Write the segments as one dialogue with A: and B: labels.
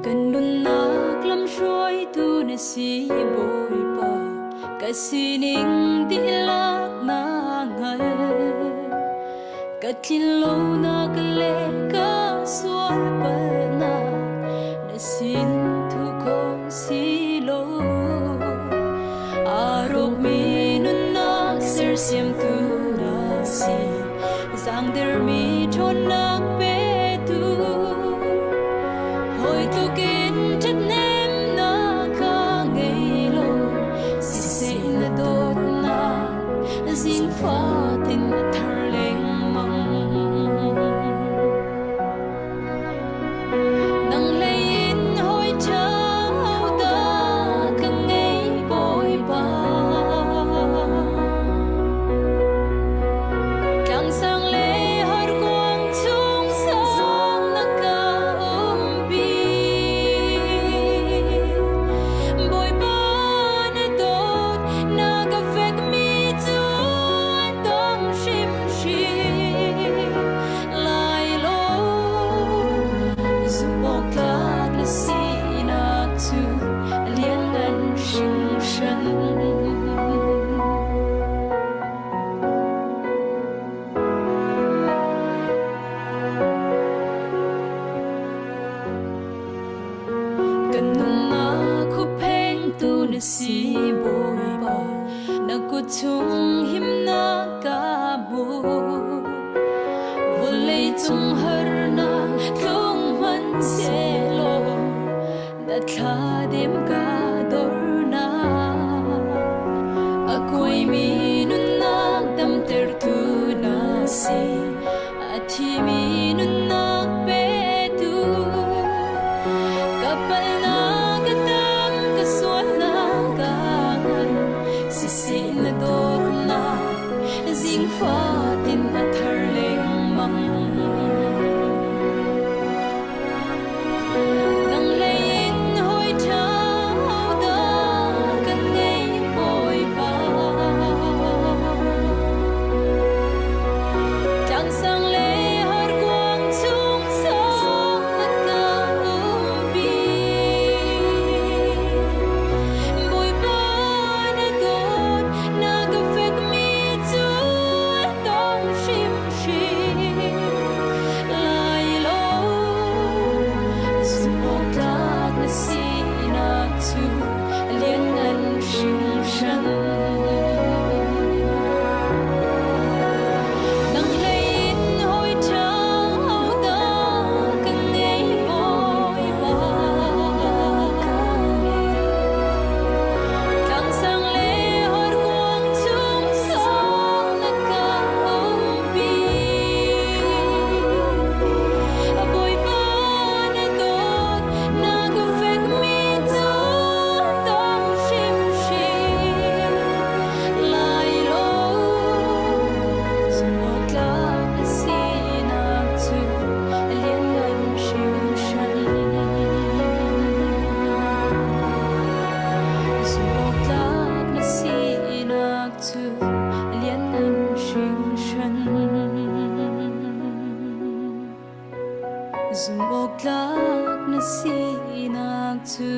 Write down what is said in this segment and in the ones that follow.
A: Kan nunnak lamhruaitu na si Bawipa, ka sining dihlak na hngal. Ka tlinlonak le ka sual palhnak na sin thu kho si lo. Aa rawkmi nunnak sersiamtu na si, zaangdermi ṭhawnnak petu. Hawi tukin ṭhathnemnak ka ngei lo, siseh na dawtnak zing fatin a thar lengmang. Nang lei in hawi ṭha hodah ka ngei Bawipa. Tlangsang le horkuang chung sang na ka umpi. Bawipa na dawt na ka fekmi cu an dong hrimhrim lai lo. Zumhawktlak na sinak cu a lianngan hringhran. Kan nunnak hupphengtu na si Bawipa, na kut chung himnak ka hmu. Vawlei cung harnak tlung hmanhsehlaw na thladem ka dornak. A kuaimi nunnak damtertu na si, a thimi nunnak petu. Ka palhnak ka tam, ka sualnak ka ngan, siseh na dawtnak zingfatin a thar lengmang. Nang lei in hawi ṭha hodah kan ngei Bawipa. Tlangsang le horkuang chung song na ka umpi. Bawipa na dawt na ka fekmi cu a dong hrimhrim lai lo. Zumhawktlak na sinak cu a lianngan hringhran. Nang hlei in hawi ṭha hodah ka ngei Bawipa. Tlangsang le horkuang chung song na ka umpi. Bawipa na dawt na ka fekmi cu dong hrimhrim lai lo. Zumhawktlak na sinak cu a lianngan hringhran. Zumhawktlak na sinak cu a lianngan hringhran. Zumhawktlak na sinak cu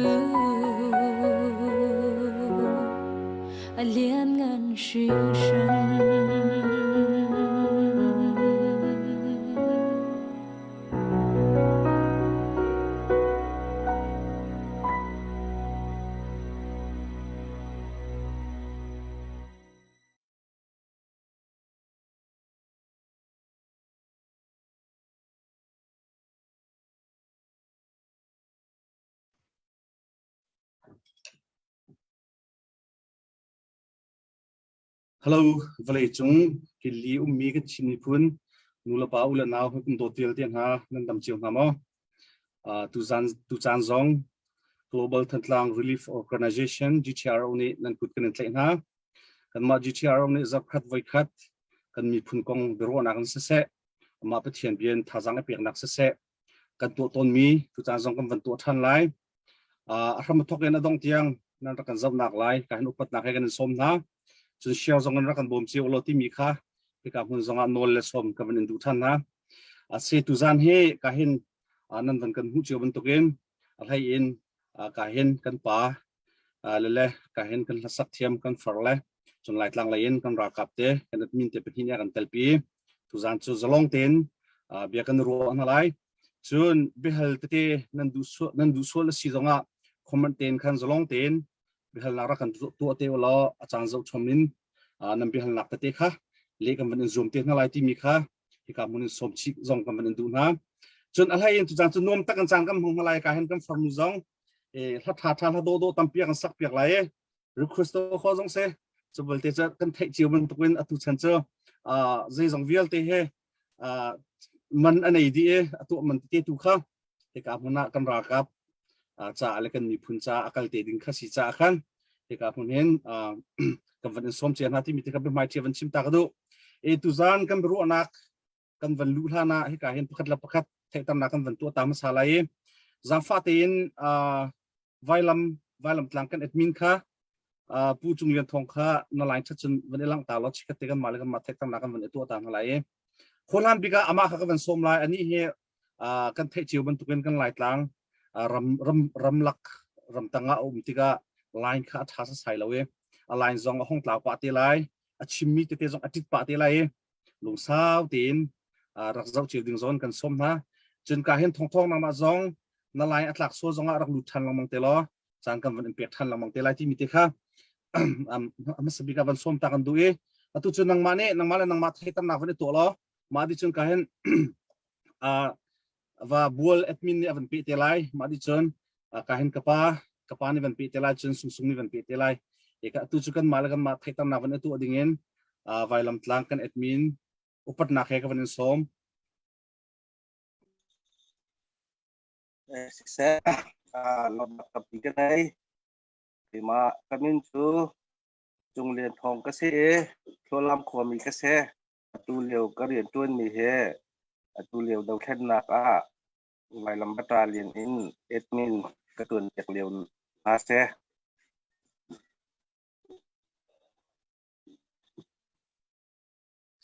A: a lianngan hringhran.
B: Hello, vawlei cung killi ummi kan Chin miphun nulepa u le nau kum dawt vialte hna nan dam cio hna maw? Uh, tuzan tucaan zong Global Thantlang Relief Organization GTRO nih nan kut kan in tlaih hna. Kanmah GTRO nih zarhkhat voikhat kan miphun kong biaruahnak in siseh, amah Pathian bia in thazaang i peknak siseh, kan tuah tawnmi tucaan zong kan van tuah ṭhan lai. A hram a thawk in a dongh tiang nan rak kan zohnak lai ka hin upatnak he kan in sawm hna. Cun share zong in rak kan bawm cio law timi kha hika hmun zong ah nawl le sawm ka van in duh ṭhan hna. A se tuzaan hi ka hin nan van kan hmuh cio bantukin a hlei in ka hin kan pa lele ka hin kan hlasak thiam kan far le cun Laitlang lei in kan ralkap te kan admin te pahnih nih kan telpi tuzaan cu zalong tein bia kan ruah hna lai cun biahal tete nan duh nan duh sual a si zongah comment tein khan zalong tein biahalnak rak kan tuah te ulaw a caan zoh chom in nan biahalnak tete kha le kan van in zuam te hna lai timi kha hika hmun in sawm chih zong kan van in duh hna cun a hlei in tucaan cu nuam tak an caan kan hmang hna lai ka hin kan farnu zong hla tha tha hla dawh dawh tampi kan sak piak lai request kho zong se cu belte cu kan theih cio bantukin atu chan cu zeizong vialte he man a nei dih i a tuah man tete tu kha hika hmun ah kan ralkap ca le kan miphun ca a kal te ding kha si caah khan hika hmun hin kan van in sawm cia hna timi te kha biahmai ṭhia van chim ta ka duh. E tuzan kan biaruahnak kan van luh hlan ah hika hin pakhat le pakhat theihternak kan van tuah ta hmasa lai i zaangfah tein vailam vailam tlang kan admin kha Pu Cung Lian Thawng kha na line ṭhat cun van i langh ta law chikhat te kan mah le kan mah theihternak kan van i tuah ta hna lai i khuahlan bik ah amah kha ka van sawm lai anih hi kan theih cio bantukin kan Laitlang ram ram ramlak ramtang ah a um tikah line kha a ṭha sasai lo i a line zong a hong tlau pah te lai a chimmi tete zong a ṭit pah te lai i lungsau tein rak zoh cio ding zawn kan sawm hna cun ka hin thongthong nangmah zong na line a tlak sual zongah rak lut ṭhan lengmang te law caan kan van in pek ṭhan lengmang te lai timi te kha hmasa bik ah van sawm ta kan duh i atu cu nangmah nih nangmah le nangmah theihternak van i tuah law mah di cun ka hin va bual admin nih a van peh te lai mah di cun ka hin ka pa ka pa nih van peh te lai cun sungsung nih van peh te lai e ka tu cu kan mah le kan mah theihternak van i tuah ding in vailam tlang kan admin upatnak he ka van in sawm
C: Siseh, lawmhnak tampi ka nei. Keimah ka min cu Cung Lian Thawng ka si i Thlualam khuami ka si. Atu lio ka rianṭuanmi hi atu lio dothlennak ah Vailam Battalion in admin ka ṭuan piak lio hna si.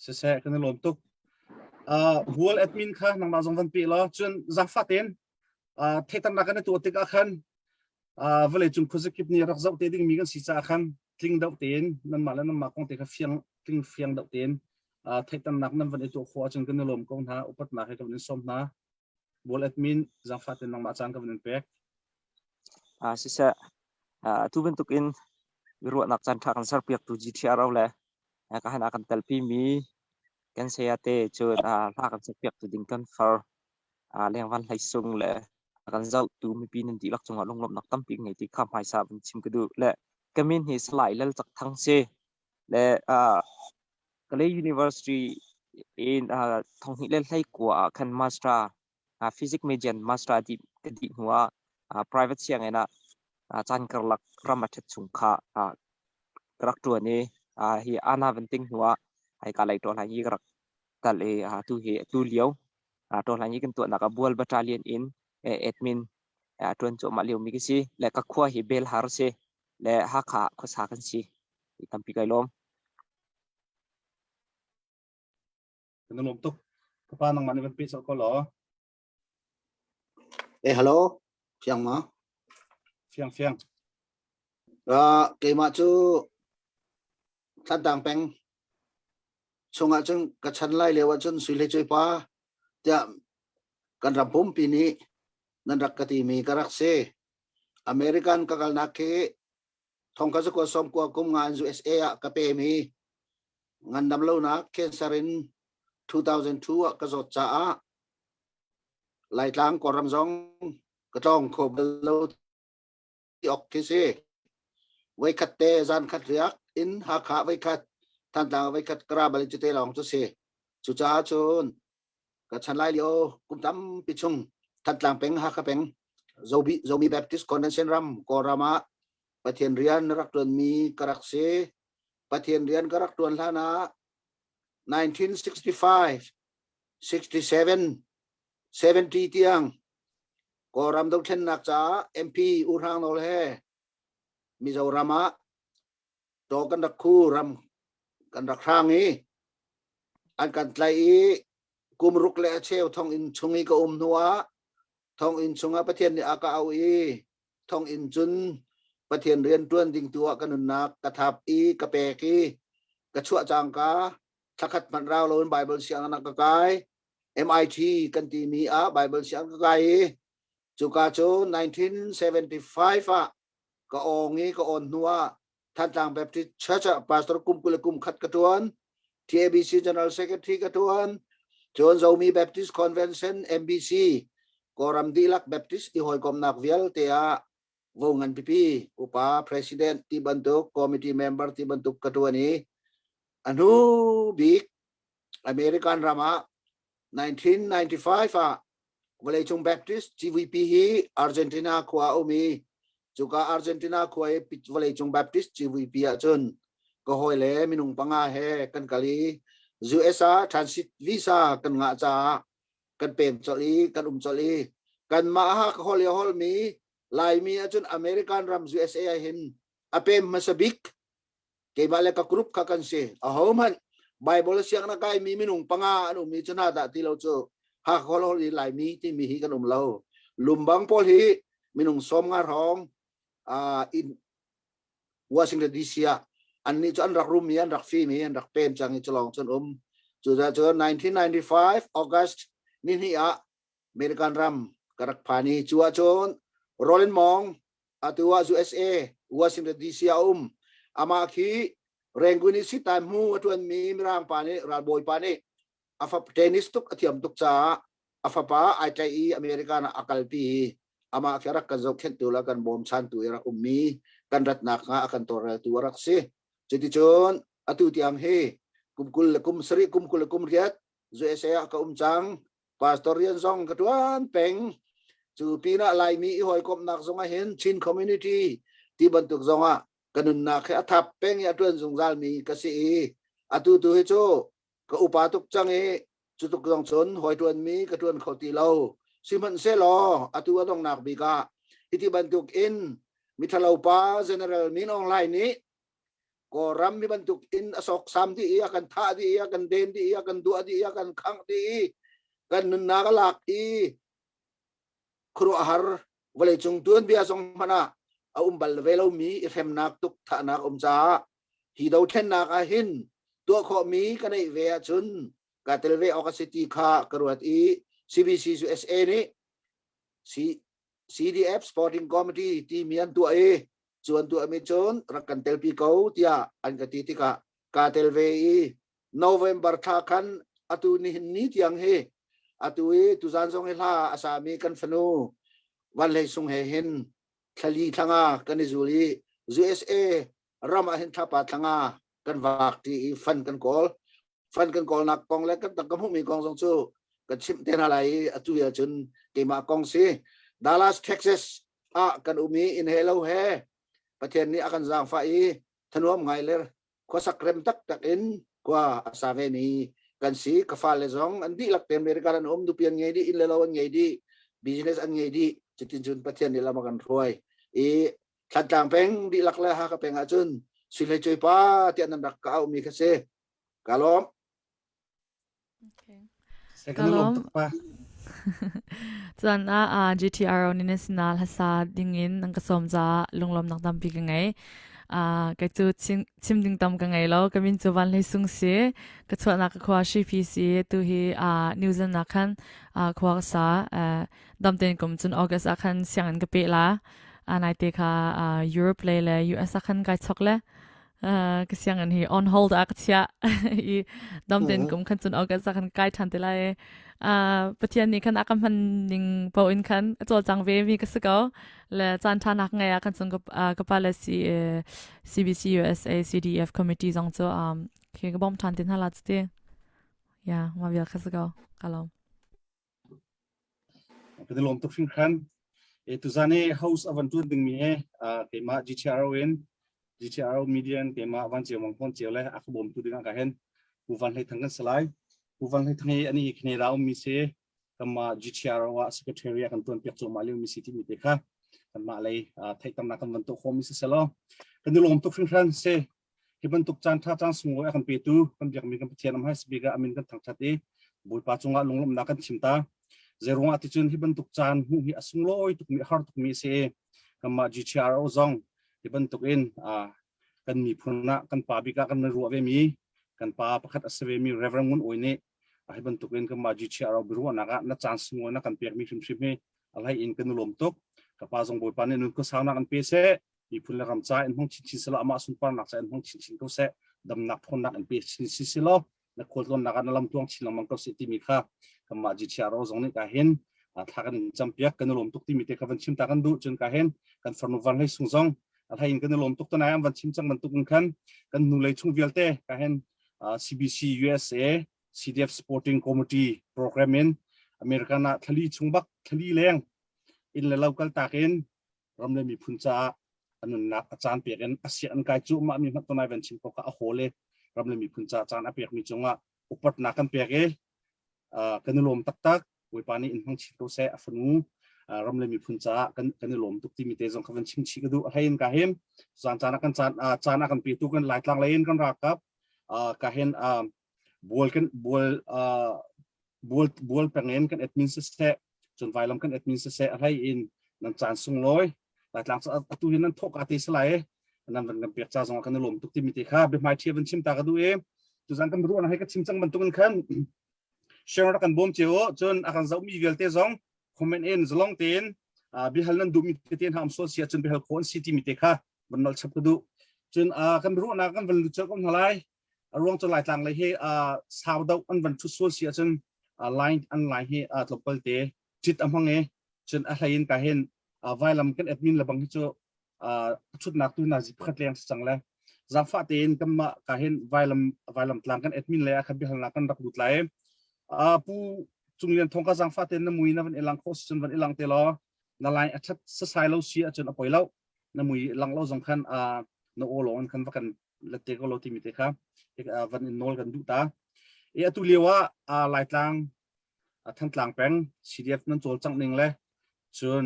B: Siseh, kan i lawm tuk. Uh, Bual admin kha nangmah zong van pe law cun zaangfah tein uh, theihternak kan i tuah tikah khan uh, vawleicung khuazakip nih rak zoh te dingmi kan si caah khan tling deuh tein nanmah le nanmah kong te kha fiang tling fiang deuh tein uh, theihternak nan van i tuah khawh ahcun kan i lawm ko hna upatnak he kan in sawm hna Bual admin zaangfah tein nangmah caan ka van in pek.
D: Uh, siseh, uh, tu bantukin ruahnak caan ṭha kan serpiaktu GTRO le ka han a kan telpi mi kan saya te cun hla kan sakpiaktu ding kan far lengvan hlei sung le a kan zohtu mipi nan dihlak cungah lunglawmhnak tampi ngei ti kha hmaisa vun chim ka duh le ka min hi Salai Lal Cak Thang si le Kalay University in thonghnih le hlei kua ah khan master physics major master di ka dih hnu ah private sianginn ah caan karlak ram a ṭhat chung kha ka rak ṭuan i hi ana van ting hnu ah hei ka lei ṭawl hi ka rak kal i tu hi tu lio ṭawl hi kan tuahnak ah Bual Battalion in admin ṭuan cuahmah lio mi ka si le ka khua hi Belhar si le Hakha khuasa kan si tampi kai lawm.
B: Kan lawm tuk. Ka pa nangmah nih van pe colh ko law.
E: Eh hello, fiang ma?
B: Fiang fiang.
E: Uh, keimah cu Thantlang peng chungah cun ka chan lai lio ahcun sui hlei cuai pa tiah kan ram pumpi nih nan rak ka timi ka rak si. American ka kalnak khi thong ka zakua som kua kum nga in USA ah ka pem i ngandam lonak cancer in 2002 ah ka zawt caah Laitlang Kawlram zong ka tlawng kho bal lo ti awk khi si. Voikhat te zan khat riak in Hakha voikhat, Thantlang voikhat ka ra bal cu te lawng cu si. Cucaah cun ka chan lai lio kum tampi chung Thantlang peng, Hakha peng, Zobi Zomi Baptist Convention ram Kawlram ah Pathian rian rak ṭuanmi ka rak si. Pathian rian ka rak ṭuan hlan ah 1965, 67, 70 tiang Kawlram dothlennak caah MP U Hrang Nawl he Mizoram ah taw kan rak khu ram kan rak hrang i an kan tlaih i kum ruk le a cheu thonginn chung i ka um hnu ah thonginn chungah Pathian nih a ka auh i thonginn cun Pathian rian ṭuan ding tu ah ka nunnak ka thap i ka pek i ka chuah cangka thlakhat hmanh rau loin Bible sianginn ah ka kai. MIT kan timi ah Bible sianginn ka kai i cuka cu 1975 ah ka awng i ka awn hnu ah Thantlang Baptist Church ah pastor kum 20 le kum khat ka ṭuan. TABC General Secretary ka ṭuan. Cun Zomi Baptist Convention MBC Kawlram dihlak Baptist i hawikomnak vialte ah vo ngan pipi upa president ti bantuk committee member ti bantuk ka ṭuan i a hnu bik American ram ah 1995 ah vawleicung Baptist GVP hi Argentina khua a um i cuka Argentina khua i vawleicung Baptist GVP ahcun ka hawile minung panga he kan kal i US ah transit visa kan ngah caah kan pem colh i kan um colh i kanmah ha ka hol i holmi Laimi ahcun American ram USA ah hin a pem hmasa bik keimah le ka group kha kan si. Ahohmanh Bible siang na kai mi minung panga an um i cu hna dah ti lo cu Hakha hol i Laimi timi hi kan um lo. Lumbang pawl hi minung 50 hrawng in Washington DC ah annih cu an rak rum i an rak fim i an rak pem cang i culawng cun um. Cucaah cun 1995 August ni hnih ah American ram ka rak phan i cu ahcun Roland Mong atu ah USA Washington DC ah um. Amah khi Rangoon i sitan hmu a ṭuanmi Mirang pa nih ralbawi pa nih a fap tennis tuk a thiam tuk caah a fapa ai tlaih i American ah a kalpi i amah khi rak kan zohkhenhtu le kan bawmchantu i rak ummi kan ratnak hnga a kan tawlreltu a rak si. Cuticun atu tiang hi kum 20 le kum sarih kum 20 le kum riat USA ah ka um cang. Pastor rian zong ka ṭuan peng. Cu pinah Laimi i hawikomhnak zong ah hin Chin community ti bantuk zong ah ka nunnak hi a thap peng i a ṭuan zungzalmi ka si i atu tu hi cu ka upa tuk cang i cu tuk zong cun hawi ṭuanmi ka ṭuan kho ti lo. Sihmanhsehlaw atu a donghnak bik ah hiti bantuk in miṭhalo pa General Min Aung Hlaing nih Kawlram mi bantuk in a sawksam dih i a kan thah dih i a kan den dih i a kan duah dih i a kan khangh dih i kan nunnak a lak i khuaruahhar vawleicung tuanbia zong hmanh ah a um bal ve lomi i hremnak tuk thahnak um caah hi dothlennak ah hin tuah khawhmi ka neih ve ahcun ka tel ve awk a si ti kha ka ruat i CBC USA nih CDF Sporting Committee timi an tuah i cu an tuahmi cun rak kan telpi ko tiah an ka ti tikah kaa tel ve i November thla khan atu nihin ni tiang hi atu i tuzan zong hi hla a sami kan fanu Van Hlei Sung he hin thlali thlanga kan i zul i USA ram ah hin thlapa thlanga kan vak ti i fan kan kawl. Fan kan kawlnak kong le kan tangka hmuhmi kong zong cu kan chimh te hna lai i atu ah cun keimah kong si. Dallas, Texas ah kan um i inn he lo he Pathian nih a kan zaangfah i thanuam ngai le khuasak rem taktak in khua a sa ve mi kan si. Ka fale zong an dihlak te America an um, nupi an ngei dih, inn le lo an ngei dih, business an ngei dih. Cutin cun Pathian nih lam a kan hruai i Thlantlang peng dihlak le Hakha peng ahcun Sui Hlei Cuai pa tiah nan rak ka auhmi kha si. Ka lawm.
F: Okay. Ka lawm. Cun ah GTRO nih na sinah hlasa dingin an ka sawm caah lunglawmnak tampi ka ngei. Uh, kei cu chim ding tam ka ngei lo. Ka min cu Van Hlei Sung si. Ka chuahnak ka khua Hripi si. Tu hi uh, New Zealand ah khan uh, khua ka sa. Uh, dam tein kum cun August ah khan sianginn ka peh la. Uh, naite kha uh, Europe lei le US ah khan kai chok le. Ka sianginn hi on hold ah ka chiah i dam tein kum khan cun August ah khan kai ṭhan te lai. Pathian nih khan a ka hman ning paoh in khan a cawlcang ve mi ka si ko. Le caan ṭha nak ngei ah khan cun ka pa le C CBC USA CDF committee zong cu khi ka bawm ṭhan te hna la cuti. Ya, mah vial kha si ko. Ka lawm.
B: Kan i lawm tuk hringhran. E tuzan i host a van tuan dingmi he keimah GTRO in GTRO median keimah Van Ceu Mang Phone Ceu le a ka bawmtu dingah ka hen Pu Van Hlei Thang kan si lai. Pu Van Hlei Thang hi ani Canada ummi si kanmah GTRO ah secretary a kan tuan piak cuahmah lio mi si timi te kha kanmah lei theihternak kan van tuah khawhmi si selaw kan i lawm tuk hringhran si hi bantuk caan tha caan sunglawi a kan petu kan biakmi kan Pathian am hai sibik ah amin kan thangthat i Bawipa cungah lunglawmhnak kan chim ta zeiruangah ticun hi bantuk caan hmuh hi a sunglawi tukmi a har tukmi a si i kanmah GTRO zong hi bantuk in kan miphun ah kan pa bik ah kan ruah ve mi kan pa pakhat a si ve mi Reverend Ngun Oi nih hi bantuk in kanmah GTRO biaruahnak ah na caan sunglawi na kan pekmi hrimhrim hi a hlei in kan i lawm tuk ka pa zong Bawipa nih nun khuasaunak an pe seh miphun le ram ca in hmang chinchin selaw amah sunparnak ca in hmang chinchin ko seh damnak ṭhawnnak in pe chinchin selaw na khualtlawnnak ah na lam tluang chin lengmang ko seh timi kha kanmah GTRO zong nih ka hin thla kan in campiak kan i lawm tuk timi te kha van chim ta kan duh cun ka hin kan farnu van hlei sung zong a hlei in kan i lawm tuk tanai an van chim cang bantuk in khan kan hnu lei chung vialte ka hin CBC USA CDF Supporting Committee program in American ah thlali chung bak thlali leng in le lo kal tak in ram le miphun caah a nunnak a caan pek in a sia an kai cu mah mi hmanh tonai van chim ko ka a haw le ram le miphun caah caan a pek mi cungah upatnak kan pek i kan i lawm taktak Bawipa nih in hmang chin ko seh a fanu ram le miphun caah kan kan i lawm tuk timi te zong kha van chim chih ka duh a hlei in ka him zan caan ah kan caan caan a kan petu kan laitlang lei in kan ralkap ka hin bual kan bual bual bual peng in kan admin siseh cun vailam kan admin siseh a hlei in nan caan sunglawi laitlang atu hin nan thawk ka te salai nan van kan pek ca zong kan i lawm tuk timi te kha biahmai ṭhia van chim ta ka duh i tuzan kan ruahnak he ka chim cang bantuk in khan share rak kan bawm cio cun a kan zohmi vialte zong comment in zalong tein bihal nan duhmi tete hna um sual si ahcun bihal khawh an si timi te kha van nol chap ka duh cun kan ruahnak kan van lut ko hna lai a ruang cu laitlang lei hi sau deuh an van ṭhut sual si ahcun line an line hi tlawmpal te ṭit a hmang i cun a hlei in ka hin vailam kan admin le bang hi cu ṭhutnak tu na zi pakhat leng si cang le zaangfah tein kanmah ka hin vailam vailam tlang kan admin le a khat biahalnak kan rak lut lai pu Cung Lian Thong ka zaangfah tein na mui na van i lang khawh si cun van i lang te law na line a ṭhat sasai lo si ahcun a poi lo na mui lang lo zong khan na aw lawng in khan va kan let te ko lo timi te kha van in nawl kan duh ta e atu lio ah Laitlang Thantlang peng CDF nan cawlcangh ning le cun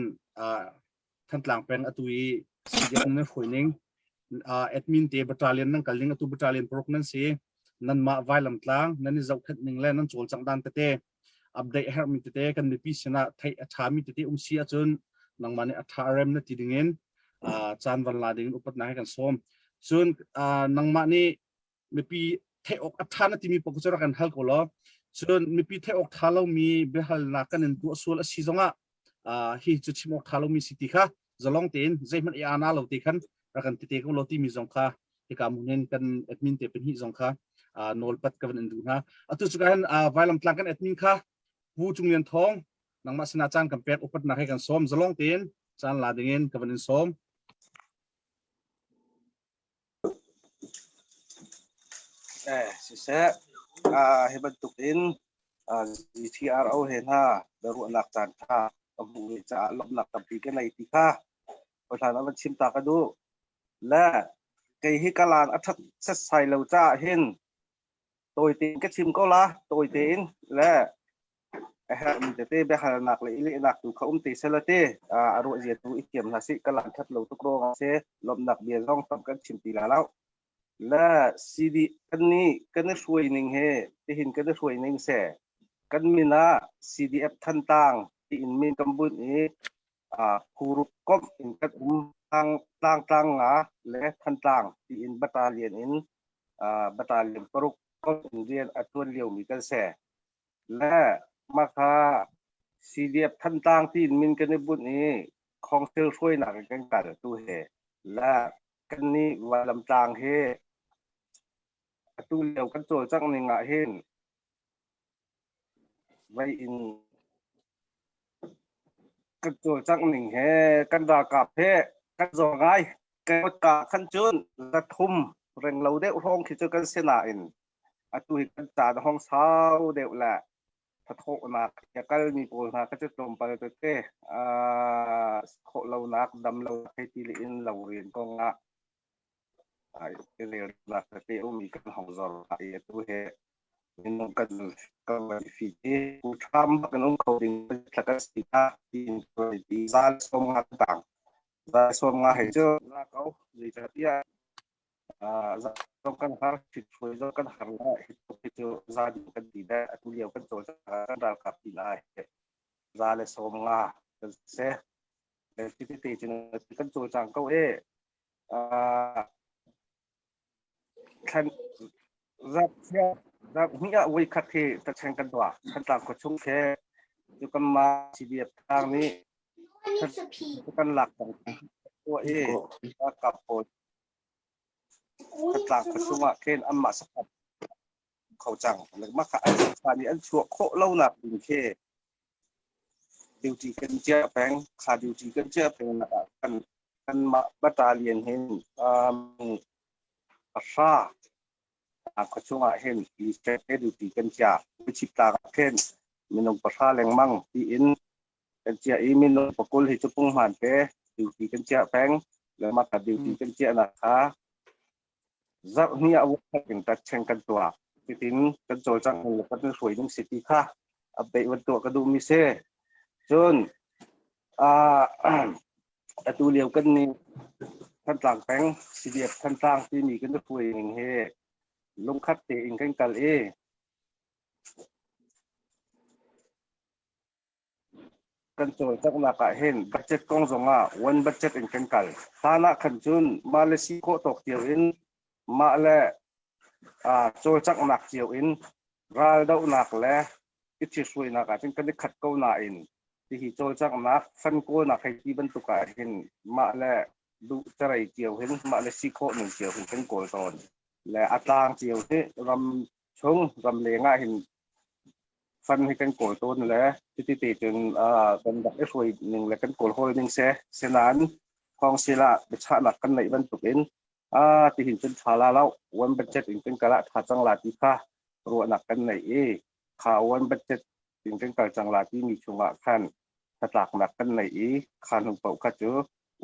B: Thantlang peng atu i CDF nan hruai ning admin te battalion nan kal ning atu battalion paruk nan si nanmah vailamtlang nan i zohkhenh ning le nan cawlcangh dan tete update a herhmi tete kan mipi sinah theih a ṭhami tete um si ahcun nangmah nih a ṭha a rem na ti dingin caan van la dingin upatnak he kan sawm. Cun nangmah nih mipi theih awk a ṭha na timi paoh cu rak kan hal ko law cun mipi theih awk ṭha lomi biahalnak kan in tuah sual a si zongah hi cu chim awk ṭha lomi si ti kha zalong tein zeihmanh i ana lo te khan rak kan ti te ko law timi zong kha hika mun hin kan admin te pahnih zong kha nawlpat ka van in duh hna atu cu ka hin vailamtlang kan admin kha Pu Cung Lian Thawng nangmah sinah caan kan pek upatnak he kan sawm zalong tein caan la dingin ka van in sawm
C: Eh, siseh, hi bantuk in GTRO he hna biaruahnak caan ṭha ka hmuh ve caah lawmhnak tampi ka nei ti kha hlan ah van chim ta ka duh. Le kei hi ka laan a ṭhat setsai lo caah hin tawi tein ka chim ko la, tawi tein le a herhmi tete biahalnak le i lehnak tu kha um te sela te a ruah zia tu i thiam hna sih ka laan ṭhat lo tuk ruangah si lawmhnak bia zong tam kan chim ti la lo. Le CD kan nih kan i hruai ning he tihin kan i hruai ning se kan min ah CDF Thantlang tiin min kan bunh i phurup komh in kan um tlang tlang nga le Thantlang tiin battalion in battalion paruk komh in rian a tuan liomi kan si. Le mah kha CDF Thantlang tiin min kan i bunh i council hruainak in kan kal tu he le kannih vailamtlang hi atu lio kan cawlcangh ning ah hin vei in kan cawlcangh ning he kan ralkap he kan zaw ngai kan ka khan cun zathum reng lo deuh hrawng khi cu kan si nain atu hi kan caan hong sau deuh le. Thathawhnak a kalmi pawl hna ka cu tlawmpal tete khawh lonak dam lo hei ti le in lo rian kong ah relnak tete ummi kan hong zor i atu he minung kan kan fi i ṭham bak in um kho ding thla kan si ta tiin zal som nga tang zal som nga he cu la ko zeicahtiah zong kan har hruai zong kan har la hi cu za ding kan ti le atu lio kan cawlcangh kan ralkap ti lai za le som nga kan se le ti te cun kan cawlcang ko e thlan zap zap hnih ah voi khat hi tacheng kan tuah kan tlang ko chung khe cu kan ma CDF tang nih kan lak cang tuah i ralkap pawl Khatlak khuasung ah khin anmah sakhat kho cang. Mah kha an sakha nih an chuah khawh lonak ding khi duty kan chiah peng. Kha duty kan chiah peng nak ah kan kanmah battalion hin pahra khuachung ah hin te duty kan chiah. Chip tlak ah khin minung pahra lengmang tiin kan chiah i minung pakul hi cu punghman te duty kan chiah peng le mah ka duty kan chiah nak kha zarh hnih ah khat in cheng kan tuah titin kan cawlcangh le kan hruai ding si ti kha update van tuah ka duh mi si cun atu lio kan ni Thantlang peng CDF Thantlang timi kan hruai ning hi lungkhat tein kan kal i Kan cawlcanghnak ah hin budget kong zongah one budget in kan kal. Hlan ah khan cun mah le si khawh tawk cio in mah le cawlcanghnak cio in raldohnak le i ṭhithruainak ah cun kan i khat ko nain hihi cawlcanghnak fan kawlnak hei ti bantuk ah hin mah le duh carei cio hin mah le si khawh ning cio hin kan kawl tawn. Le a tlang cio hi ram chung ram leng ah hin fan hi kan kawl tawn le cuti te cun kan rak i hruai ning le kan kawl hawl ning se senain council ah biachahnak kan neih bantuk in a tihin cun tha la lo one budget in kan kal ah tha cang la ti kha ruahnak kan nei i kha one budget in kan kal cang la timi chungah khan hnatlaknak kan nei i kha hnu paoh kha cu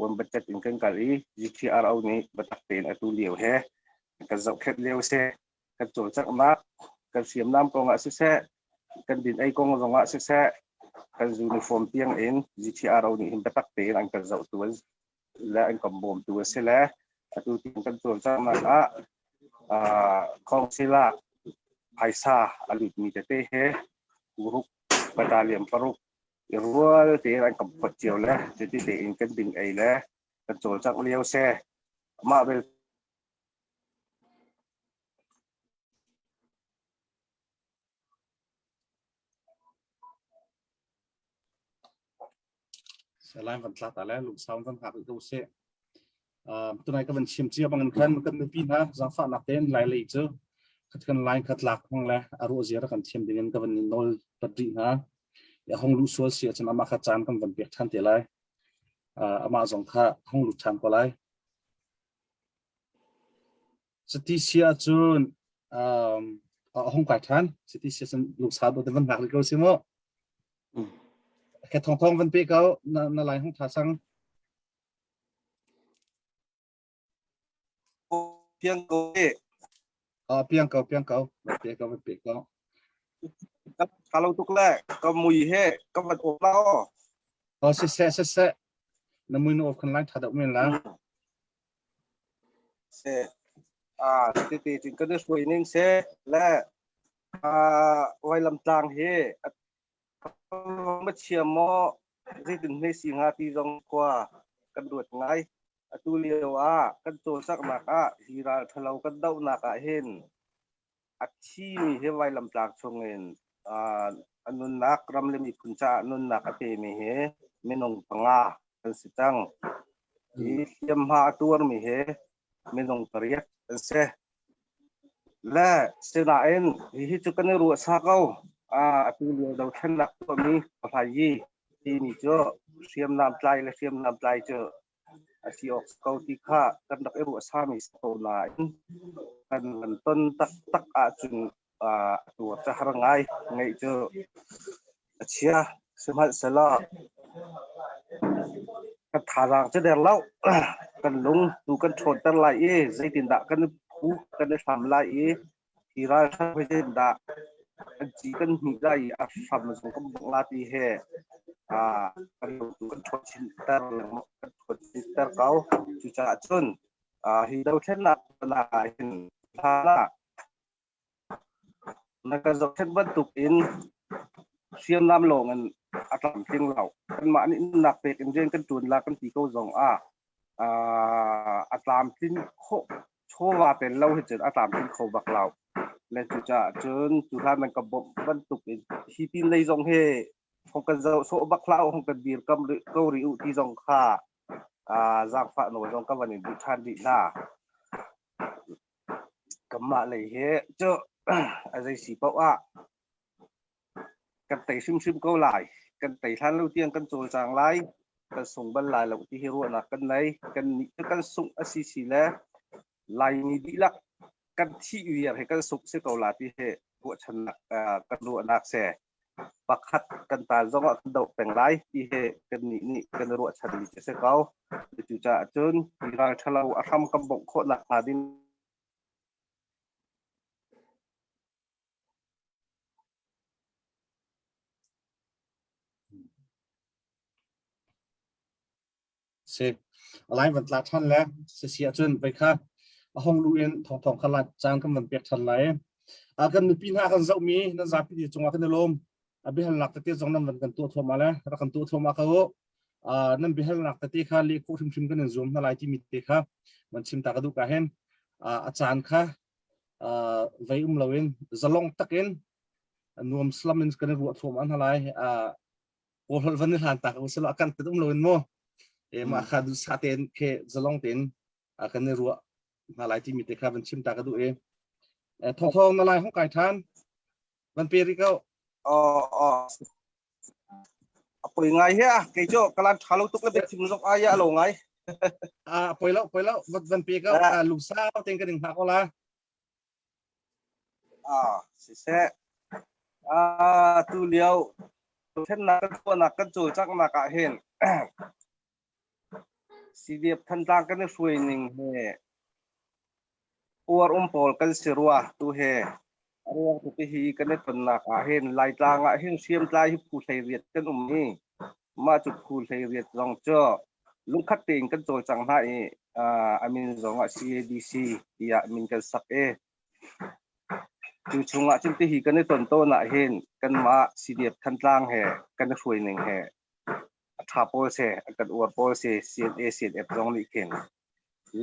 C: one budget in kan kal i GTRO nih biatak tein atu lio he kan zohkhenh lio se kan cawlcanghnak kan hriamnam kong ah siseh kan din ei kong zong ah siseh kan uniform tiang in GTRO nih hin biatak tein an kan zohtu le an kan bawmtu a si le atu tiang kan cawlcanghnak ah council ah phaisa a lutmi tete he kuruk battalion paruk i rual tein an kan phot cio le cuti tein kan ding ei le kan cawlcangh lio se mah bel
B: Salai van tla ta le lungsau van hngak rih ko sih. Tunai ka van chim cia bangin khan kan mipi hna zaangfahnak tein lai lei cu khat kan line khat lak hmang le a ruah zia kan thiam dingin ka van nawl pat rih hna. A hong lu sual si ahcun amah kha caan kan van pek ṭhan te lai. Amah zong kha hong lut ṭhan ko lai. Cuti si ahcun um, a hung kai ṭhan. Cuti si ahcun lungsau dawt in van hngak rih ko si mu. Ke thong thong van pe ko na, na lai hung tha sang.
C: Piang ko e.
B: Ah, piang ko, piang ko. Van pe ko, van pe ko.
C: Ka lo tuk le ka mui he ka van op la o.
B: Oh, si se, si se. Na mui na op khan lai tha deuh men la.
C: Seh. Ah, tete cun kan i hruai ning seh le ah vailamtlang hi ma chia maw zeitin hme si hnga ti zong khua kan ruat ngai. Atu lio ah kan cawlcanghnak ah hi ral ṭhalo kan dohnak ah hin a thimi hi vailamtlang chungin ah a nunnak ram le miphun caah nunnak a pemi hi minung panga an si cang. Hi hliamhma a tuarmi hi minung pariat an si. Le sinain hihi cu kan i ruah sa ko. Atu lio dothlennak tuahmi Pahlai timi cu hriamnam tlai le hriamnam tlai cu a si awk ko ti kha kan rak i ruah sami si ko nain kan van ton taktak ahcun atu ca har ngai ngaih cu a chia. Sihmanhsehlaw kan thazaang cu der lo. Kan lung tu kan ṭhawnter lai i zeitindah kan i phu kan i hlam lai i hi ralhrang zeitindah kan ci kan hmih lai i a hram zong kan bongh la ti he kan lung tu kan ṭhawn chinter lengmang kan ṭhawn chinter ko. Cucaah cun hi dothlennak ah hin hlan ah Na kan zohkhenh bantuk in hriamnam lawng in a tlamtling lo. Kanmah nih nunnak pek in rian kan ṭuan la kan ti ko zong ah a tlamtlin khawh chawva tel lo hi cun a tlamtling kho bak lo. Le cucaah cun tuhlan nan ka bawmh bantuk in hi pin lei zong hi hong kan zoh sawh bak hlah u, hong kan dirkam rih ko rih u ti zong kha zaangfah nawl zong ka van in duh ṭhan rih hna. Kanmah lei hi cu a zei si paoh ah kan tei hrimhrim ko lai. Kan tei hlan lo tiang kan cawlcang lai. Kan sung bal lai lo ti hi ruahnak kan nei. Kan nih cu kan sungh a si si le Laimi dihlak kan thih viar hi kan sungh si ko la ti hi ruahchannak kan ruahnak si. Pakhat kan tan zongah kan doh peng lai ti hi kannih nih kan i ruahchanmi cu a si ko. Cucaah cun hi ral ṭhalo a hram kan bongh khawh nakhnga ding
B: Si. A lai van tla ṭhan le si si ahcun vei kha a hong lu in thawngthawng kha caan kan van pek ṭhan lai. A kan mipi hna kan zohmi nan zapi ti cungah kan i lawm. A biahalnak tete zong nan van kan tuah thluahmah le rak kan tuah thluahmah ko u. Nan biahalnak tete kha leh khawh hrimhrim kan in zuam hna lai timi te kha van chim ta ka duh ka hin. A caan kha vei um loin zalong takin nuam salam in kan i ruah thluahmah hna lai. Kawl van i hlan ta ko silo akan tet um loin mu e ma kha du sa ten khe zalong ten kan i ruah hna lai timi te kha van chim ta ka duh e thong thong na lai hong kai than van pe ri ko
C: oh oh a poi ngai he kei chu kalan tha lo tuk le bek chim zok ai a lo ngai
B: a poi lo poi lo van pe ko lungsa ten ka ding hna ko la
C: Ah, siseh. Ah, tu lio thlennak kan tuahnak kan cawlcanghnak ah hin CDF Thantlang kan i hruai ning he uar um pawl kan si rua tu he a ruang tu hi kan i tonnak ah hin Laitlang ah hin hriamtlai hi phu hlei riat kan um i mah cu phu hlei riat zong cu lungkhat tein kan cawlcang hna i a min zong ah CADC tiah min kan sak i cu chungah cun tihi kan i ton tawn ah hin kanmah CDF Thantlang he kan i hruai ning he a ṭha pawl si a kan uar pawl si CNA CNF zong nih khin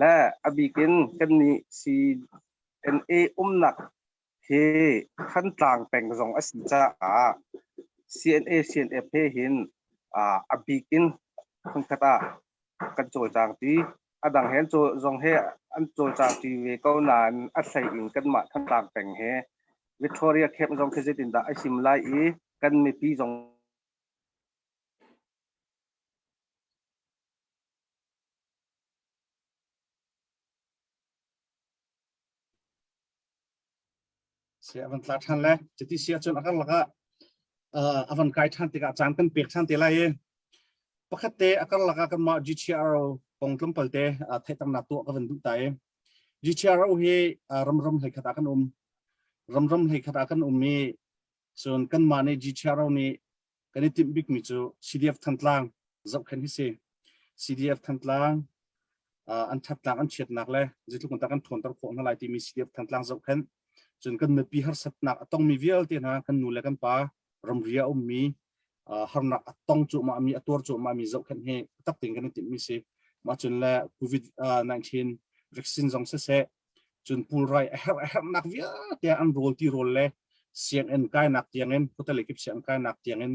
C: le a bik in kannih CNA umnak hi Thantlang peng zong a si caah CNA CNF he hin a bik in hmunkhat ah kan cawlcang ti a dang he zong he an cawlcang ti ve ko nain a hlei in kanmah Thantlang peng he Victoria camp zong khi zeitindah a him lai i kan mipi zong
B: Si a van tla ṭhan le cuti si ahcun a karlak ah a van kai ṭhan tikah caan kan pek ṭhan te lai i pakhat te a karlak ah kanmah GTRO kong tlawmpal te theihternak tuah ka van duh ta i GTRO hi ramram hleikhat ah kan um ramram hleikhat ah kan um i cun kanmah nih GTRO nih kan i timh bikmi cu CDF Thantlang zohkhenh hi si. CDF Thantlang an ṭhatnak an chiatnak le zeitluk in dah kan ṭhawnter khawh hna lai timi CDF Thantlang zohkhenh cun kan mipi harsatnak a tongmi vialte hna kan nu le kan pa ramri a ummi harnak a tong cuahmah mi a tuar cuahmah mi zohkhenh hi tak tein kan i timhmi si. Mah cun le COVID-19 vaccine zong siseh cun pulrai a herh a herhnak vialte an rawl ti rawl le sianginn kainak tiangin hotel kip sianginn kainak tiangin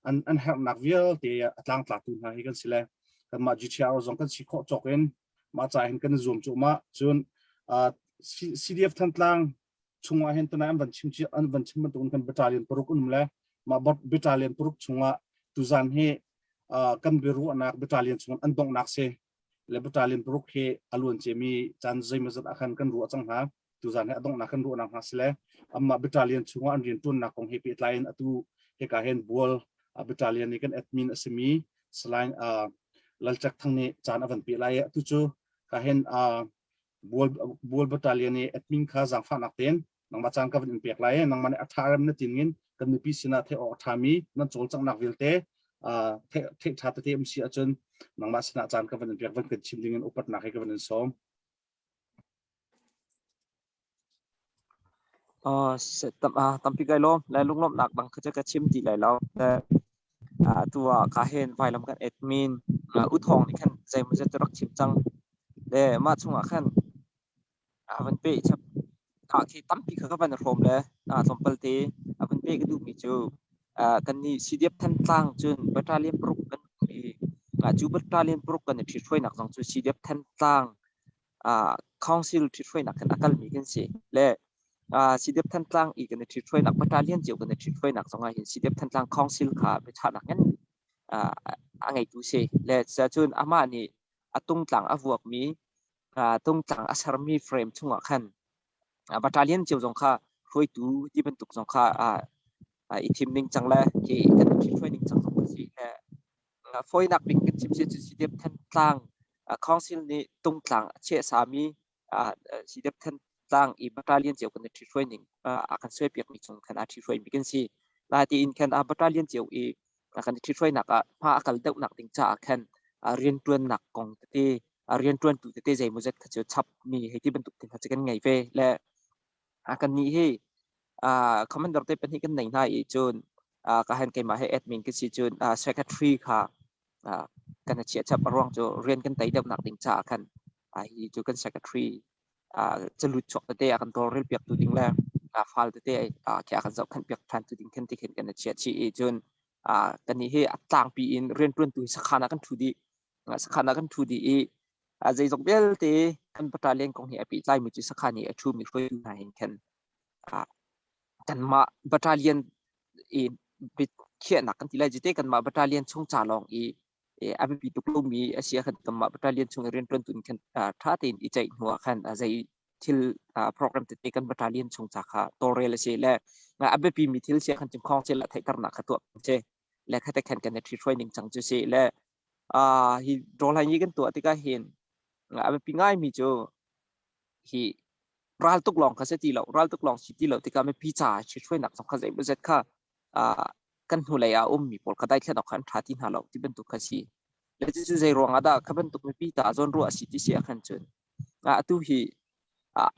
B: an an herhnak vialte a tlangtlatu hna hi kan si le kanmah GTR zong kan si khawh cawk in mah ca hin kan zuam cuahmah cun CDF Thantlang chungah hin tunai an van chim an van chim bantukin kan battalion paruk um le mah battalion paruk chungah tuzan hi kan biaruahnak battalion chung an donghnak si le battalion paruk hi a luan ciami caan zeimawzat ah khan kan ruah cang hna. Tuzan hi a donghnak kan ruahnak hna si le amah battalion chungah an rianṭuannak kong he pehtlai in atu hika hin bual battalion i kan admin a simi Salai Lalchak Thang nih caan a van pe lai i atu cu ka hin bual bual battalion i admin kha zaangfahnak tein nangmah caan ka van in pek lai i nangmah nih a ṭha rem na tin in kan mipi sinah theih awk a ṭhami nan cawlcanghnak vialte theih ṭha tete um si ahcun nangmah sinah caan ka van in pek van kan chim ding in upatnak he ka van in sawm.
D: Tampi kai lawm. Lai lunglawmhnak dang kha cu ka chim ti lai lo. Atu ah ka hen vailam kan admin U Thawng nih khan zeimawzat cu rak chim cang. Le mah chungah khan a van peh chap. Khah khi tampi kha ka van i hrawm le tlawmpal te a van peh ka duhmi cu kannih CDF Thantlang cun battalion paruk kan um i cu battalion paruk kan i ṭhithruainak zong cu CDF Thantlang council ṭhithruainak khan a kalmi kan si. Le CDF Thantlang i kan i ṭhithruainak battalion cio kan i ṭhithruainak zong ah hin CDF Thantlang Council kha biachahnak ngan a ngeitu si. Le cun amah nih a tungtlang a vuakmi tungtlang a sermi frame chungah khan battalion cio zong kha hruaitu ti bantuk zong kha i thim ning cang le khi kan ṭhithruai ning cang zong a si. Le Fawinak bik kan chim si cu CDF Thantlang Council nih tungtlang a chiahsami CDF Thantlang i battalion cio kan i ṭhithruai ning a kan suaipiakmi chung khan aa ṭhithruaimi kan si. Natein khan a battalion cio i kan i ṭhithruainak ah hma a kal deuhnak ding caah khan rianṭuannak kong tete rianṭuantu tete zeimawzat kha cu chapmi hei ti bantuk te hna cu kan ngei ve. Le Kannih hi commander te pahnih kan nei hna i cun ka han keimah he admin ka si cun secretary kha kan chiah chap a ruang cu rian kan tei deuhnak ding caah khan hi cu kan secretary calut chuak tete a kan tawlrel piak tu ding le fal tete khi a kan zohkhenh piak ṭhan tu ding khan ti khin kan chiah chih i cun kannih hi a tlangpi in rianṭuantu hi sakhan ah kan ṭhu dih sakhan ah kan ṭhu dih i Zeizong vialte kan battalion kong he a pehtlaimi cu sakhan i a ṭhumi hruaitu hna hin khan kanmah battalion i biakhiahnak kan ti lai cu te kanmah battalion chung ca lawng i a biapi tuk lomi a si ahkhan kanmah battalion chung i rianṭuantu nih khan ṭha tein i ceih hnu ah khan zei thil program tete kan battalion chung ca kha tawlrel a si le a biapimi thil si ahkhan cun council ah theihternak kha tuah a si le khate khan kan i ṭhithruai ning cang cu si le Hi rawlhai ni kan tuah tikah hin a biapi ngaimi cu hi raltuk lawng kha si ti lo. Raltuk lawng si ti lo tikah mipi caah ṭhithruainak zong kha zeimawzat kha kan hnulei ah a ummi pawl kha daithlan awk kha an ṭha ti hna lo ti bantuk kha si. Le cucu zei ruangah dah kha bantuk mipi caah zawnruah a si ti si ahkhan cun atu hi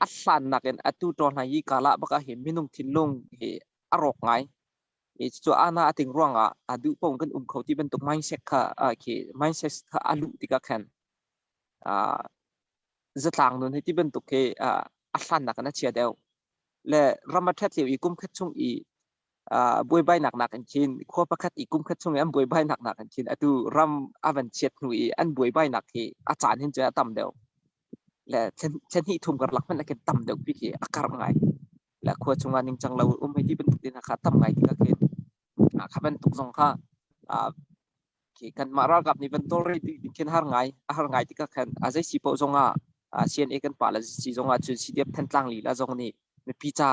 D: a hlannak in atu ṭawlhnai hi kalah bak ah hin minung thinlung hi a rawk ngai. Cucu ana a ting ruangah a duh paoh kan um kho ti bantuk mindset kha khi mindset kha a luh tikah khan zatlang nun hi ti bantuk khi a hlannak in a chia deuh. Le ram a ṭhat lio i kum khat chung i buaibainak nakin khin khua pakhat i kum khat chung i an buaibainak nakin khin atu ram a van chiat hnu i an buaibainak hi a caan hin cun a tam deuh. Le thlen hnih thum karlak hmanh ah khin tam deuh bik hi a karh ngai. Le khua chungah ningcang lo um hei ti bantuk te hna kha tam ngai tikah khin kha bantuk zong kha khi kanmah ralkap nih van tawlrel ding khin har ngai a har ngai tikah khan a zei si paoh zongah CNA kan pa le si zongah cun CDF Thantlang lila zong nih mipi ca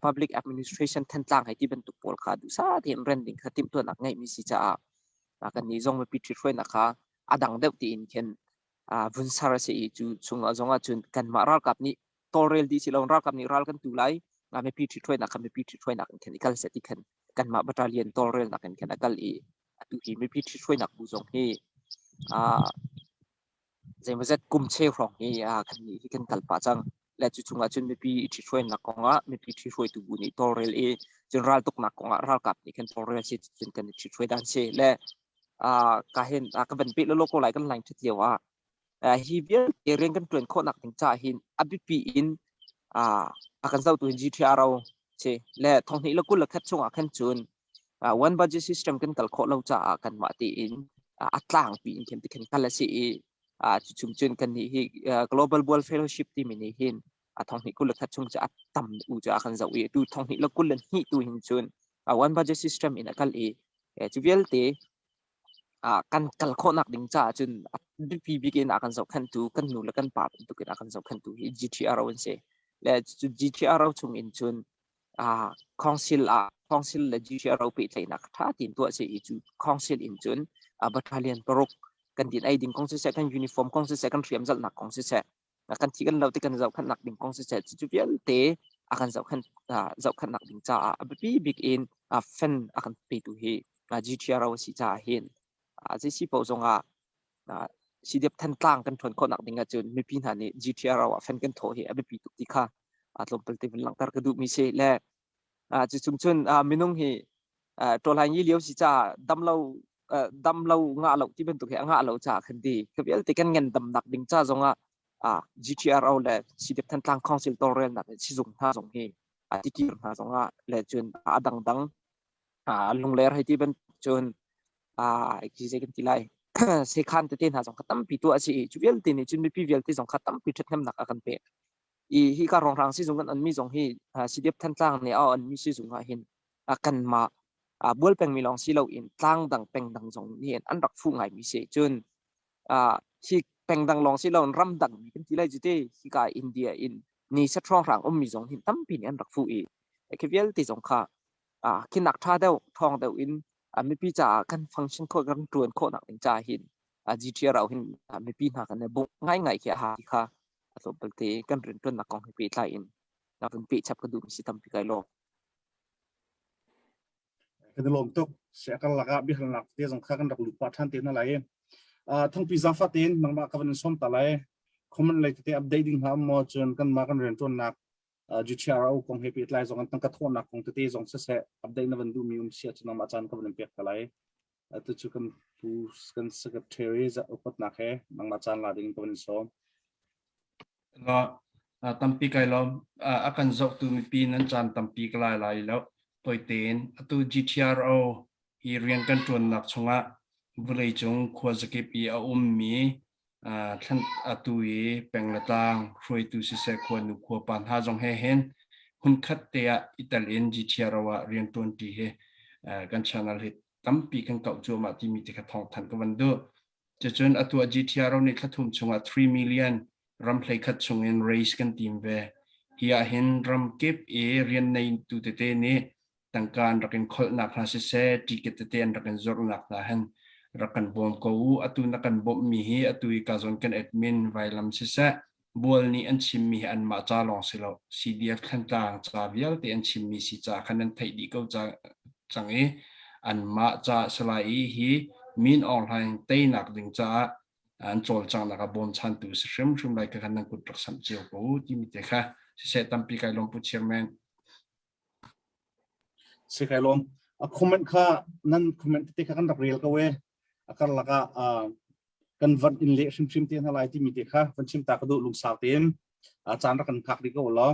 D: public administration Thantlang hei ti bantuk pawl kha duhsah tein ren ding kha timhtuahnak ngeihmi si caah kannih zong mipi ṭhithruainak kha a dang deuh tiin khin vun ser a si i cu chungah zongah cun kanmah ralkap nih tawlrel dih si lo ralkap nih ral kan tu lai mipi ṭhithruainak kha mipi ṭhithruainak in khan i kal seh ti khan kanmah battalion tawlrelnak in khan a kal i atu hi mipi ṭhithruainak bu zong hi zeimawzat kum cheu hrawng hi kan nih hi kan kal pah cang. Le cu chungah cun mipi i ṭhithruainak kongah mipi ṭhithruaitu bu nih tawlrel i cun raltuknak kongah ralkap nih khan tawlrel si cun kan i ṭhithruai dan si. Le ka hin ka van peh lawlaw ko lai kan line ṭhat lio ah hi vialte rian kan ṭuan khawhnak ding caah hin a biapi in a kan zohtu hi GTRO si le thonghnih le 21 chungah khan cun one budget system kan kal khawh lo caah kanmah tein a tlangpi in khin tikhin kal a si i cu chung cun kannih hi Global World Fellowship timi nih hin a thonghnih 21 chung cu a tam u cu a kan zoh i tu thonghnih le 22 tu hin cun one budget system in a kal i cu vialte kan kal khawhnak ding caah cun a biapi bik in a kan zohkhenhtu kan nu le kan pa bantuk in a kan zohkhenhtu hi GTRO an si. Le cu GTRO chung in cun council ah council le GTRO pehtlaihnak ṭha tein tuah si i cu council in cun battalion paruk kan din ei ding kong siseh, kan uniform kong siseh, kan hriam zalhnak kong siseh, kan thi kan lo ti kan zohkhenhnak ding kong siseh, cucu vialte a kan zohkhenh zohkhenhnak ding caah a biapi bik in fan a kan petu hi GTRO a si caah hin zei si paoh zongah CDF Thantlang kan ṭhawn khawhnak ding ahcun mipi hna nih GTRO ah fan kan thawh hi a biapi tuk ti kha tlawmpal te vun langhter ka duhmi si le cu chung cun minung hi ṭawlhai ngi lio si caah dam lo dam lo ngah lo ti bantuk hi a ngah lo caah khan ti ka vialte kan ngan damnak ding ca zongah GTRO le CDF Thantlang Council tawlrelnak le sizung hna zong hi tikir hna zongah le cun a dangdang lungler hei ti bantuk cun zei kan ti lai sekhan tete hna zong kha tampi tuah a si i cu vialte nih cun mipi vialte zong kha tampi ṭhathnemnak a kan pek. I hi ka rongrang sizung kan onmi zong hi CDF Thantlang nih a onmi sizung ah hin kanmah bual pengmi lawng si loin tlang dang peng dang zong nih an rak fuh ngaimi si. Cun hi peng dang lawng si loin ram dang mi kan ti lai cu te hika India in ni set hrawnghrang ummi zong hin tampi nih an rak fuh i khi vialte zong kha khinak ṭha deuh ṭhawng deuh in mipi caah kan function khawh kan ṭuan khawhnak ding caah hin GTRO hin mipi hna kan i bungh ngaingai khi a ha ti kha a tlawmpal te kan rianṭuannak kong he pehtlai in na vun pehchap ka duhmi si tampi kai lawm.
B: Kan i lawm tuk. Siakar lakah biahalnak te zong kha kan rak lut pah ṭhan te hna lai. Thangpi zaangfah tein nangmah ka van in sawm ta lai. Comment lei tete update ding hna um maw cun kanmah kan rianṭuannak GTRO kong he pehtlai zong an tangka thawhnak kong tete zong siseh update na van duhmi um si ahcun nangmah caan ka van in pek ta lai. Atu cu kan pu kan secretary upatnak he nangmah caan la ding in ka van in sawm.
G: La tampi kai lawm. A kan zohtu mipi nan caan tampi ka lai lai lo. Toi tein atu GTRO hi rian kan ṭuannak chungah vawleicung khuazakip i a ummi thlan atu i peng le tlang hruaitu siseh khuanu khuapa hna zong he hin hmunkhat te ah i tel in GTRO ah rian ṭuanṭi hi kan channel hi tampi kan kauh cuahmah timi te kha thawngthanh ka van duh. Cucun atu ah GTRO nih thla thum chungah 3 million ram hleikhat chungin raise kan tim ve. Hi ah hin ram kip i rian neitu tete nih tangka an rak in kholhnak hna siseh, ticket tete an rak in zuarhnak hna hin rak kan bawm ko u. Atu na kan bawmhmi hi atu i ka zawn kan admin vailam siseh, bual nih an chimmi hi anmah ca lawng si lo. CDF Thlantlang ca vialte an chimmi si ca khan nan theih dih ko cang i anmah ca salai i hi Min Aung Hlaing teinak ding caah an cawlcanghnak ah bawmchantu si hrimhrim lai kha nan kut rak samh cio ko u timi te kha siseh tampi kai lawm pu chairman.
B: Si kai lawm. A comment kha nan comment te kha kan rak rel ko e. A karlak ah kan van in leh hrimhrim te hna lai timi te kha van chim ta ka duh lungsau tein caan rak kan phak rih ko law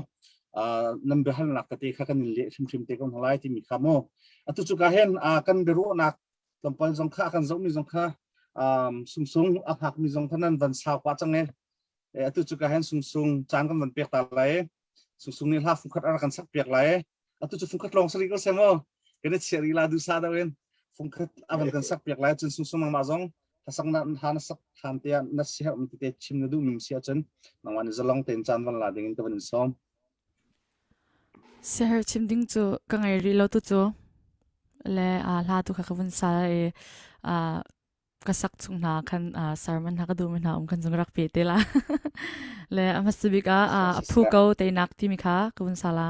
B: nan biahalnak tete kha kan in leh hrimhrim te ko hna lai timi kha mu. Atu cu ka hen kan biaruahnak tlawmpal zong kha kan zohmi zong kha sungsung a hngakmi zong kha nan van sau pah cang e. Atu cu ka hen sungsung caan kan van pek ta lai. Sungsung nih hla fungkhat a rak kan sak piak lai. Atu cu fungkhat lawng sari ko seh mu. Kan i chiah rih la dusa deuh in fungkhat a van kan sak piak lai cun sungsung nangmah zong hlasak na hla na sak hlan te ah na siherh mi tete chim na duh mi si ahcun nangmah nih zalong tein caan van la ding in ka van in sawm.
F: Siherh chim ding cu ka ngei rih lo tu cu le hla tu kha ka vun sa i ka sak chung hna khan sermon hna ka duhmi hna um khan zung rak pe te la. Le a hmasa bik ah a phu ko teinak timi kha ka vun sa la.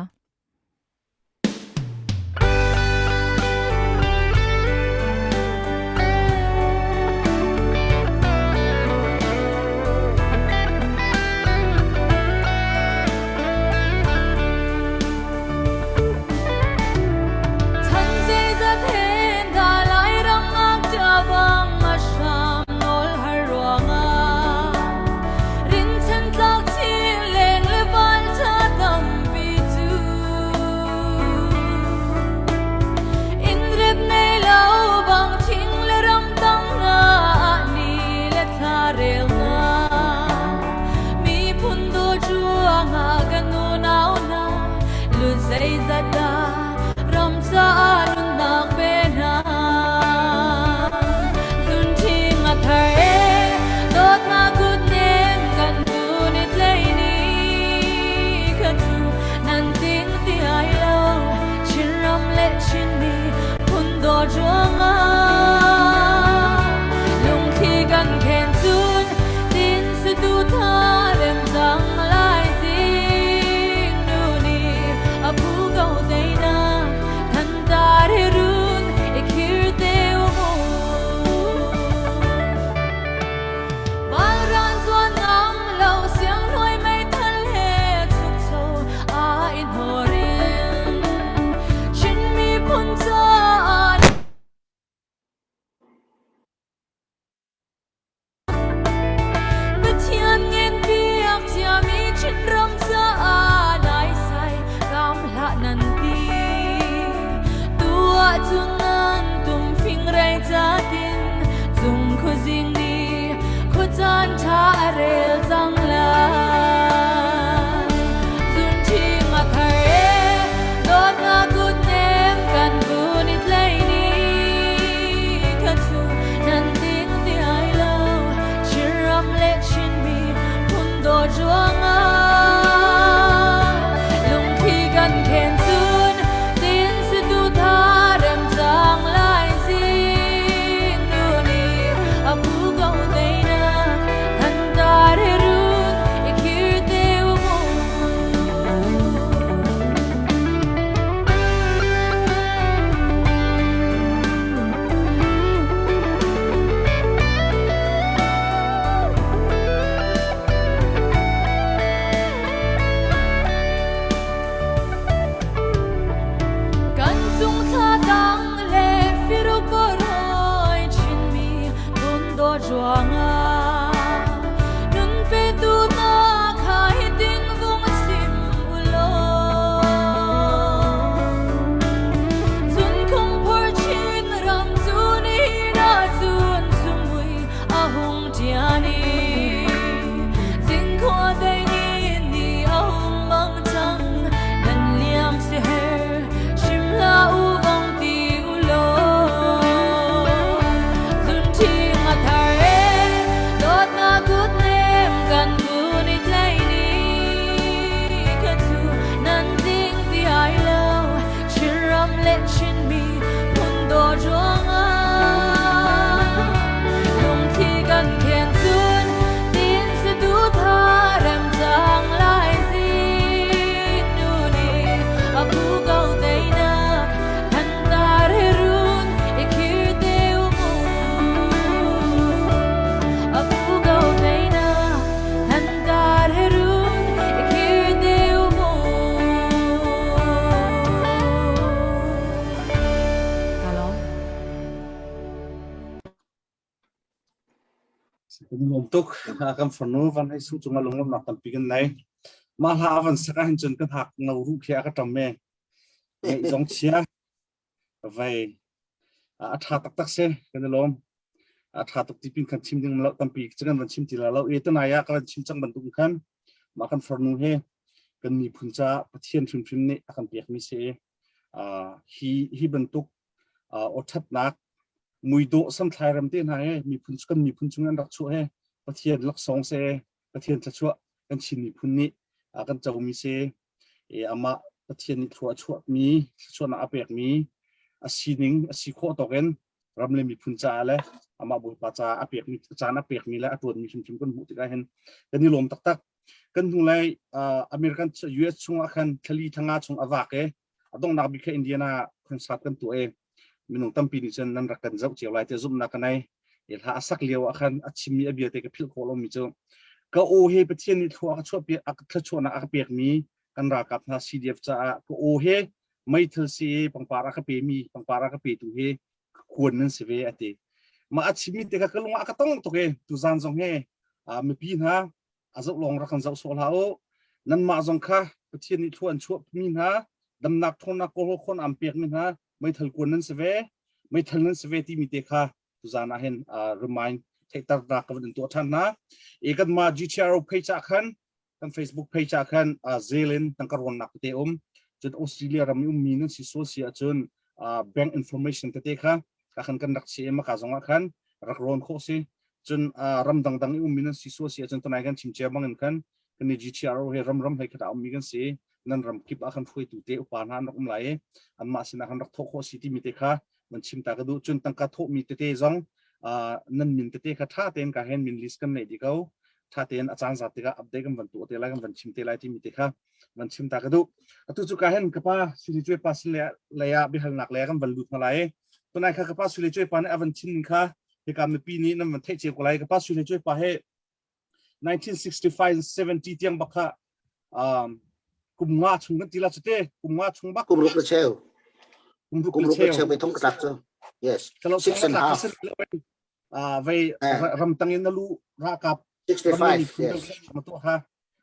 A: Tlangcung khuazing nih khuacaan ṭha a rel cang lai. Zunṭhing a thar e, dawtnak kutnem kan vun i tlei ni kha cu nan ding ti ai lo. Chinram le Chinmi phun dawt ruangah lungthli kan khen cun tin situ tha rem cang lai zing nu nih a phu ko teinak thantar he run i khir te u mu. Kan cung thla dang le firuk hoi Chinmi tundo ruangah nun petu na kha hitin vung sim ulaw Cun khung phor chin ram cu ni na cun sumui a hung ṭian i zingkhua dei ni ni a hung mang cang nan liam si her hrim hlah u vong ti u law zunṭhing a thar e dawtnak kutnem kan vun i tlai ni kha cu nan ding ti ai lo Chinram le Chinmi phun daw ruangah lungthli kan khen cun tin situ tha rem cang lai zik nu nih a phu ko teinak thantar he run i khir te u mu a phu ko teinak thantar he run i khir te u mu Hello.
B: Kan lawm tuk. Kan farnu van hei sung cungah lunglawmhnak tampi kan nei. Mah hla van sak ahhin cun kan hak no ruh khi a ka ṭam me. Ngaih zong chia. Vei. A ṭha taktak si. Kan i lawm. A ṭha tuk ti pin kan chim ding lo tampi cu kan van chim ti la lo. E tunai ah ka van chim cang bantuk khan mah kan farnu he kan miphun caah Pathian hrimhrim nih a kan pekmi si i hi hi bantuk aw ṭhatnak muidawh samthlai ram te hna he miphun kan miphun chung an rak chuah he Pathian laksawng se Pathian thluachuah kan Chin miphun nih kan comi si e amah Pathian nih thlua a chuahmi thluachuahnak a pekmi a sining a si khawh tawk in ram le miphun caah le amah Bawipa caah a pekmi caan a pekmi le a ṭuanmi hrimhrim kan hmuh tikah hin kan i lawm taktak kan hnulei American US chungah khan thlali thanga chung a vak i a donghnak bik kha Indiana concert kan tuah i minung tampi nih cun nan rak kan zoh cio lai ti zumhnak ka nei i hla a sak lio ah khan a chimmi a bia te ka philh khawh lomi cu ka aw he Pathian nih thlua a ka chuahpi a thluachuahnak a ka pekmi kan ralkap hna CDF caah ka aw he meithal si i pangpar a ka pemi pangpar a ka petu hi kuan nan si ve a ti mah a chimmi te kha ka lung ah ka tong tuk i tuzan zong he mipi hna a zoh lawng rak kan zoh sawh hlah u nanmah zong kha Pathian nih thlua an chuahmi hna damnak ṭhawnnak kawlhaw khawn aan pekmi hna meithal kuan nan si ve meithal nan si ve timi te kha tuzan ah hin remind theihternak ka van in tuah ṭhan hna i kanmah GTRO page ah khan kan Facebook page ah khan zel in tangka rawnnak tete um cun Australia ram i ummi nan si sual si ahcun bank information tete kha ka khan kan rak si i maka zong ah khan rak rawn khawh si cun ram dangdang i ummi nan si sual si ahcun tunai kan chim cia bangin khan kan i GTRO he ram ram hlei khat ah ummi kan si nan ram kip ah khan hruaitu te upa hna an rak um lai i anmah sinah khan rak thawh khawh si timi te kha nan chim ta ka duh cun tangka thawhmi tete zong nan min tete kha ṭha tein ka hen min list kan neih dih ko ṭha tein a caan zat tikah update kan van tuah te lai kan van chim te lai timi te kha van chim ta ka duh atu cu ka hen ka pa suli cuai pa sin lei ah biahalnak lei ah kan van lut hna lai tunai kha ka pa suli cuai pa nih a van chim ning kha hika mipi nih nan van theih cio ko lai ka pa suli cuai pa he 1965 70 tiang bak kha um, kum nga chung kan ti la chute kum nga chung bak
E: kum ruk le cheu
B: kum ruk
E: kum
B: le
E: ruk le
B: cheu
E: cheu pe thong ka tlak cu yes six and half
B: vei ramtang in na lu ralkap
E: 65 yes
B: ma to ha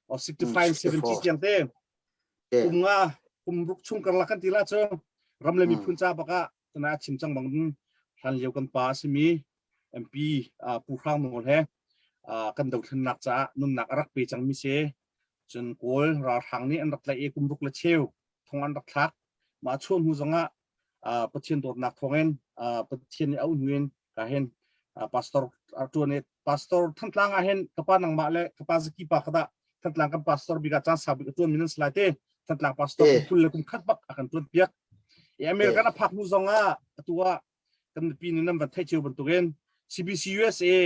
B: o 65 70 tiang te kum nga kum ruk chung karlak kan ti la cu ram le miphun ca baka tana chim chang bang hlan lio kan pa asimi. MP Pu Hrang Nawl he kan dothlennak caah nunnak a rak pe cangmi si. Cun Kawl ralhrang nih an rak tlaih i kum ruk le cheu thong an rak thlak. Mah chuah hnu zongah Pathian dawtnak thawngin Pathian nih a uh hnu in ka hin pastor tuan i pastor Thantlang ah hin ka pa nangmah le ka pa Zaki pa ka dah Thantlang kan pastor bik ah caan sau bik a tuan mi nan si lai te Thantlang pastor kum 20 le kum khat bak a kan tuan piak. I American a phak hnu zongah atu ah kan mipi nih nan van theih cio bantukin CBC USA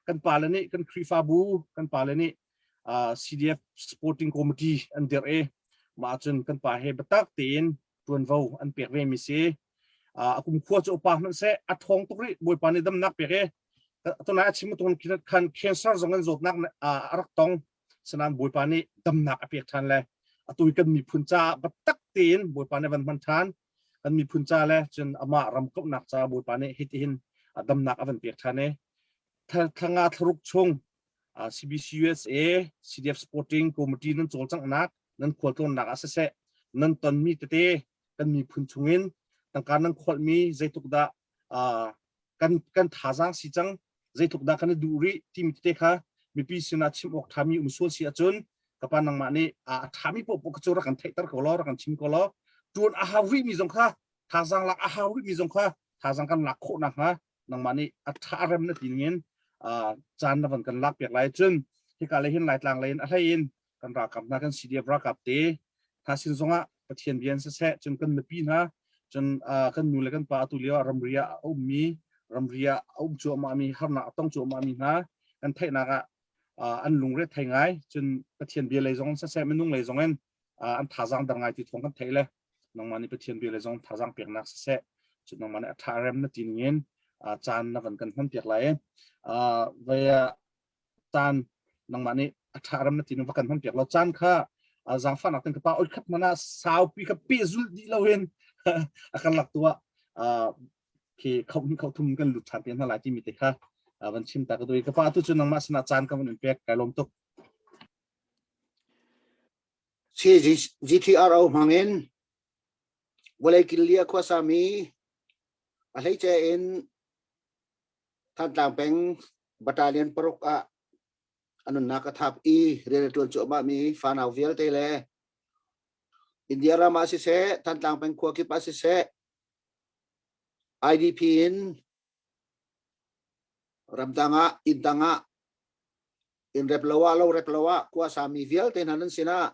B: kan pale nih kan Khrihfabu kan pale nih CDF Supporting Committee an dirh i mah cun kan pa he biatak tein tuanvo an pek ve mi si. A kum khua cu upa hmanh seh a thawng tuk rih Bawipa nih damnak pek i tunai a chim tu khan cancer zong in zawtnak a rak tong sanan Bawipa nih damnak a pek ṭhan le atu kan miphun caah biatak tein Bawipa nih van hman ṭhan kan miphun ca le cun amah ram kauhnak ca Bawipa nih hitihin damnak a van pek ṭhan i thlanga thlaruk chung CBC USA CDF Sporting Committee nan cawlcanghnak nan khualtlawnnak ah siseh nan tonmi tete kan miphun chungin tangka nan kholhmi zeitluk dah kan kan thazaang si cang zeitluk dah kan i duh rih timi tete kha mipi sinah chim awk ṭhami um sual si ahcun ka pa nangmah nih a ṭhami paohpaoh kha cu rak kan theihter ko law rak kan chim ko law ṭuan a hau rihmi zong kha thazaang lak a hau rihmi zong kha thazaang kan lak khawh nakhnga nangmah nih a ṭha a rem na ti ningin caan na van kan lak piak lai cun hika lei hin Laitlang lei in a hlei in kan ralkap hna kan CDF ralkap te hna sin zongah Pathian bia in siseh cun kan mipi hna cun kan nu le kan pa atu lio ah ramri ah a ummi ramri ah a um cuahmah mi harnak a tong cuahmah mi hna kan theihnak ah an lungre thei ngai cun Pathian bia lei zong siseh minung lei zong in an thazaang dar ngai ti thawng kan theih le nangmah nih Pathian bia lei zong thazaang peknak siseh cun nangmah nih a ṭha rem na ti ning in caan na van kan hman piak lai vai caan nangmah nih a ṭha ram na ti va kan hman piak lo caan kha zaangfahnak ten ka pa oi khat mana saupi kha pe zul dih lo hin a kan lak tu ah khi khau ni khau thum kan lut ṭhan te hna lai timi te kha van chim ta ka doi ka pa tu cu nangmah sinah caan ka van in pek kai lawm tuk.
E: GTRO hmangin vawlei killi a khuasami a hleice in Thantlang peng battalion paruk ah a nunnak a thap i rian a ṭuan cuahmahmi fanau vialte le India ram ah siseh, Thantlang peng khua kip ah siseh, IDP in ramdang ah, inn dang ah, inn rep lo ah, lo rep lo ah khua sami vialte hna nan sinah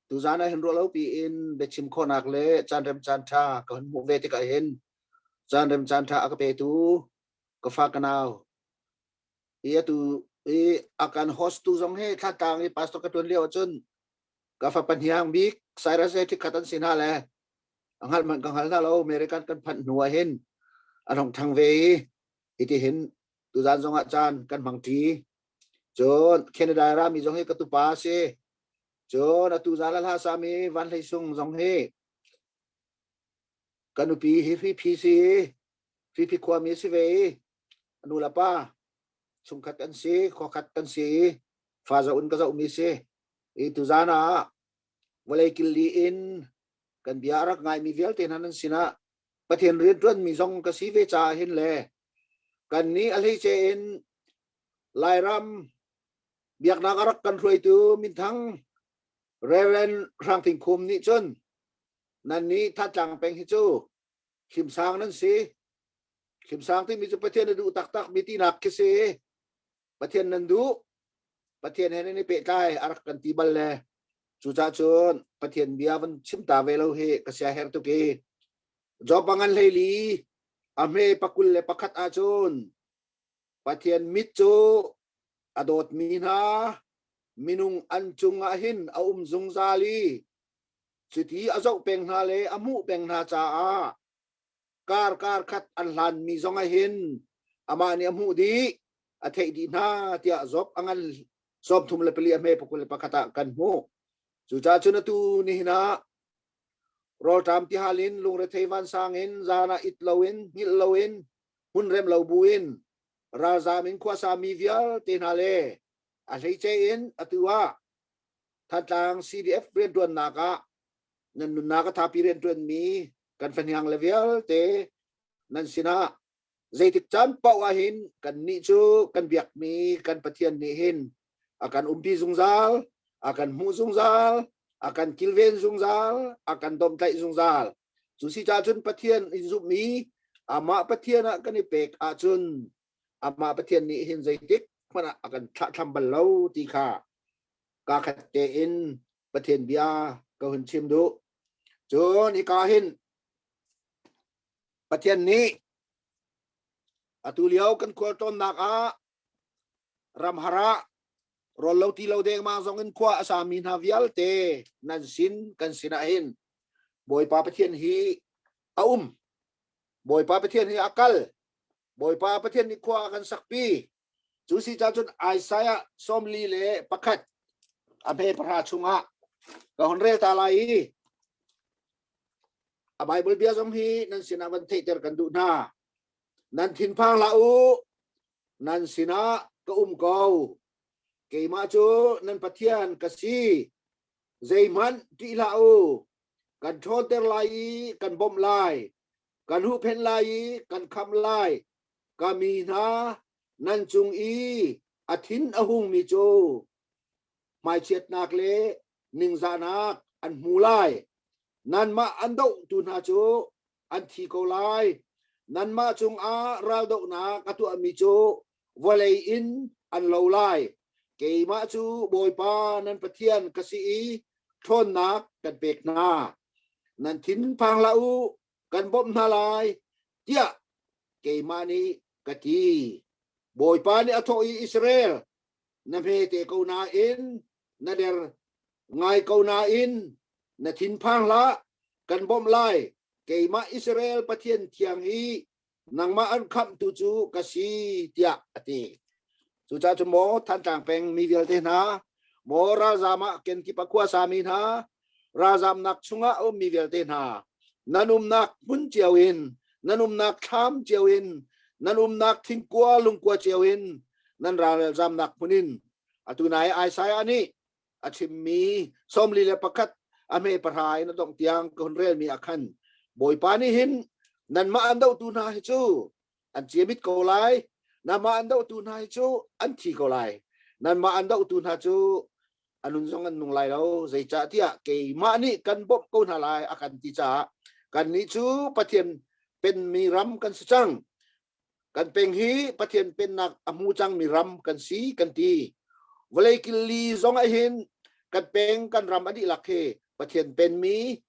E: tuzan ah hin ruah lo piin biachim khawhnak le caan rem caan ṭha ka hun hmuh ve tikah hin caan rem caan ṭha a ka petu ka fa ka nau i atu i a kan host tu zong hi thlatlang i pastor ka ṭuan lio ahcun ka fa pahniang bik Cyrus he ṭhikkhat an si hna le a hngalh hmanh ka hngal hna lo American kan phanh hnu ah hin an hong ṭhang ve i hiti hin tuzan zong ah caan kan hmang ṭi. Cun Canada rami zong hi ka tupa a si. Cun atu zan hla sami Van Hlei Sung zong hi ka nupi hi Hriphi si Hriphi khuami si ve i a nu le pa chungkhat kan si khuakhat kan si i fa zoh in ka zohmi si i tuzan ah vawlei killi in kan bia a rak ngaimi vialte hna nan sinah Pathian rianṭuanmi zong ka si ve caah hin le kan nih a hleice in Lairam biaknak a rak kan hruaitu minthang Reverend Hrang Thing Khum nih cun nan nih Thantlang peng hi cu Hlimsang nan si. Hlimsang timi cu Pathian a duh taktak mi tinak khi si. Pathian nan duh. Pathian he nan i pehtlai a rak kan ti bal le cucah cun Pathian bia van chim ta ve lo hi ka sia her tuk i Job a ngan hleili a hme pakul le pakhat ahcun Pathian mit cu a dawtmi hna minung an cungah hin a um zungzal i cuti a zoh peng hna le a hmuh peng hna caah kar kar khat an hlanmi zong ah hin amah nih a hmuh dih a theih dih hna tiah Job a ngan 34 a hme 21 ah kan hmuh. Cucaah cun atu nihin ah rawlṭam tihal in lungrethei vansang in zan ah it loin hngilh loin hmun rem lo buin ralzam in khuasa mi vialte hna le a hleice in atu ah Thantlang CDF rianṭuannak ah nan nunnak a thapi rianṭuanmi kan fahniang le vialte nan sinah. Zeitik caan paoh ah hin kannih cu kan biakmi kan Pathian nih hin a kan umpi zungzal, a kan hmuh zungzal, a kan kilven zungzal, a kan domhtlaih zungzal. Cu si caah cun Pathian in zumhmi amah Pathian ah kan i pek ahcun amah Pathian nih hin zeitik hmanh ah a kan thlahthlam bal lo ti kha kaa khat tein Pathian bia ka hun chim duh. Cun hika hin Pathian nih atu lio kan khualtlawnnak ah ramhar ah rawl lo ti lo dengmang zong in khua a sami hna vialte nan sin kan sinah hin Bawipa Pathian hi a um. Bawipa Pathian hi a kal. Bawipa Pathian nih khua a kan sakpi. Cu si ca cun Isaiah 41 a hme pahra chungah ka hun rel ta lai i a Bible bia zong hi nan sinah van theihter kan duh hna. Nan thinphang hlah u, nan sinah ka um ko. Keimah cu nan Pathian ka si. Zeihmanh ṭih hlah u. Kan ṭhawnter lai i kan bawmh lai. Kan huhphenh lai i kan khamh lai. Ka mi hna nan cung i a thin a hungmi cu hmaichiatnak le ningzahnak an hmu lai. Nanmah an dohtu hna cu an thi ko lai. Nanmah cungah raldohnak a tuahmi cu vawlei in an lo lai. Keimah cu Bawipa nan Pathian ka si i ṭhawnnak kan pek hna. Nan thin phang hlah u, kan bawmh hna lai, tiah keimah nih ka ti. Bawipa nih a thawh i Israel, na hmete ko nain na der ngai ko nain na thinphang hlah, kan bawmh lai. Keimah Israel Pathian thiang hi nangmah an khamhtu cu ka si tiah a ti. Cucaah cu maw Thantlang peng mi vialte hna, maw ralzam ah kenkip a khua sami hna, ralzamnak chungah a ummi vialte hna, nan umnak hmun cio in, nan umnak thlam cio in, nan umnak thingkua lungkua cio in, nan ralzamnak hmun in, atu nai Isaiah nih a chimmi 41 a hme pahra in a dongh tiang ka hun relmi ah khan Bawipa nih hin nanmah an dohtu hna hi cu an ciamit ko lai nanmah an dohtu hna hi cu an thi ko lai nanmah an dohtu hna cu a nun zong an nung lai lo zeicahtiah keimah nih kan bawmh ko hna lai a kan ti caah kannih cu Pathian penmi ram kan si cang Kan peng hi Pathian pennak a hmu cangmi ram kan si kan ti. Vawlei killi zong ah hin kan peng kan ram a dihlak hi Pathian penmi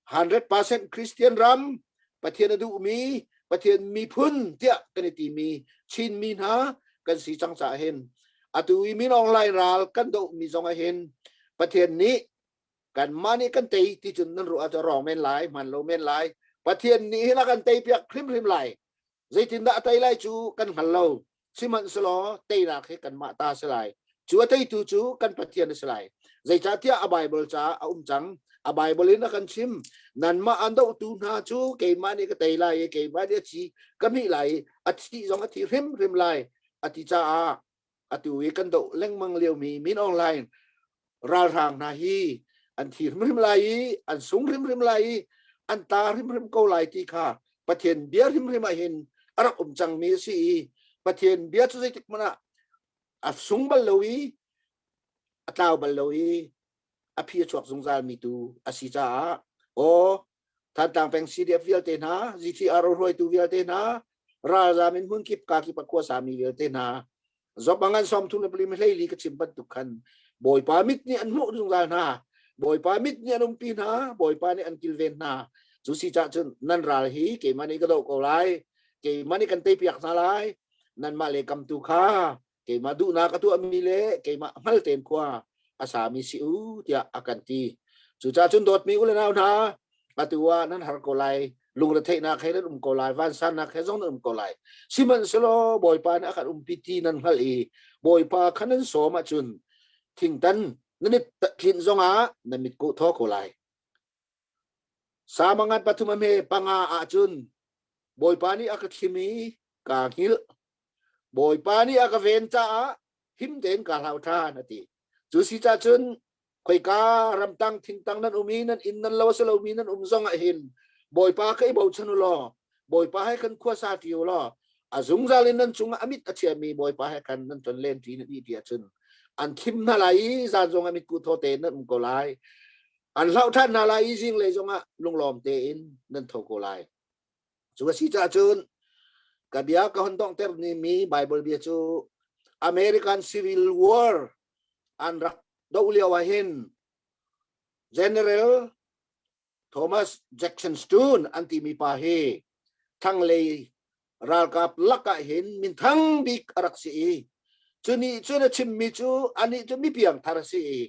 E: 100% Christian ram Pathian a duhmi Pathian miphun tiah kan i timi Chinmi hna kan si cang caah hin atu i Min Aung Hlaing ral kan dohmi zong ah hin Pathian nih kanmah nih kan tei ti cun nan ruah ahcun rawng men lai hman lo men lai Pathian nih hin a kan tei piak hrimhrim lai Zeitindah a tei lai cu kan hngal lo. Sihmanhsehlaw teinak hi kanmah ta a si lai. Cu a teitu cu kan Pathian a si lai. Zeicahtiah a Baibal caah a um cang. A Baibal in a kan chim. Nanmah an dohtu hna cu keimah nih ka tei lai i keimah nih a thi ka hmih lai i a thih zong a thi hrimhrim lai a ti caah atu i kan doh lengmang liomi Min Aung Hlaing ralhrang hna hi an thi hrimhrim lai i an sung hrimhrim lai i an ta hrimhrim ko lai ti kha Pathian bia hrimhrim ah hin a rak um cangmi a si i Pathian bia cu zeitik hmanh ah a sung bal lo i a tlau bal lo i a phi a chuak zungzalmi tu a si caah aw Thantlang peng CDF vialte hna, GTR hruaitu vialte hna, ralzam in hmunkip kakip a khuasami vialte hna, zop angan som thum le pali hleili ka chim bantuk khan Bawipa mit nih an hmuh zungzal hna. Bawipa mit nih an umpi hna, Bawipa nih an kilven hna. Cu si cah cun nan ral hi keimah nih ka doh ko lai, keimah nih kan teipiak hna lai, nanmah le kam tu kha keimah duhnak a tuahmi le keimah hngal tein khua a sami si u tiah a kan ti. Cucaah cun dawtmi u le nau hna, atu ah nan har ko lai, lungretheihnak he nan um ko lai, vansannak he zong nan um ko lai. Sihmanhsehlaw Bawipa nih a kan umpi ti nan hngalh i Bawipa kha nan sawm ahcun thingtan nan i tlinh zongah nan mit ko thaw ko lai. Samangat pathum a hme panga ahcun Bawipa nih a ka thlim i kaa hngilh. Bawipa nih a ka ven caah him tein kaa hlau ṭhan a ti. Cu si cah cun khoika ramtang thingtang nan um i nan inn nan lo a si lomi nan um zong ah hin Bawipa ka i bochan u law Bawipa he kan khuasa ṭi u law. A zungzal in nan cungah a mit a chiami Bawipa he khan nan ton len ṭi na ti ti ahcun an thim hna lai i zan zong ah mitkuh thaw tein nan um ko lai. An hlauh ṭhan hna lai i zinglei zongah lunglawm tein nan tho ko lai. Cu a si caah cun ka bia ka hon donghter mi Bible bia cu American Civil War an rak doh lio ah hin General Thomas Jackson Stone an timi pa hi thlanglei ralkap lakah hin minthang bik a rak si i cu nih cun a chimmi cu anih cu mi piangthar a si i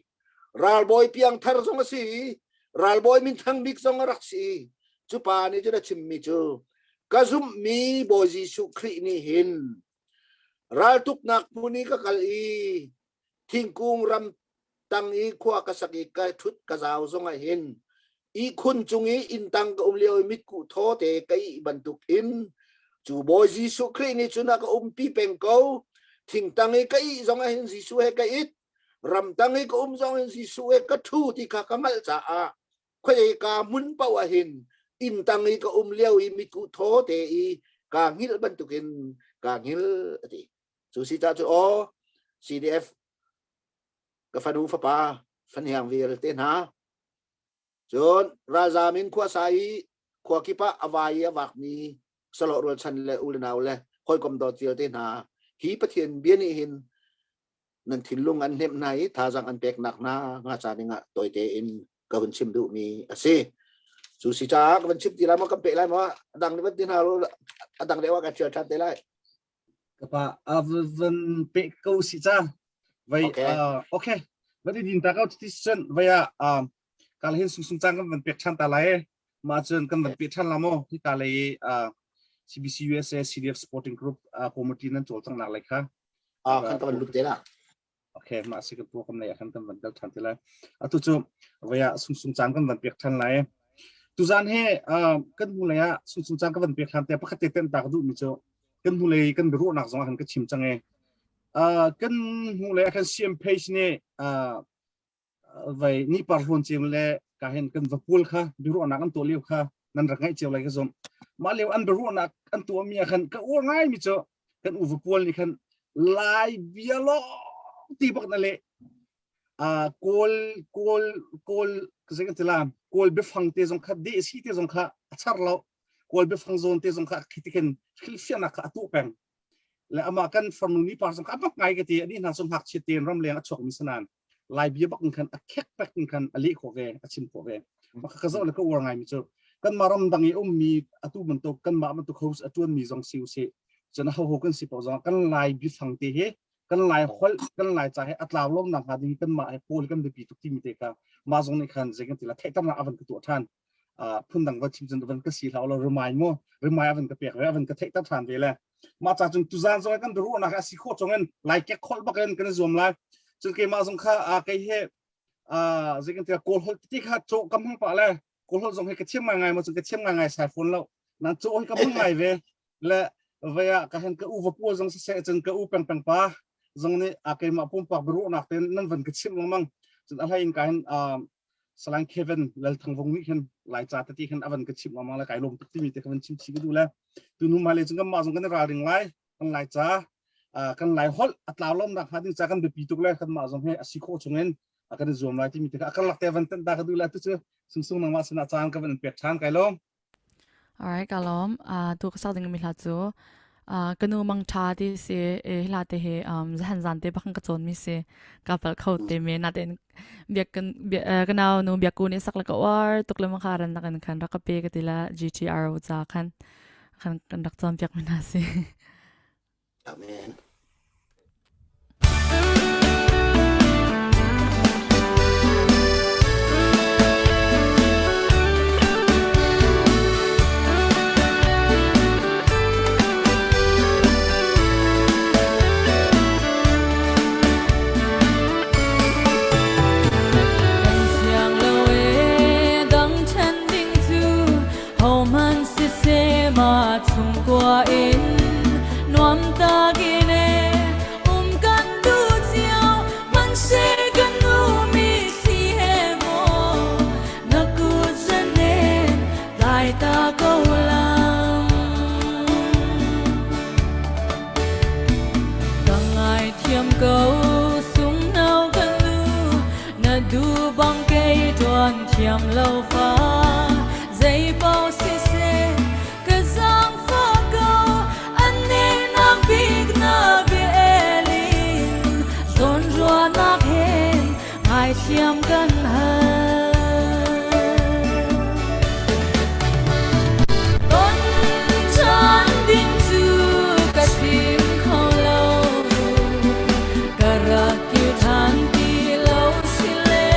E: ralbawi piangthar zong a si i ralbawi minthang bik zong a rak si i cu pa nih cun a chimmi cu ka zumhmi Bawi Jesuh Khrih nih hin raltuknak hmun i ka kal i thingkung ram tang i khua ka sak i ka ṭhut ka zau zong ah hin ihkhun cung i inntang ka um lio i mitkuh thaw te ka ih bantuk in cu Bawi Jesuh Khrih nih cun a ka umpi peng ko. Thingtang i ka ih zong ah hin Jesuh he ka it, ramtang i ka um zong hin Jesuh he ka ṭhu ti kha ka hngalh caah khuai ka hmun paoh ah hin inntang i ka um lio i mitkuh thaw te i kaa hngilh bantukin kaa hngilh a ti. Cu si cah cu aw CDF ka fanu fapa fahniang vialte hna cun ralzam in khuasa i khua kip ah a vai i a vakmi salawh rualchan le u le nau le hawikom dawt vialte hna hi Pathian bia nih hin nan thinlung an hnemh hna i thazaang an peknak hna hnga ca dingah tawite in ka hun chim duhmi a si. Cu si caah ka van chim ti lai maw kan peh lai maw a dang nih van ti hna a dang deuh ah kan ṭial ṭhan te lai.
B: Ka pa a van pe ko si ca. Vai
E: Okay.
B: okay. Van i din ta ko ti cun vai ah kal hin sung sung cang kan van pek ṭhan ta lai. Ma cun kan van pe ṭhan la maw hi ka lei CBC USA CDF Sporting Group committee nan cawlcang nak lai kha.
E: Ah kan ka van lut te la.
B: Okay, mah si ka pu kam lei ah khan kan van kal ṭhan te lai. Atu cu vai ah sung sung cang kan van pek ṭhan lai. Tuzan he kan hnu lei ah sung sung cang ka van pek ṭhan te pakhat te ten ta ka duh mi cu kan hnu lei kan biaruahnak zong ah khan ka chim cang e. Kan hnu lei ah khan CM page nih vai ni par hlawn ceu le ka hen kan vapual kha biaruahnak an tuah lio kha nan rak ngaih cio lai ka zumh. Mah lio an biaruahnak an tuah mi ah khan ka uar ngai mi cu kan u vapual nih khan lai bia lawng ti bak na le kawl kawl kawl zei kan ti la kawl biafang te zong kha de si te zong kha a char lo kawl biafang zawn te zong kha khi khin hrilhfiahnak kha a tuah peng le amah kan farnu ni par zong kha a bak ngai ka ti ani hna sung ngakchia tein ramleng a chuak mi sanan lai bia bak in khan a khek pek in khan a leh khawh ve a chim khawh ve maka ka zoh le ka uar ngai mi cu kan mah ram dang i ummi atu bantuk kan mah bantuk host a tuan mi zong si usih cun ho ho kan si paoh zong kan lai biafang te hi kan lai holh kan lai ca he a tlau lo nak hnga ding kan mah he pawl kan biapi tuk timi te kha mah zong nih khan zei kan ti la theihternak a van ka tuah ṭhan phundang va chim cun van ka si hlah lo remind mu remind a van ka pek ve a van ka theihter ṭhan ve le mah ca cun tuzan zong kan biaruahnak a si khawh chung in lai kek kholh bak in kan i zuam lai cun keimah zong kha kei he zei kan ti kawl holh ti kha cawh ka hmang pah le kawl holh zong hi ka thiam ngai ngai mo cun ka thiam ngai ngai sai fawn lo nan cawh hi ka hmang ngai ve le vei ah ka hen ka u va pu zong siseh cun ka u peng peng pa zong nih a keimah pumpak biaruahnak ten nan van ka chimh lengmang cun a hlei in ka hin Salang Kevin Lalthangvung nih khin lai ca tati khin avan ka chimh lengmang le kai lawm tuk timi te ka van chim chih ka duh le tu nu mai le cun kan mah zong kan i ralring lai kan lai ca kan lai holh a tlau lom nak hnga ding ca kan biapi tuk le kan mah zong hi a si khawh chung in a kan i zuam lai timi te kha a karlak te van tan ta ka duh le tu cu sungsung nangmah sinah caan ka van pek ṭhan kai lawm
F: Alright, ka lawm. Tu ka sak ding mi hla cu ka nu mang ṭha ti si e hla te hi zahan zan te bakhan ka cawn mi si ka pal kho te me na ten biak kan ka nau nu biak ku nih sak la ka uar tuk le makha ran nakin khan rak ka pe ka ti la GTRO ca khan khan kan rak cawn piak mi hna si.
E: Amen.
A: Kan siang lo e dang ṭhen ding cu hohmanh siseh mah chungkua in nuam takin e um kan duh cio hmanhseh kan nu mitthli he maw na kut zanen tlai ta ko lang. du bang kei tuan thiam lo fa zei pau siseh ka zaangfah ko an nak bik na biaelin zawnruahnak hen ngaithiam kan hal. Ton chan ding cu ka chim kho lo ka rak kir than ti lo si le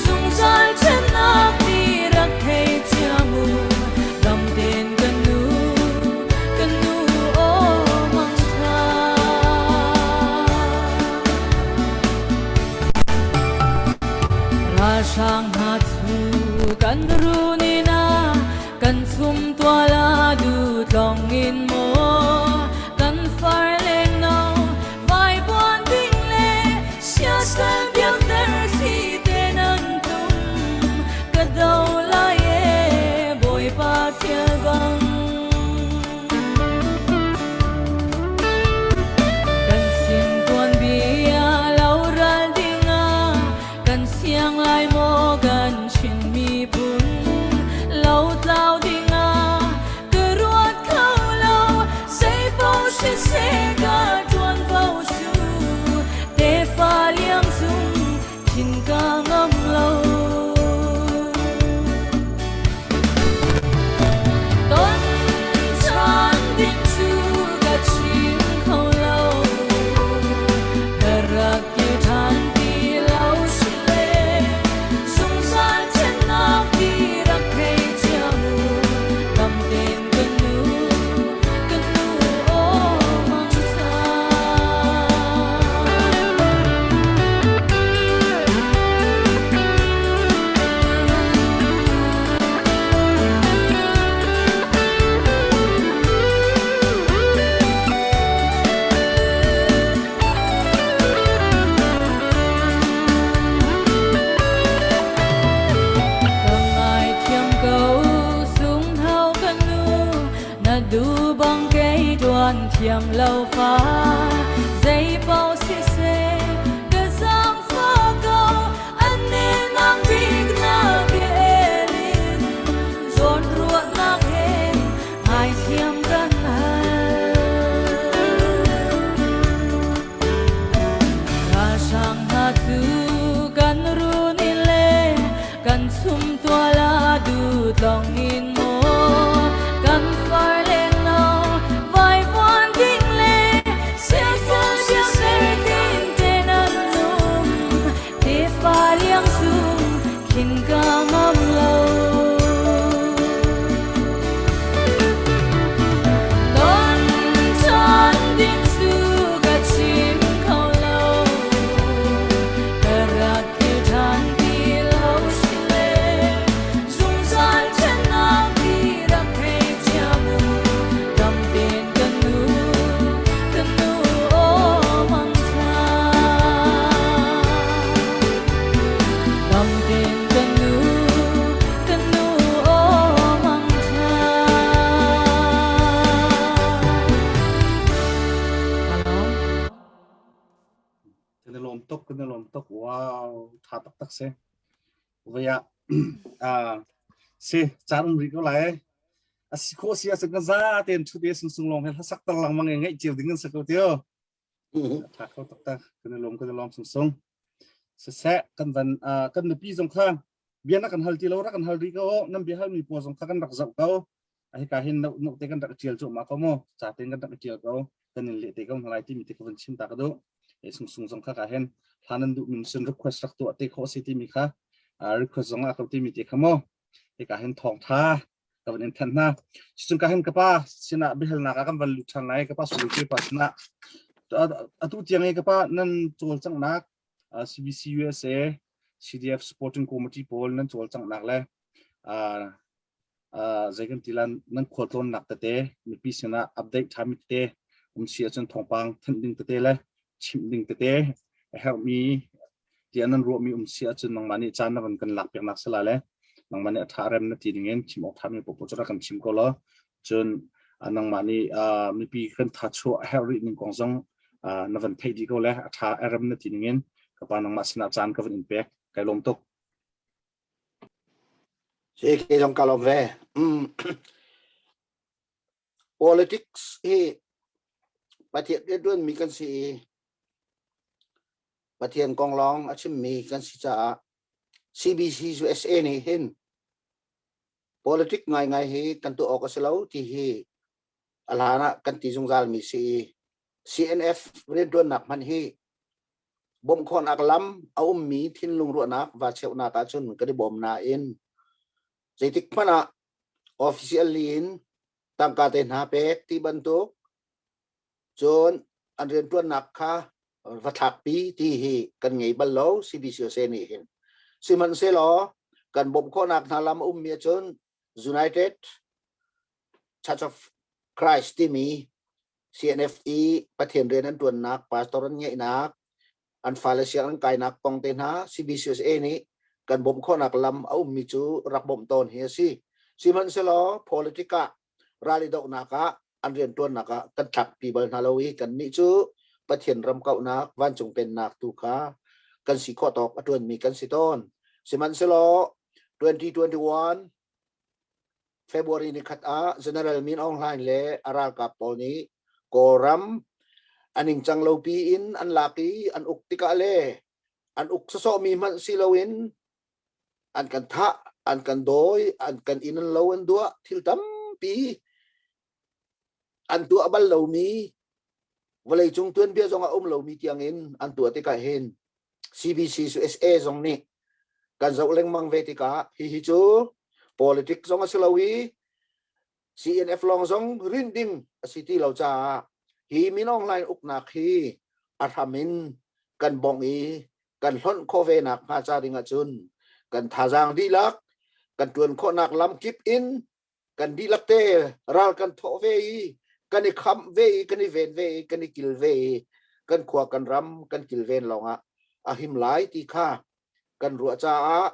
A: zungzal ṭhennak ti rak thei cia mu dam ten ka nu ka nu aw mangtha. Ralhrang hna cu kan run in a kan chum tual a dutlong in maw kan far lengno vaivuan ding le siasal biakter thli te nan tum ka do lai e Bawipa thial bang. Kan sin tuanbia lo ral dingah kan siang lai maw kan Chin miphun lo tlau dingah ka ruat kho lo zeipaoh siseh ka ṭuanvo cu tefa liang cung thin ka ngam lo. Ton chan ding cu ka chim kho lo ka rak kir ṭhan ti lo si le zungzal ṭhennak ti rak thei cia mu dam tein ka nu ka nu aw mangtha. Ka ngaithiam ko sunghno ka nu na duh bang kei tuan thiam lo fa zeipaoh siseh ka zaangfah ko an nehnak bik na kel in zawnruahnak he ngaithiam kan hal. Ralhrang hna cu kan run in le kan chumtual a dutlong in maw kan far lengno vaivuan ding le siasal siaser tin te nan num tefa liang sung khin ka ngam lo. Ton chan ding cu ka chim kho lo ka rak kir ṭhan ti lo si le zungzal ṭhennak ti rak thei cia mu dam tein ka nu ka nu aw mangtha dam tein ka nu ka nu aw mangtha. Hello.
B: Kan i lawm tuk, kan i lawm tuk. Wow, tha taktak si. Vaya, ah, si, caan um rih ko lai. A si khawh si ahcun ka za tein ṭhu te sung lawng he hlasak tar lengmang i ngaih cio ding an si ko tio. Tha kho taktak. Kan i lawm, kan i lawm sungsung. Siseh, kan van, ah, kan nupi zong kha bia na kan hal ti lo rak kan hal rih ko nan bia halmi pawl zong kha kan rak zoh ko hika hin no no te kan rak tial cu ma ko mu ca ten kan rak tial ko kan in leh te ko hna lai timi te ka van chim ta ka duh e sung sung zong kha ka hen hlan nan duh min sin request rak tuah te kho si timi kha request zong a ko timi te kha mo hika hin thawng tha ka van in than hna cun ka hin ka pa sinah biahalnak ah kan van lut than lai ka pa sulu ke pa sinah atu tiang i ka pa nan cawlcanghnak CBC USA CDF supporting committee pawl nan cawlcanghnak le zei kan ti lan nan khualtlawnnak tete mipi sinah update ṭhami tete um si ahcun thawngpang thanh ding tete le chimh ding tete a herhmi tiah nan ruahmi um si ahcun nangmah nih caan na van kan lak piaknak si lai le nangmah nih a ṭha rem na ti ding in chim awk ṭhami paohpaoh cu rak kan chim ko law cun nangmah nih mipi kan tha chuah a herh rih ning kong zong na van theih dih ko le a ṭha a rem na ti ning in ka pa nangmah sinah caan ka van in pek. Kai lawm tuk.
E: Si ke zong ka lawm ve. Politics hi Pathian riantuan mi kan si i Pathian kong lawng a chimmi kan si caah CBC USA nih hin politic ngaingai hi kan tuah awk a si lo ti hi a hlan ah kan ti zungzal mi si i CNF riantuannak hmanh hi bawmh khawhnak lam a ummi thinlung ruahnak va cheuhnak ahcun kan i bawm nain zeitik hmanh ah officially in tangka te hna pek ti bantuk cun an riantuannak kha va thlakpi ti hi kan ngei bal lo CBCUSA nih hin sihmanhsehlaw kan bawmh khawhnak hna lam a ummi ahcun United Church of Christ timi CNF i Pathian rian an ṭuannak pastor an ngeihnak an fale siang an kainak kong te hna CBCUSA nih kan bawmh khawhnak lam a ummi cu rak bawmh tawn hi a si. Sihmanhsehlaw politic ah ral i dohnak ah an rianṭuannak ah kan thlakpi bal hna lo i kannih cu Pathian ram kauhnak vancung pennak tu kha kan si khawh tawk a ṭuanmi kan si tawn. Sihmanhsehlaw 2021 February ni khat ah General Min Aung Hlaing le a ralkap pawl nih Kawlram a ningcang lopi in an lak i an uk tikah le an uk sawsawhmi hmanh si loin an kan thah, an kan dawi, an kan inn an lo an duah, thil tampi an tuah bal lomi vawleicung tuanbia zong a um lomi tiangin an tuah tikah hin CBC USA zong nih kan zoh lengmang ve tikah hihi cu politics zong a si lo i CNF lawng zong rin ding a si ti lo caah hi Min Aung Hlaing uknak hi a hram in kan bongh i kan hlonh khawh ve nak hnga ca ding ahcun kan thazaang dihlak kan tuan khawhnak lam kip in kan dihlak te ral kan thawh ve i kan i khamh ve i kan i ven ve i kan i kil ve i kan khua kan ram kan kilven lawngah a him lai ti kha kan ruah caah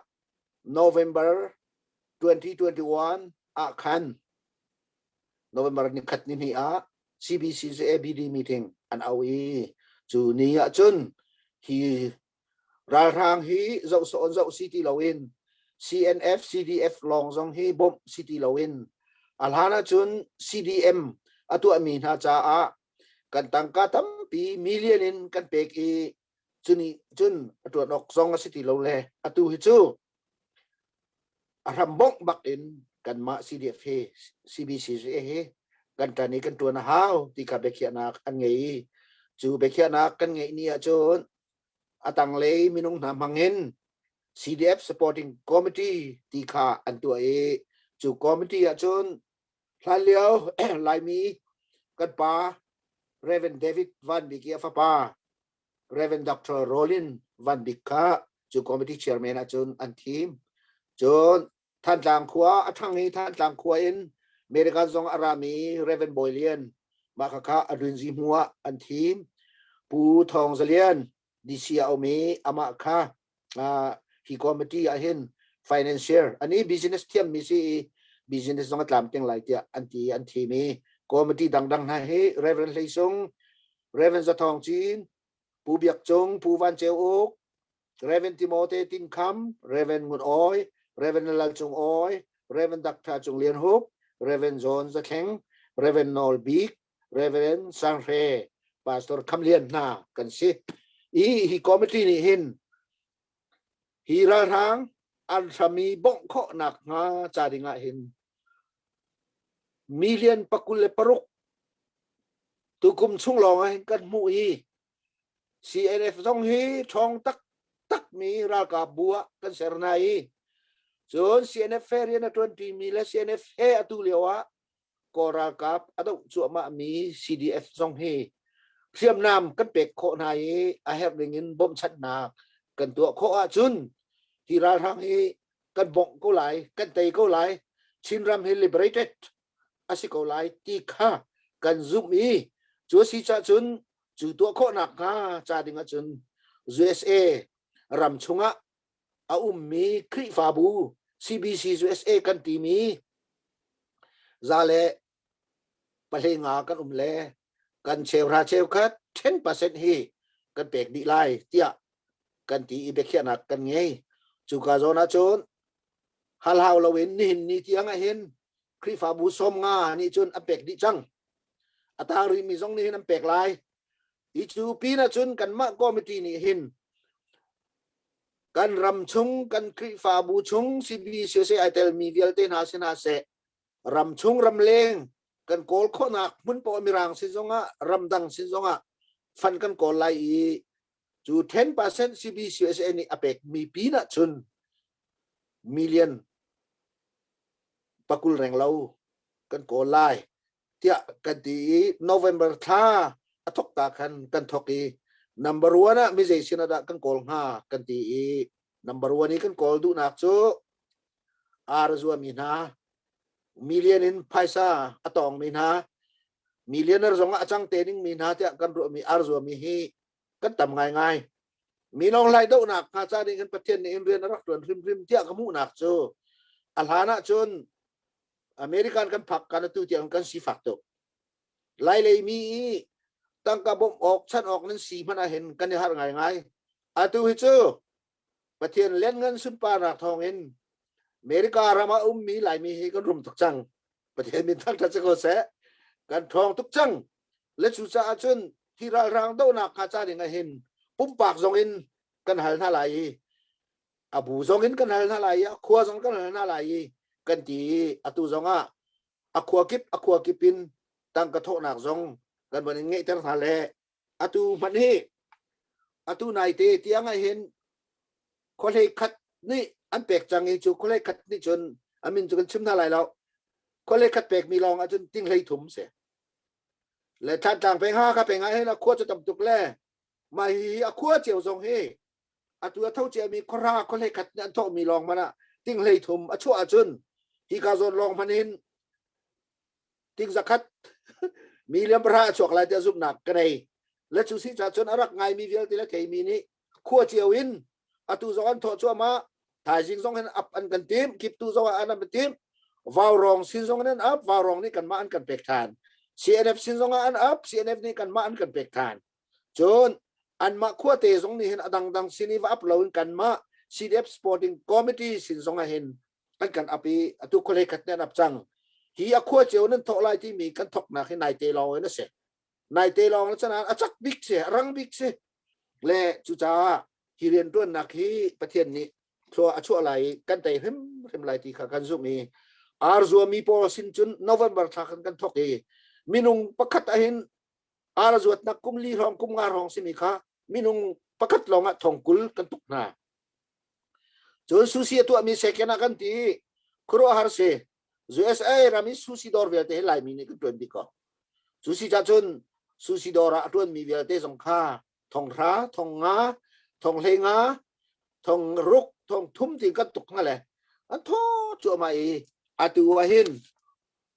E: November 2021 ah khan November ni khat ni hnih ah CBC ABD meeting an au i cu ni ah cun hi Ralhrang hi zoh sawh zoh si ti loin CNF, CDF lawng zong hi bawmh si ti loin a hlan ahcun CDM a tuahmi hna caah kan tangka tampi million in kan pek i cuni cun a tuan awk zong a si ti lo le atu hi cu a hram bongh bak in kanmah CDF hi CBC hi kan ṭan i kan ṭuan a hau ti kha biakhiahnak an ngei i cu biakhiahnak kan ngeih ni ahcun a tanglei minung hna hmangin CDF supporting committee ti kha an tuah i cu committee ahcun hlanlio Laimi kan pa Reverend David Van Bik i a fapa Reverend Dr. Rolin Van Bik kha cu committee chairman ahcun an thim. Cun Thantlang khua a ṭhang i Thantlang khua in American zong a rami Reverend Bawi Lian mah khakha a rinzi hmu ah an thim. Pu Thawng Za Lian DC a um i amah kha hi committee ah hin financier ani business thiam mi si i business zong a tlam ting lai tiah an ti an thim i committee dangdang hna hi Reverend Hlei Sung Reverend Za Thawng Cin Pu Biak Cung Pu Van Ceu Uk Reverend Timote Tin Kham Reverend Ngun Awi Reverend Lal Cung Awi Reverend Dr. Cung Lian Hup Reverend John Za Thleng Reverend Nawl Bik Reverend Sang Hre Pastor Kham Lian hna kan si. I hi committee nih hin hi ralhrang an hrami bongh khawhnak hnga ca ding ah hin million pakul le paruk tukum chung lawng ah hin kan hmuh hi CNF zong hi ṭhawng tak tak mi ralkap bu ah kan ser hna i cun CNF he rian a ṭuanṭi mi le CNF he atu lio ah Kawl ralkap a doh cuahmah mi CDF zong hi hriamnam kan pek khawh hna i a herh ning in bawmhchanhnak kan tuah khawh ahcun hi ralhrang hi kan bongh ko lai, kan tei ko lai, Chinram hi liberated a si ko lai ti kha kan zumh i cu a si cahcun cu tuah khawhnak hnga ca ding ahcun USA ram chungah a ummi Khrihfabu CBC USA kan timi za le pahle nga kan um le kan cheuhra cheukhat 10% hi kan pek dih lai tiah kan ti i biakhiahnak kan ngei. Cuka zawn ahcun hal hau loin nihin ni tiang ah hin Khrihfabu 50 nih cun an pek dih cang. A tang rihmi zong nih hin an pek lai. Hi cu pin ahcun kanmah committee nih hin kan ram chung kan Khrihfabu chung CBCUSA ai telmi vialte hna si hna seh ram chung ram leng kan kawl khawhnak hmun paoh mirang sin zongah ramdang sin zongah fund kan kawl lai i cu 10% CBCUSA nih a pekmi pin ahcun million pakul reng lo kan kawl lai tiah kan ti i November thla a thok ta khan kan thok i number one ah mi zei sin ah dah kan kawl hnga kan ti i number one i kan kawl duhnak cu ar zuami hna million in phaisa a tawngmi hna millionaire zong ah a cang te dingmi hna tiah kan ruahmi ar zuami hi kan tam ngaingai. Mi lawng lai dohnak hnga ca ding kan Pathian nih in rian a rak tuan hrimhrim tiah ka hmuhnak cu a hlan ah cun American kan phak kan atu tiang kan sifak tuk. Lai lei mi i tangka bawmh awk chan awk nan si hmanh ah hin kan i harh ngaingai. Atu hi cu Pathian lianngan sunparnak thawngin America ram ah ummi Laimi hi kan rum tuk cang. Pathian min thangṭhat si ko seh. Kan ṭhawng tuk cang. Le cucaah cun hi ralhrang dohnak kha ca ding ah hin pumpak zong in kan hal hna lai i a bu zong in kan hal hna lai i a khua zong kan hal hna lai i kan ti i atu zong ah a khua kip a khua kip in tangka thawhnak zong kan van in ngeihter hna le atu hmanh hi atu naite tiang ah hin khuahlei khat nih an pek cang i cu khuahlei khat nih cun a min cu kan chim hna lai lo khuahlei khat pekmi lawng ahcun ting hlei thum si le Thantlang peng ha ka peng ah hin a khua cu tam tuk le mah hi a khua cio zong hi atu a tho ciami khuahra khuahlei khat nih an thawhmi lawng hmanh ah ting hlei thum a chuah ahcun hi ka zawn lawng hmanh hin ting zakhat million pahra a chuak lai tiah zumhnak ka nei le cu si ca cun a rak ngaimi vialte le theimi nih khua cio in atu zong an thawh cuahmah thaizing zong hin ap an kan tim kiptu zong ah an an tim vaurong sin zong in an ap vaurong nih kanmah an kan pek than CNF sin zong ah an ap CNF nih kanmah an kan pek than cun anmah khuate zong nih hin a dangdang sin i va ap loin kanmah CDF Sporting Committee sin zong ah hin an kan ap i atu khualei khat nih an ap cang hi a khua cio nan thawh lai timi kan thoknak hi naite lawng in a si naite lawng in cun a cak bik si a rang bik si le cucaah hi rianṭuannak hi Pathian nih thlua a chuah lai i kan tei hrimhrim lai ti kha kan zumh i ar zuami pawl sin cun November thla khan kan thok i minung pakhat ahin ar zuatnak kum li hrawng kum nga hrawng simi kha minung pakhat lawng ah thong 20 kan tuk hna. Cun sushi a tuahmi second ah kan ti khuaruahhar si USA ram i sushi dawr vialte hi Laimi nih kan ṭuan dih ko. Sushi ca cun sushi dawr ah a ṭuanmi vialte zong kha 5000, 5000, 15,000, 6000, 3000 ti kan tuk hnga le an thaw cuahmah i atu ah hin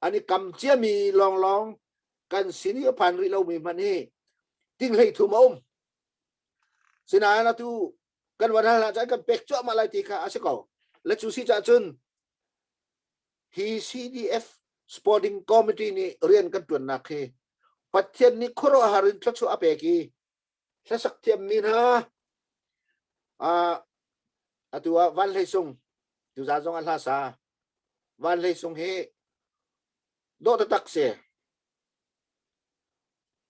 E: an i kam ciami lawnglawng kan sin i a phan rih lomi hmanh hi ting 33 a um. Sinain atu kan van hal ahcun kan pek cuahmah lai ti kha a si ko. Le cu si cah cun hi CDF Sporting Committee nih rian kan ṭuannak hi Pathian nih khuaruahhar in thluachuah a pek i hlasak thiammi hna atu ah Van Hlei Sung tuzaan zong ah hla sa Van Hlei Sung hi dawh taktak si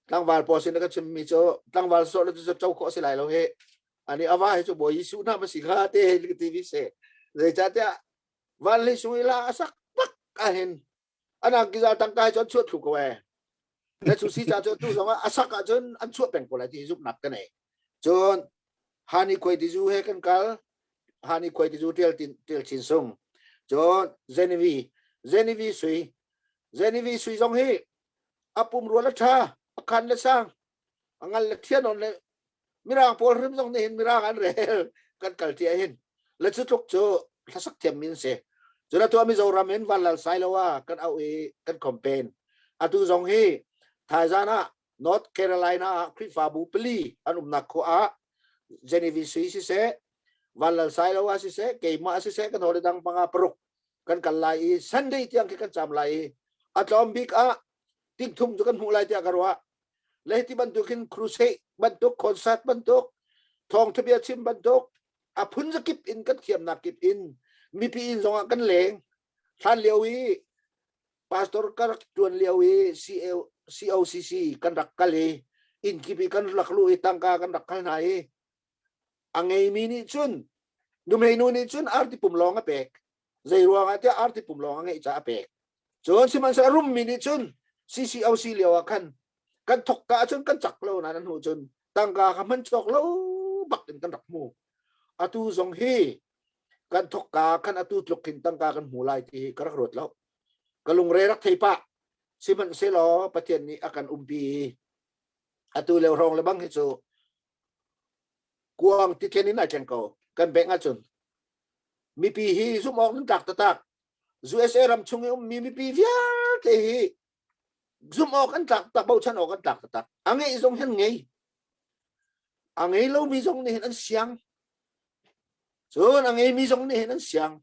E: tlangval pawl sin ka chimmi cu tlangval sawh le cu co khawh si lai lo hi ani ava hi cu Bawi Jesuh hna ma si kha te ti vi se zeicahtiah Van Hlei Sung i la a sak bak ahhin anang kizal tangka hi cu an chuah thlu ko ee na cu si ca cu tu zong ah a sak ahcun an chuah peng ko lai ti zumhnak ka nei cun hani khuai tizu he kan kal hani khuai tizu tial tial chin sung cun Genevi Genevi sui Genevi sui zong hi a pum rual a tha a khan le sang a ngal le thian on le mirang pawl hrim zong nih hin mirang an rel kan kal tia hin le cu tluk cu hlasak thiam min si cun atu Mizoram in Vanlal Sailoa kan auh i kan campaign atu zong hi thaizan ah North Carolina ah Khrihfabu pali an umnak khua ah Genevieve Sui siseh Vanlal Sailoa siseh keimah siseh kan hawle dang panga paruk kan kal lai i Sunday tiang khi kan cam lai i a tlawm bik ah ting thum cu kan hmuh lai tiah ka ruah le ti bantuk hin crusade bantuk concert bantuk thawngthabia chim bantuk. A phun zakip in kan thiamnak kip in mipi inn zongah kan leng. Hlan lio i pastor ka rak tuan lio i COCC kan rak kal i inn kip i kan rak luh i tangka kan rak kal hna i a ngeimi nih cun nuhmei nu nih cun arti pum lawng a pek. Zei ruangah tiah arti pum lawng a ngeih caah a pek. Cun sihmanhsehlaw a rummi nih cun CCOC lio ah khan kan thok ka ahcun kan cak lo nain a hnu cun tangka kha hman cawk lo bak in kan rak hmu. Atu zong hi kan thok ka khan atu tluk hin tangka kan hmu lai ti hi ka rak ruat lo. Ka lungre rak thei pah. Sihmanhsehlaw Pathian nih a kan umpi i atu lio hrawng le bang hi cu kuang titlen in ai tleng ko kan bank ahcun mipi hi zumh awk nan tlak taktak USA ram chung i ummi mipi vialte hi zumh awk an tlak tak bochan awk an tlak taktak a ngeih zong hin ngei a ngei lomi zong nih hin an siang cun a ngeimi zong nih hin an siang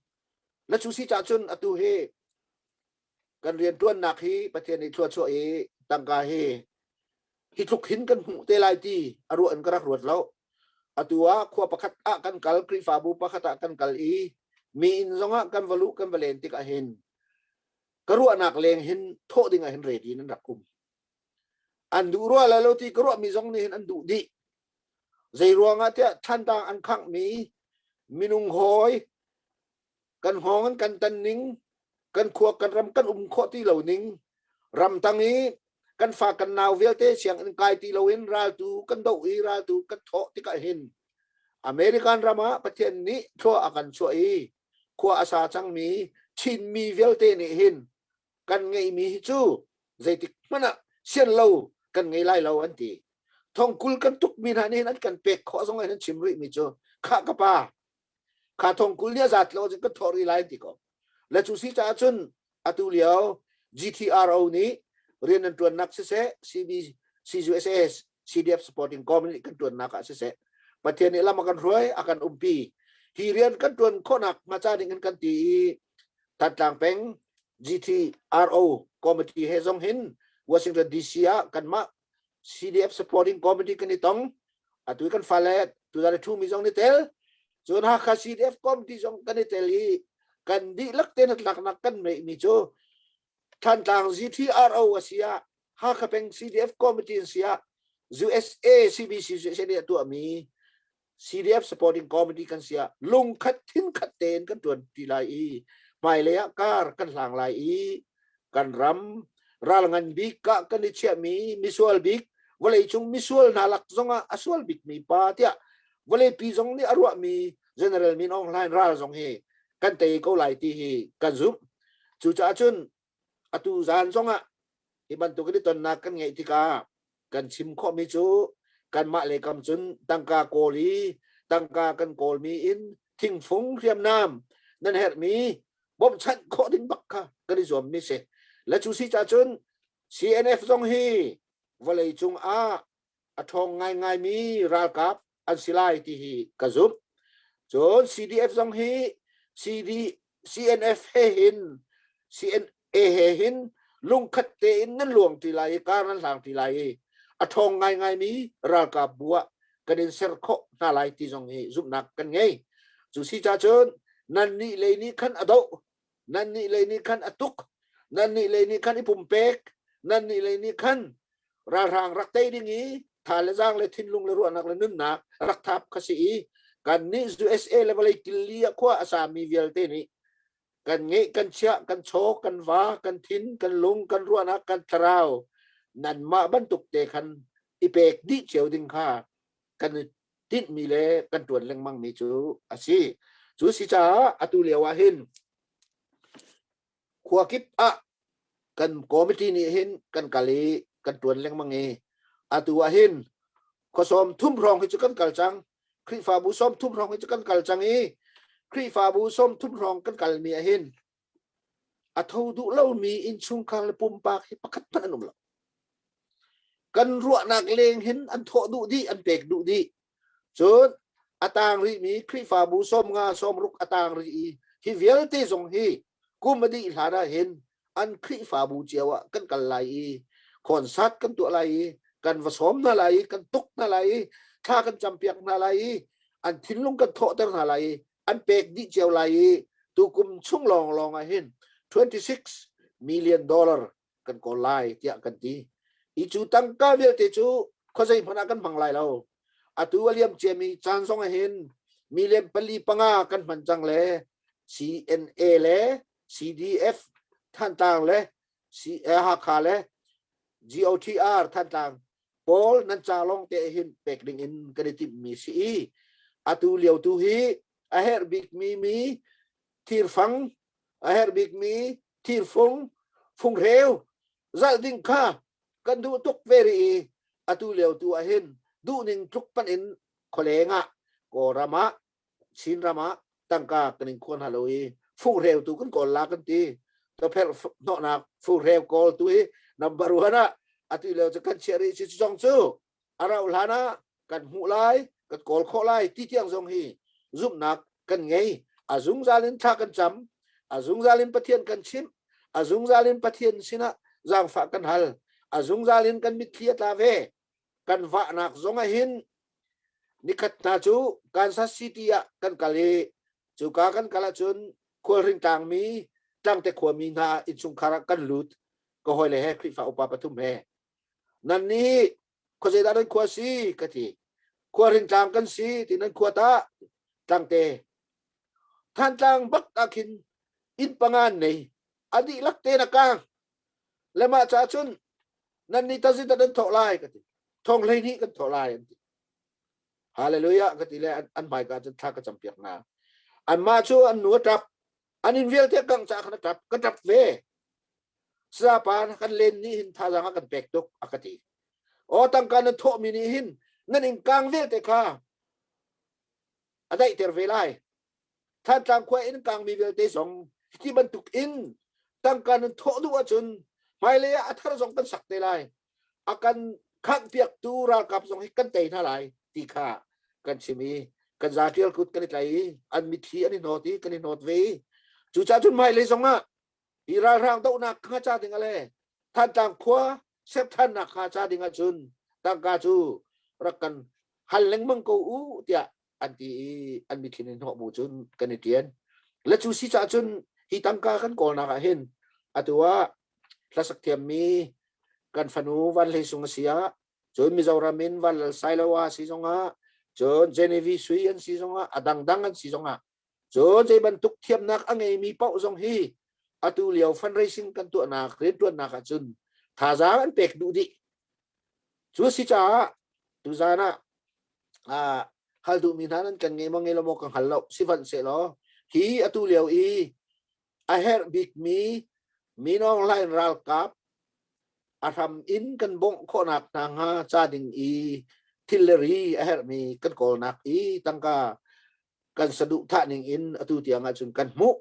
E: la cu si cah cun atu hi kan riantuannak hi Pathian nih thluachuah i tangka hi hi tluk hin kan hmuh te lai ti a ruah in ka rak ruat lo atu ah khua pakhat ah kan kal Khrihfabu pakhat ah kan kal i mi inn zongah kan va luh kan va len tikah hin ka ruahnak leng hin thawh ding ah hin ready in an rak um an duh rua lai lo ti ka ruahmi zong nih hin an duh dih zei ruangah tiah thantang an khanghmi minung hawi kan hngawng an kan tan ning kan khua kan ram kan um khawh ti lo ning ramtang i kan fa kan nau vialte sianginn kai ti loin raltu kan doh i raltu kan thawh tikah hin American ram ah Pathian nih thlua a kan chuah i khua a sa cangmi Chinmi vialte nih hin kan ngeihmi hi cu zeitik hmanh ah sian lo kan ngei lai lo an ti. Thongkul kan tukmi hna nih hin an kan pek khawh zong in an chim rihmi cu khah ka pa kha thongkul nih a zat lo cun kan thawh rih lai an ti ko. Le cu si caah cun atu lio GTRO nih rian an ṭuannak siseh CB CUSA CDF supporting committee kan ṭuannak ah siseh Pathian nih lam a kan hruai a kan umpi hi rian kan ṭuan khawhnak hnga ca ding in kan ti i Thantlang peng GTRO committee he zong hin Washington DC ah kanmah CDF supporting committee kan i tong atu kan fale tuzan i ṭhumi zong ni tel cun Hakha CDF committee zong kan i tel i kan dihlak te hnatlaknak kan ngeihmi cu Thantlang GTRO a si ah Hakha peng CDF committee an si ah USA CBC USA nih a tuahmi CDF supporting committee kan si ah lungkhat thinkhat tein kan tuan ti lai i hmailei ah kar kan hlang lai i kan ram ral ngan bik ah kan i chiahmi misual bik vawleicung misual hna lak zongah a sual bikmi pa tiah vawleipi zong nih a ruahmi General Min Aung Hlaing ral zong hi kan tei ko lai ti hi kan zumh. Cucaah cun atu zan zongah hi bantuk in i tonnak kan ngeih tikah kan chim khawhmi cu kanmah le kam cun tangka kawl i tangka kan kawlmi in thingfung hriamnam nan herhmi bawmhchanh khawh ding bak kha kan i zuammi si. Le cu si cah cun CNF zong hi vawlei cung ah a ṭhawng ngaingaimi ralkap an si lai ti hi ka zumh. Cun CDF zong hi CD, CNF he hin CNA he hin lungkhat tein nan luang ṭi lai i kar nan hlang ṭi lai i a ṭhawng ngaingaimi ralkap bu ah kan in ser khawh hna lai ti zong hi zumhnak kan ngei. Cu si ca cun nannih lei nih khan a doh, nannih lei nih khan a tuk, nannih lei nih khan i pumpek, nannih lei nih khan ralhrang rak tei ding i tha le zaang le thinlung le ruahnak le nunnak rak thap kha si i kan nih USA le vawlei killi ah khua a sami vialte nih kan ngeih kan chiah kan chaw kan va kan thin kan lung kan ruahnak kan thlarau nanmah bantuk te khan i pek dih cio ding kha kan i tinhmi le kan tuan lengmang mi cu a si cu si caah atu lio ah hin khua kip ah kan committee nih hin kan kal i kan tuan lengmang i atu ah hin khua sawm thum hrawng hi cu kan kal cang Khrihfabu sawm thum hrawng hi cu kan kal cang i Khrihfabu sawm thum hrawng kan kal mi ah hin a tho duh lomi innchungkhar le pumpak hi pakhat hmanh an um lo kan ruahnak leng hin an thawh duh dih an pek duh dih cun a tang rihmi Khrihfabu 50 60 a tang rih i hi vialte zong hi kum a dih hlan ah hin an Khrihfabu cio ah kan kal lai i concert kan tuah lai i kan va sawm hna lai i kan tuk hna lai i thla kan campiak hna lai i. An thinlung kan thawhter hna lai i an pek dih cio lai i tukum chung lawnglawng ah hin 26 million dollar kan kawl lai tiah kan ti. I cu tangka vialte cu khuazei hmanh ah kan hmang lai lo. Atu a liam ciami caan zong ah hin million pali panga kan hman cang le CNA le CDF Thantlang le Hakha le GOTR Thantlang pawl nan ca lawng te hin pek ding in kan i timhmi si i atu lio tu hi a herh bikmi mi thirfang a herh bikmi thirfung funghreu zalh ding kha kan duh tuk ve rih i atu lio tu ah hin duhning tluk pan in khualeng ah Kawlram ah Chinram ah tangka kan in khuan hna lo i funghreu tu kan kawl la kan ti topher hnawhnak funghreu kawl tu hi number one ah atu lio cu kan chiah rih si cu zong cu a rauh hlan ah kan hmuh lai kan kawl khawh lai ti tiang zong hi zumhnak kan ngei a zungzal in thla kan cam a zungzal in Pathian kan chimh a zungzal in Pathian sinah zaangfah kan hal a zungzal in kan mitthli a tla ve kan vahnak zong ah hin nikhat hna cu Kansas City ah kan kal i cuka kan kal ahcun khualhring tlangmi tlangte khuami hna innchungkhar ah kan lut ka hawile he Khrihfa upa pathum he nan nih khuazeidah nan khua si ka ti khualhring tlang kan si ti nan khua ta tlangte Thantlang bak ah khin inn panga an nei a dihlak te na kang le mah ca cun nan nih tazin nan thawh lai ka ti thong hlei hnih kan thawh lai an ti hallelujah ka ti le an hmaika cun thla ka campiak hna anmah cu an nu a ṭap an inn vialte kangh ca khan a ṭap ka ṭap ve sapa kan len nih hin thazaang a kan pek tuk a ka ti aw tangka nan thawhmi nih hin nan inn kang vialte kha a daihter ve lai Thantlang khua in kangmi vialte zong hiti bantuk in tangka nan thawh duh ahcun hmailei ah a thar zong kan sak te lai. A kan khanghpiaktu ralkap zong hi kan tei hna lai ti kha kan chim i kan zatial kut kan i tlai i an mitthli an i hnawt i kan i hnawt ve i cucaah cun hmailei zong ah hi ralhrang dohnak kha ca ding ah le Thantlang khua serthannak kha ca ding ahcun tangka cu rak kan hal lengmang ko u tiah an ti i an mitthli in hnawh bu cun kan i ṭian. Le cu si caah cun hi tangka kan kawlnak ah hin atu ah hlasak thiammi kan fanu Van Hlei Sung a si ah cun Mizoram in Van Lal Sailoa si zongah cun Genevieve Sui an si zongah a dangdang an si zongah cun zei bantuk thiamnak a ngeimi paoh zong hi atu lio fundraising kan tuahnak rianṭuannak ah cun thazaang an pek duh dih. Cu si caah tuzaan ah ah hal duhmi hna nan kan ngei maw ngei lo maw ka hngal lo sihmanhsehlaw hi atu lio i a herh bikmi Min Aung Hlaing ralkap a hram in kan bawmh khawhnak hna hnga ca ding i thil le ri a herhmi kan kawlnak i tangka kan saduhthah ning in atu tiang ahcun kan hmuh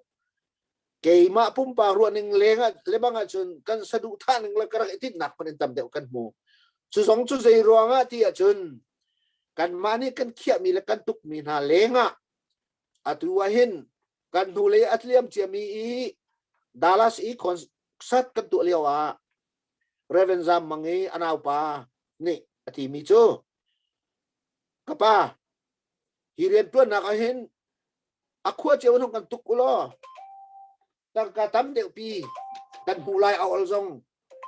E: keimah pumpak ruahning leng ah lebang ahcun kan saduhthah ning le ka rak i tinhnak hmanh in tam deuh kan hmu cu zong cu zei ruangah ti ahcun kanmah nih kan khiahmi le kan tukmi hna lengah atu ah hin kan hnulei a tliam ciami i Dallas i concert kan tuah lio ah Reverend Zam Mang i a naupa nih a timi cu ka pa hi rianṭuannak ah hin a khua cio in hung kan tuk u law tangka tam deuhpi kan hmuh lai a ol zong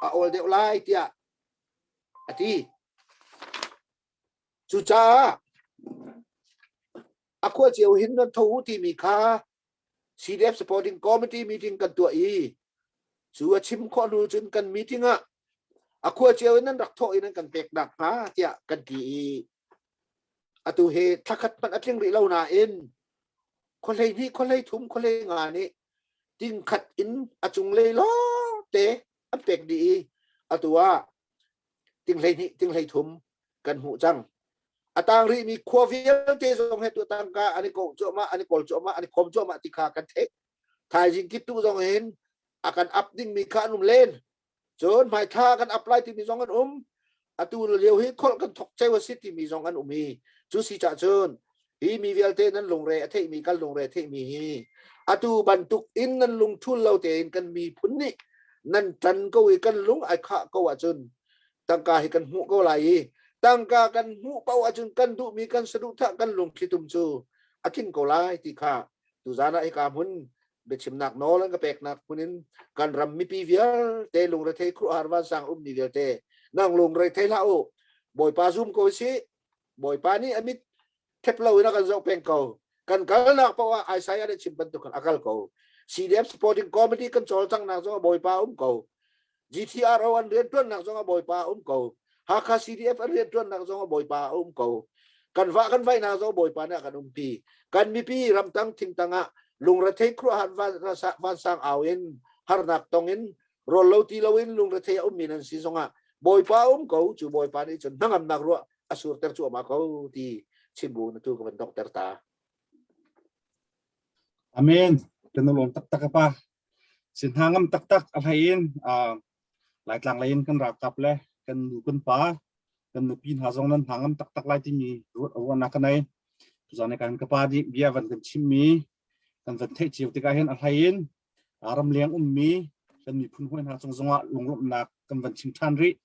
E: a ol deuh lai tiah a ti. Cucaah a khua cio hin nan tho u timi kha CDF supporting committee meeting kan tuah i cu a chim khawh hnu cun kan meeting ah a khua cio in nan rak thawh i nan kan pek nak hnga tiah kan ti i atu hi thlakhat hmanh a tling rih lo nain khuahlei hnih khuahlei thum khuahlei nga nih tingkhat in a cunglei lawng te an pek dih i atu ah tinghlei hnih tinghlei thum kan hmuh cang a tang rihmi khua vialte zong he tu tangka an i ko cuahmah an i kawl cuahmah an i khawm cuahmah ti kha kan theih thaizing kitu zong hin a kan up dingmi kha an um len Cun hmaithla kan apply timi zong an um. Atu lio hi kholh kan thok ceu a si timi zong an um i cu si cah cun hi mi vialte nan lungre a theihmi kan lungre a theihmi hi atu bantuk in nan lungthul lo tein kan miphun nih nan tan ko i kan lung ai khah ko ahcun tangka hi kan hmuh ko lai i. Tangka kan hmuh paoh ahcun kan duhmi kan saduhthah kan lungthlitum cu a tling ko lai ti kha tuzan ah hika hmun biachimnak nawl an ka peknak hmun in kan ram mipi vialte lungrethei khuaruahhar vansang ummi vialte nang lungrethei hlah u. Bawipa zum ko sih. Bawipa nih a mit thep lo in a kan zoh peng ko. Kan kalnak paoh ah Isaiah nih chim bantuk khan a kal ko. CDF supporting committee kan cawlcanghnak zong ah Bawipa um ko. GTRO an rianṭuannak zong ah Bawipa um ko. Hakha CDF an rianṭuannak zong ah Bawipa a um ko. Kan vah kan vaihnak zong Bawipa nih a kan umpi. Kan mipi ramtang thingtang ah lungrethei khuaruahhar vansang au in harnak tong in rawl lo ti lo in lungrethei a ummi nan si zongah Bawipa um ko cu Bawipa nih cun hnangamnak ruah a surter cuahmah ko ti chimbu na tu ka van donghter ta.
B: Amen. Kan lawm taktak apa. Si hna ngam taktak a hlei in Laitlang lei in kan ralkap le kan nu kan pa kan nupi hna zong nan hna ngam taktak lai timi ruahnak ka nei. Tuzan kan ka pa nih bia van kan chimmi kan van theih cio tikah hin a hlei in ramleng ummi kan miphun hawi hna cung zongah lunglawmhnak kan van chim ṭhan rih.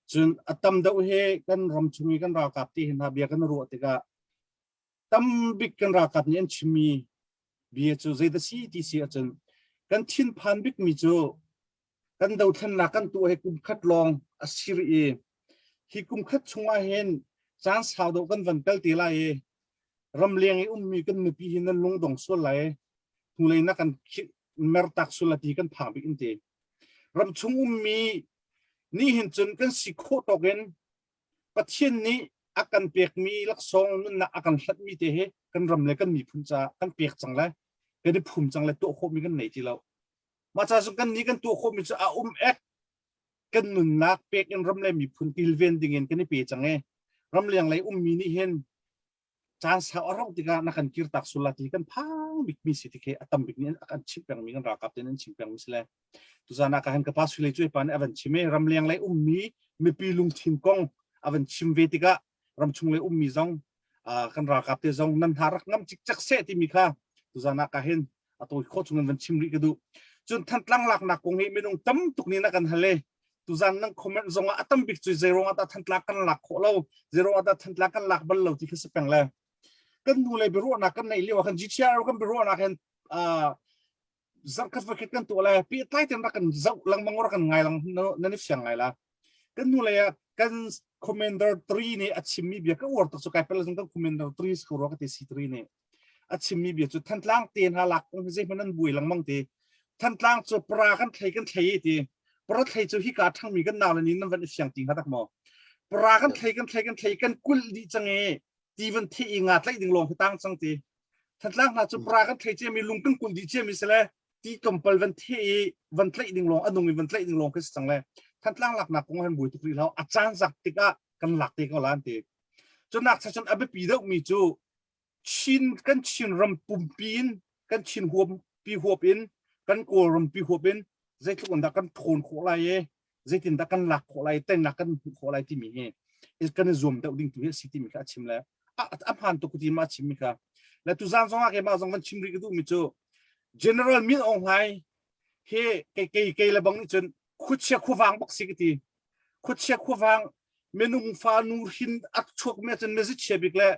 B: Cun a tam deuh hi kan ram chung i kan ralkap ti hi hna bia kan ruah tikah tambik kan ralkap nih an chimmi bia cu zeidah si ti si ahcun kan thinphan bikmi cu kan dothlennak kan tuah hi kum khat lawng a si rih i hi kum khat chungah hin caan sau deuh kan van kal te lai i ramleng i ummi kan nupi hi nan lungdong sual lai hnulei na kan mertak sual ti kan phang bik in ti ramchung ummi ni hin cun kan si khawh tawk in Pathian nih a kan pekmi laksawng nunnak a kan hlatmi te hi kan ram le kan miphun caah kan pek cang le kan i phum cang le tuah khawhmi kan nei ti lo. Mah ca cu kan nih kan tuah khawhmi cu a um ek kan nunnak pek in ram le miphun kilven ding in kan i pe cang e. Ramleng lei ummi nih hin caan sau a rauh tikah na kan kirtak sul la ti kan phang bikmi si ti khi a tam bik nih an chim pengmi kan ralkap tein an chim pengmi si le tuzan ah ka han ka pa sui lei cu pa nih a van chim i ramleng lei ummi mipi lungthin kong a van chim ve tikah ramchung lei ummi zong kan ralkap te zong nan hna rak ngam cikcek seh timi kha tuzan ah ka hin a tawi khawh chung in van chim rih ka duh cun Thantlang laknak kong hi minung tam tuk nih na kan hal e tuzan nang comment zong ah a tam bik cu zeiruang ah dah Thantlang kan lak khawh lo zeiruang ah dah Thantlang kan lak bal lo ti kha si peng le kan nu le biaruahnak kan neih lio ah kan GTR kan biaruahnak hin zarkhat vakhat kan tuah le pehtlai ten rak kan zoh lengmang rak kan ngai lang nan i fiang ngai la kan nu le ah kan commander 3 nih a chimmi bia ka uar tuk cu kai pel kan commander 3 ko ro ka ti C3 nih a chimmi bia cu Thantlang te hna lak kong hi zeihmanh an buai lengmang ti. Thantlang cu para kan thlei kan thlei ti. Para thlei cu hika ṭhangmi kan nau le nin nan van i fiang ti hnga tak maw? Para kan thlei kan thlei kan thlei kan kulh dih cang i ti van theh i nga tlaih ding lawng hi tang cang ti. Thantlang hna cu para kan thlei ciami lung kan kulh dih ciami si le ti tlawmpal van theh i van tlaih ding lawng a nung i van tlaih ding lawng khi si cang le Thantlang laknak kong han buai tuk rih lo a caan zak tikah kan lak te ko la an ti. Cunak cha cun a biapi deuhmi cu Chin kan Chin ram pumpi in kan Chin huam pi huap in kan Kawlram pi huap in zeitluk in dah kan thawn khawh lai i zeitin dah kan lak khawh lai teinak kan hmuh khawh lai timi hi kan i zuam deuh ding tu hi a si timi kha a chim le a hmaan tuk ti ma a chimmi kha le tuzan zong ah keimah zong van chim rih ka duhmi cu General Min Aung Hlaing hi kei kei kei le bang nih cun khuachia khuavang bak si ka ti khuachia khuavang minung fa nu hrin a chuak mi cun mizichia bik le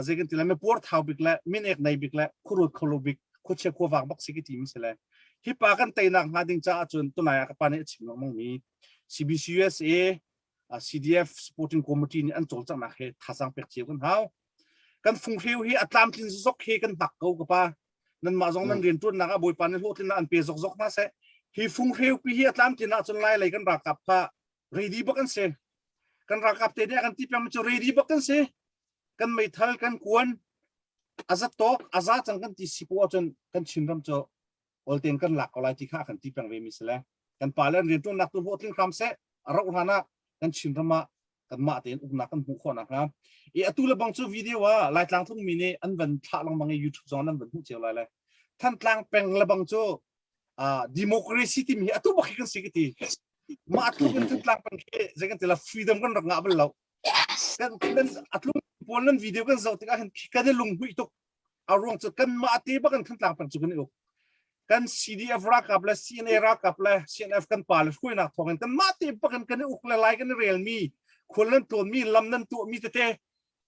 B: zei kan ti lai mi puarthau bik le min ek nei bik le khuaruat kho lo bik khuachia khuavang bak si ka ti mi si le hi pa kan teinak hnga ding caah cun tunai ah ka pa nih a chim lengmang mi CBC USA CDF supporting committee nih an cawlcanghnak he thazaang pek cio kan hau kan funghreu hi a tlamtlin zok he kan hnak ko ka pa nanmah zong nan riantuannak ah bawipa nih hlawhtlinnak an pe zokzok hna seh hi funghreu pi hi a tlamtlin ahcun lai lei kan ralkap kha ready bak an si kan ralkap te nih kan ti peng cu ready bak kan si kan meithal kan kuan a za tawk a za cang kan ti si po ahcun kan Chinram cu olten kan lak ko lai ti kha kan ti peng ve mi si le kan pa le an riantuannak tu hlawhtling hram seh a rauh hlan ah kan Chinram ah kanmah tein uknak kan hmuh khawh nakhnga i atu le bang cu video ah Laitlang tlungmi nih an van thlah lengmang i YouTube zong nan van hmuh cio lai le Thantlang peng le bang cu democracy timi hi atu bak hi kan si ka ti mah tluk in Thantlang peng khi zei kan ti la freedom kan rak ngah bal lo kan kan atlung pawl nan video kan zoh tikah hin kan i lunghmuih tuk a ruang cu kan mah te bak in Thantlang peng cu kan i uk kan CDF ralkap le CNA ralkap le CNF kan pa le hruainak thawng in kan mah te bak in kan i uk le lai kan i relmi. Khual nan tlawnmi lam nan tuahmi tete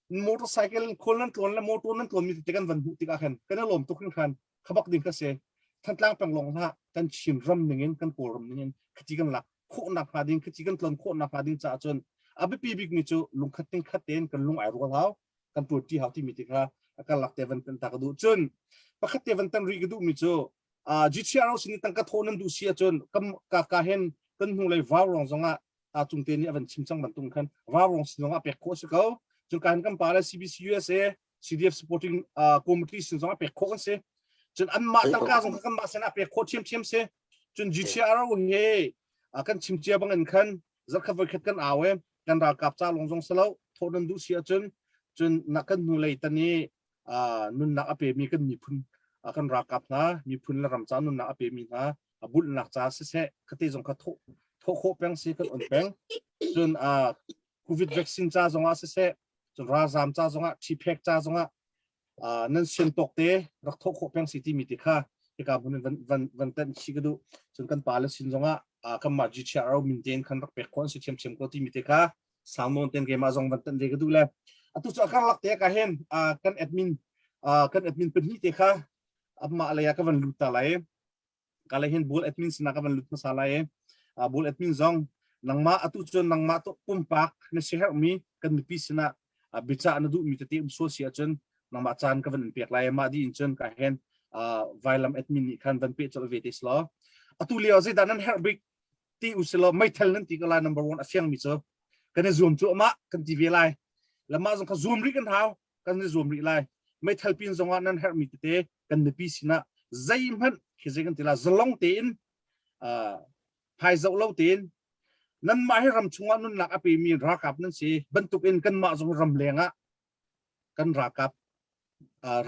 B: motorcycle in khual nan tlawn le motor nan tlawnmi tete kan van hmuh tikah khan kan i lawm tuk hringhran. Khabak ding kha si. Thantlang peng lawng hlah kan Chin ram ning in kan Kawlram ning in khati kan lak khawhnak hnga ding khati kan tlon khawhnak hnga ding caah cun a biapi bikmi cu lungkhat ting khat tein kan lung ai rual hau kan tuanṭi hau timi ti kha a karlak te van tan ta ka duh cun pakhat te van tan rih ka duhmi cu GTRO sin tangka thaw nan duh si ahcun kam ka ka hen kan hnulei vau rong zongah ta cung te nih a van chim cang bantuk khan vau rong sin zongah pek khawh si ko cun kan kan pa le CBC USA CDF supporting committee sin zongah pek khawh kan si cun anmah tangka zong kan mah sinah pek khawh thiamthiam si cun GTRO he kan chim cia bang in khan zarkhat voikhat kan au e kan ralkap ca lawng zong salo thawh nan duh si ahcun cun na kan hnulei tan i nunnak a pemi kan miphun kan ralkap hna miphun le ram ca nunnak a pemi hna a bulhnak ca siseh khate zong kha thawh thawh khawh peng si kan on peng cun covid vaccine ca zongah siseh cun ralzam ca zongah ṭhiphek ca zongah nan sian tawk te rak thawh khawh peng si timi ti kha hika hmun in van van van tenh chi ka duh cun kan pa le sin zongah kanmah GTRO min tein khan rak pek khawh an si thiamthiam ko timi te kha sang nawn ten keimah zong van tenh ve ka duh le atu cu a karlak te ka hen kan admin kan admin pahnih te kha amah lei ah ka van lut ta lai ka le hin bul admin sinah ka van lut hmasa lai i bul admin zong nangmah atu cun nangmah to pumpak na si herhmi kan mipi sinah biacah na duhmi tete um sual si ahcun nangmah caan ka van in pek lai mah di in cun ka hen vailam admin nih khan van pe colh ve te selaw atu lio zeidah nan herh bik ti usilaw meithal nan ti ko lai number one a fiangmi cu kan i zuam cu amah kan ti ve lai lamah zong kha zuam rih kan hau kan i zuam rih lai meithal pin zongah nan herhmi tete kan mipi sinah zeihmanh khi zei kan ti la zalong tein phai zoh lo tein nanmah hi ram chungah nunnak a pemi ralkap nan si bantukin kanmah zong ram leng ah kan ralkap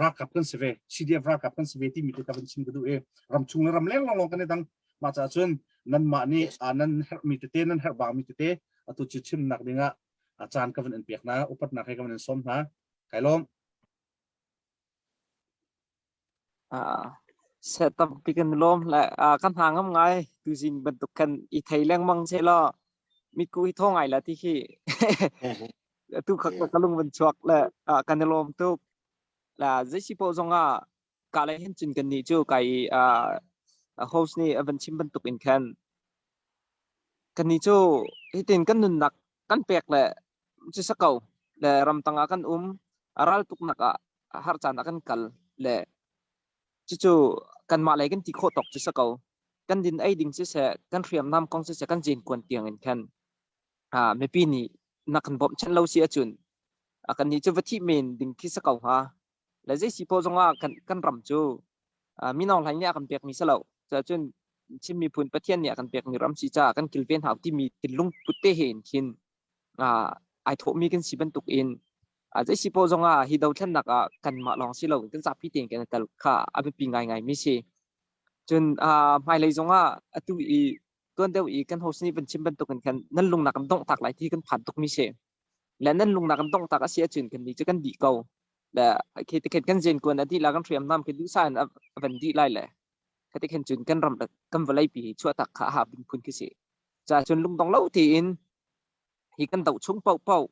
B: ralkap kan si ve CDF ralkap kan si ve timi te ka van chim ka duh i ram chung le ram leng lawng kan i dang mah caah cun nanmah nih nan herhmi tete nan herh bangmi tete atu cu chimnak dingah a caan ka van in pek hna upatnak he ka van in sawm hna kai lawm
D: Se tampi kan lawm le kan hna ngam ngai tuzing bantuk kan i thei lengmang se law mitku hi thaw ngai la ti khi tu khak ka lung van chuak le kan i lawm tuk la zei si po zong ah ka le hin cun kan nih cu kai host nih a van chim bantuk in khan kan nih cu hitin kan nunnak kan pek le cu sa ko le ramtang ah kan um ral tuknak ah har caan ah kan kal le cucu kanmah lei kan ti khawh tawk cu sa ko kan din ei ding siseh kan hriamnam kong siseh kan zen kuan tiang in khan mipi nih na kan bawmhchanh lo si ahcun kan nih cu va thih men ding khi sa ko hnga le zei si paoh zongah kan kan ram cu mino hlai nih a kan pekmi si lo cun Chin miphun Pathian nih a kan pekmi ram si caah kan kilven hau timi thinlung put te he in khin ai thawhmi kan si bantuk in zei si paoh zongah hi dothlennak ah kanmah lawng si lo kan zapi tein kan i tel kha a biapi ngaingai mi si cun hmailei zongah atu i tuan deuh i kan host nih van chim bantuk in khan nan lungnak kan dongh tak lai ti kan phan tuk mi si le nan lungnak kan dongh tak a si ahcun kan nih cu kan dih ko le khi ti khin kan zen kuan a dih la kan hriamnam khi duhsah in a van dih lai le khati khin cun kan ram kan vawlei pi hi chuah tak kha a hap ding phun khi si ca cun lungdong lo tiin hi kan doh chung paoh paoh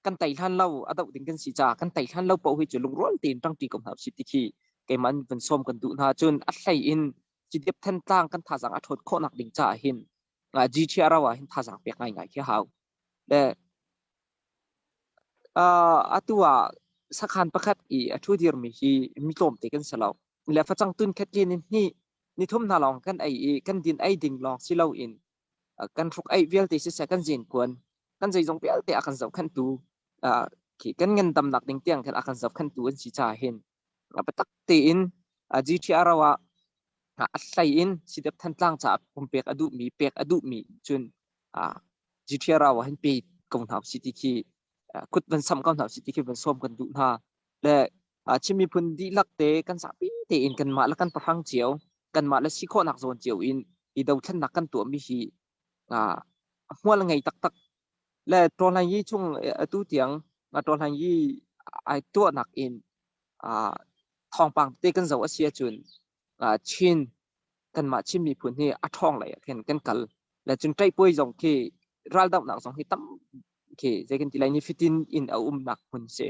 D: kan tei hlan lo a doh ding kan si ca kan tei hlan lo paoh hi cu lungrual tein ṭangṭi ko hna usih ti khi keimah in van sawm kan duh hna cun a hlei in Cidep Thantlang kan thazaang a ṭhawn khawhnak ding caah hin GTRO ah hin thazaang pek ngaingai khi hau le atu ah sakhan pakhat i a ṭhu dirmi hi mi tlawmte kan si lo. Le facang tun khat ke ni hnih ni thum hna lawng kan ei i kan din ei ding lawng si loin kan hruk ei vialte siseh kan zenkuan kan zeizong vialte a kan zohkhenhtu khi kan ngandamnak ding tiang khan a kan zohkhenhtu an si caah hin biatak tein GTRO ah a hlei in Sidep Thantlang caah pumpek a duhmi pek a duhmi cun GTRO ah hin pe ko hna usih ti khi kut van samh ko hna usih ti khi van sawm kan duh hna. Le Chin miphun dihlak te kan zapi tein kanmah le kan pahrang cio kanmah le si khawhnak zawn cio in i dothlennak kan tuahmi hi hmual ngei taktak le Tawhlai yi chung atu tiang Tawhlai yi ai tuahnak in thawngpang tete kan zoh a si ahcun Chin kanmah Chin miphun hi a ṭhawng lei ah khin kan kal le cun ṭaihpuai zong khi raldohnak zong hi tam khi zei kan ti lai nifatin in a umnak hmun si.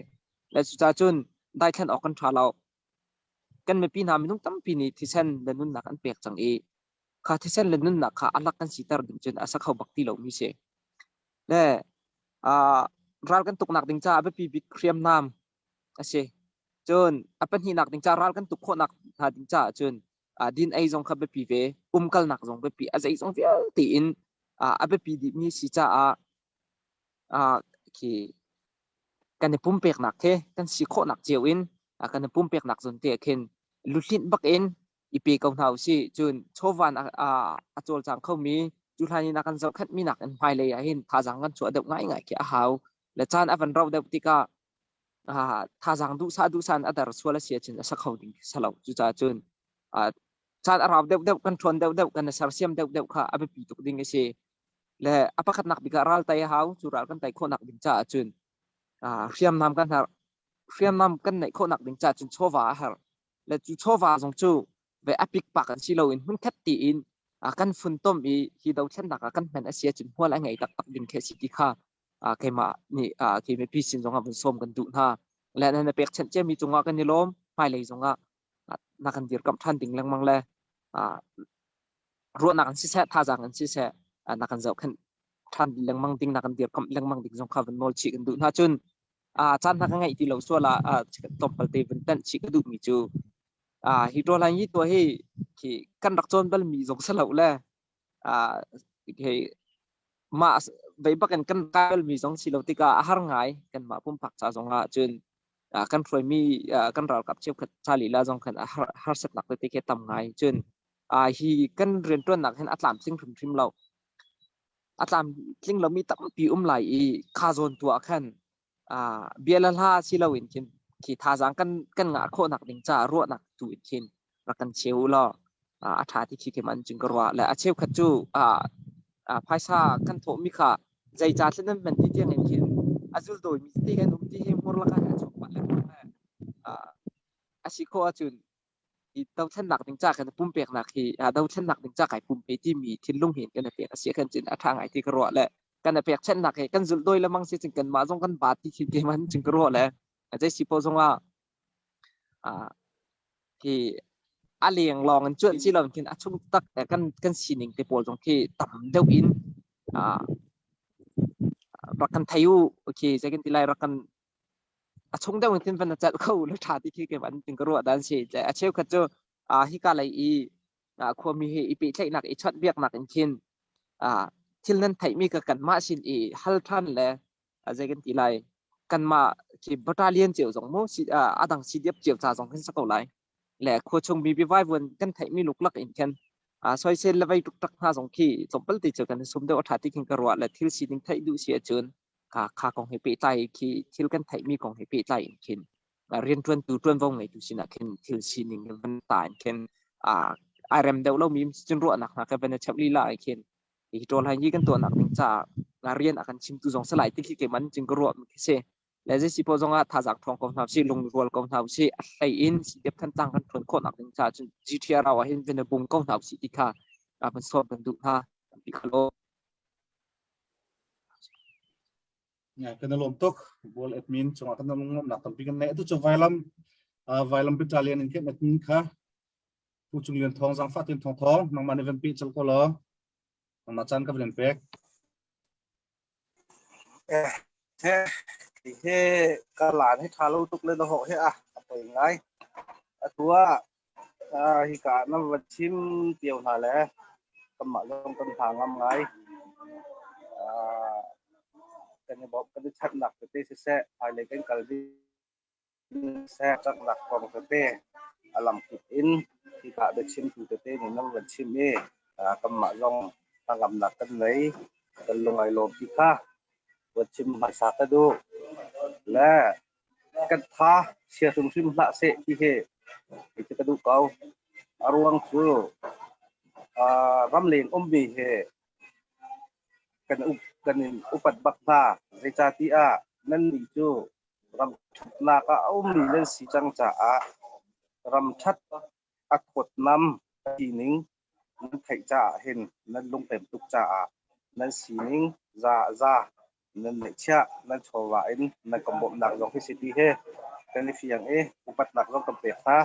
D: Le cucaah cun daithlan awk kan ṭha lo. Kan mipi hna minung tampi nih thisen le nunnak an pek cang i kha thisen le nunnak kha a lak kan siter ding cun a sa kho bak ti lomi si. Le ral kan tuknak ding caah a biapi bik hriamnam a si. Cun a pahnihnak ding caah ral kan tuk khawhnak hna ding caah cun din ei zong kha biapi ve, umkalnak zong biapi, a zeizong vialte in a biapi dihmi si caah khi kan i pumpeknak khi kan si khawhnak cio in kan i pumpeknak zawn te ah khin luhlinh bak in i pe ko hna usih. Cun chawvan a cawlcang khomi cu hlan in a kan zohkhenhmi nakin hmailei ah hin thazaang kan chuah deuh ngaingai khi a hau. Le caan a van rauh deuh tikah thazaang duhsah duhsah in a dar sual a si ahcun a sa kho ding si lo. Cucaah cun caan a rau deuhdeuh, kan ṭhawn deuhdeuh, kan i sersiam deuhdeuh kha a biapi tuk ding a si. Le a pakhatnak bik ah ral tei a hau. Cu ral kan tei khawhnak ding caah cun hriamnam kan har. Hriamnam kan neih khawhnak ding caah cun chawva a har. Le cu chawva zong cu ve a pikpak an si loin hmunkhat tiin kan funtom i hi dothlennak ah kan hman a si ahcun hmual a ngei taktak ding khi a si ti kha keimah nih khi mipi sin zongah vun sawm kan duh hna. Le nan na pekchanh ciami cungah kan i lawm. Hmailei zongah na kan dirkamh ṭhan ding lengmang le ruahnak in siseh, thazaang in siseh, na kan zohkhenh ṭhan lengmang ding, na kan dirkamh lengmang ding zong kha vun nawl chih kan duh hna. Cun caan hna ka ngeih ti lo sual ah tlawmpal te vun tenh chih ka duhmi cu hi ṭawlhain hi tuah hi khi kan rak cawn balmi zong si lo le hei mah vei bakin kan kai balmi zong si lo tikah a har ngai kanmah pumpak ca zongah cun kan hruaimi kan ralkap cheukhat ca lila zong khan a harsatnak tete khi tam ngai. Cun hi kan rianṭuannak hin a tlamtling hrimhrim lo. A tlamtling lomi tampi um lai i kha zawn tu ah khan bia le hla si loin khin khi thazaang kan ngah khawhnak ding caah ruahnak tu in khin rak kan cheu u law a ṭha ti khi keimah cun ka ruah. Le a cheukhat cu phaisa kan thawhmi kha zeica thlen nan hman ti tiang in khin a zuldawimi tete kan um ti hi hmur lakah a chuak pah lengmang le a si khawh ahcun hi dothlennak ding ca kan pumpeknak hi dothlennak ding ca kai pumpe timi thinlung hin kan i pek a si khan cun a ṭha ngai ti ka ruah le kan i pekchanhnak hi kan zulh dawi lemang si cun kanmah zong kan ba ti khi keimah cun ka ruah le zei si poh zongah khi a leng lawng in cuanh si lo khin a chung tak kan sining te pawl zong khi tam deuh in rak kan thei u khi zei kan ti lai rak kan a chung deuh in khin van na celh kho le ṭha ti khi keimah tin ka ruah dan si a cheukhat cu hika lei i khuami he i pehtlaihnak i chawnhbiaknak in khin thil nan theihmi ka kanmah sin i hal ṭhan le zei kan ti lai kanmah khi battalion cio zong mu a dang CDF cio ca zong khin si ko lai le khua chung mi vaivuan kan theihmi luklak in khin soisel le vei tuk hna zong khi tlawmpal te cu kan sum deuh a ṭha ti khin ka ruah le thil sining theih duh si ahcun kha kha kong he pehtlai khi thil kan theihmi kong he pehtlai in khin rianṭuantu ṭuanvo ngeitu sinah khin thil sining van ta in khin ai rem deuh lomi cun ruahnak hna ka van i cheuh lila ai khin hi ṭawl hai hi kan tuahnak ding caah rian a kan chimtu zong si lai ti khi keimah nih cun ka ruah mi khi si. Le zei si poh zongah thazaang ṭhawng ko hna usih, lungrual ko hna usih, a hlei in CDF Thantlang kan ṭhuan khawhnak ding caah cun GTR ah hin van i bung ko hna usih ti kha van sawm kan duh hna. Tampi kha law.
B: Kan i lawm tuk. Bual admin cungah kan lawmnak tampi kan neih. Atu cu vailam vailam battalion in kan admin kha Pu Cung Lian Thawng zaangfah tin Thawng Thawng nangmah nih van peh cel ko law nangmah caan ka van pek.
C: Eh, he he ka lan hi tha lo tuk le na ho he a a poi ngai. Atu ah hi ka na van chim tiao hna le kanmah zong kan hna ngam ngai. Kan i bawmh kan i chanhnak tete siseh hmailei kan kal ding Caknak kong tete a lamkip in hika biachimtu tete nih nan van chim i kanmah zong hnangamnak kan ngei. Kan lung ai lawm ti kha van chim hmasa ka duh. Le kan tha chia hrimhrim hlah seh ti hi kei cu ka duh ko. A ruang cu ramleng ummi hi kan up kan in upat bak hna. Zeicahtiah nannih cu Ram ṭhatnak ah a ummi nan si cang caah ram ṭhat a thawtnam sining nan theih caah hin nan lungpem tuk caah nan sining za za. Nan ngeihchiah nan chawva in nan kan bawmhnak zong hi si ti he kan i fiang i upatnak zong kan pek hna.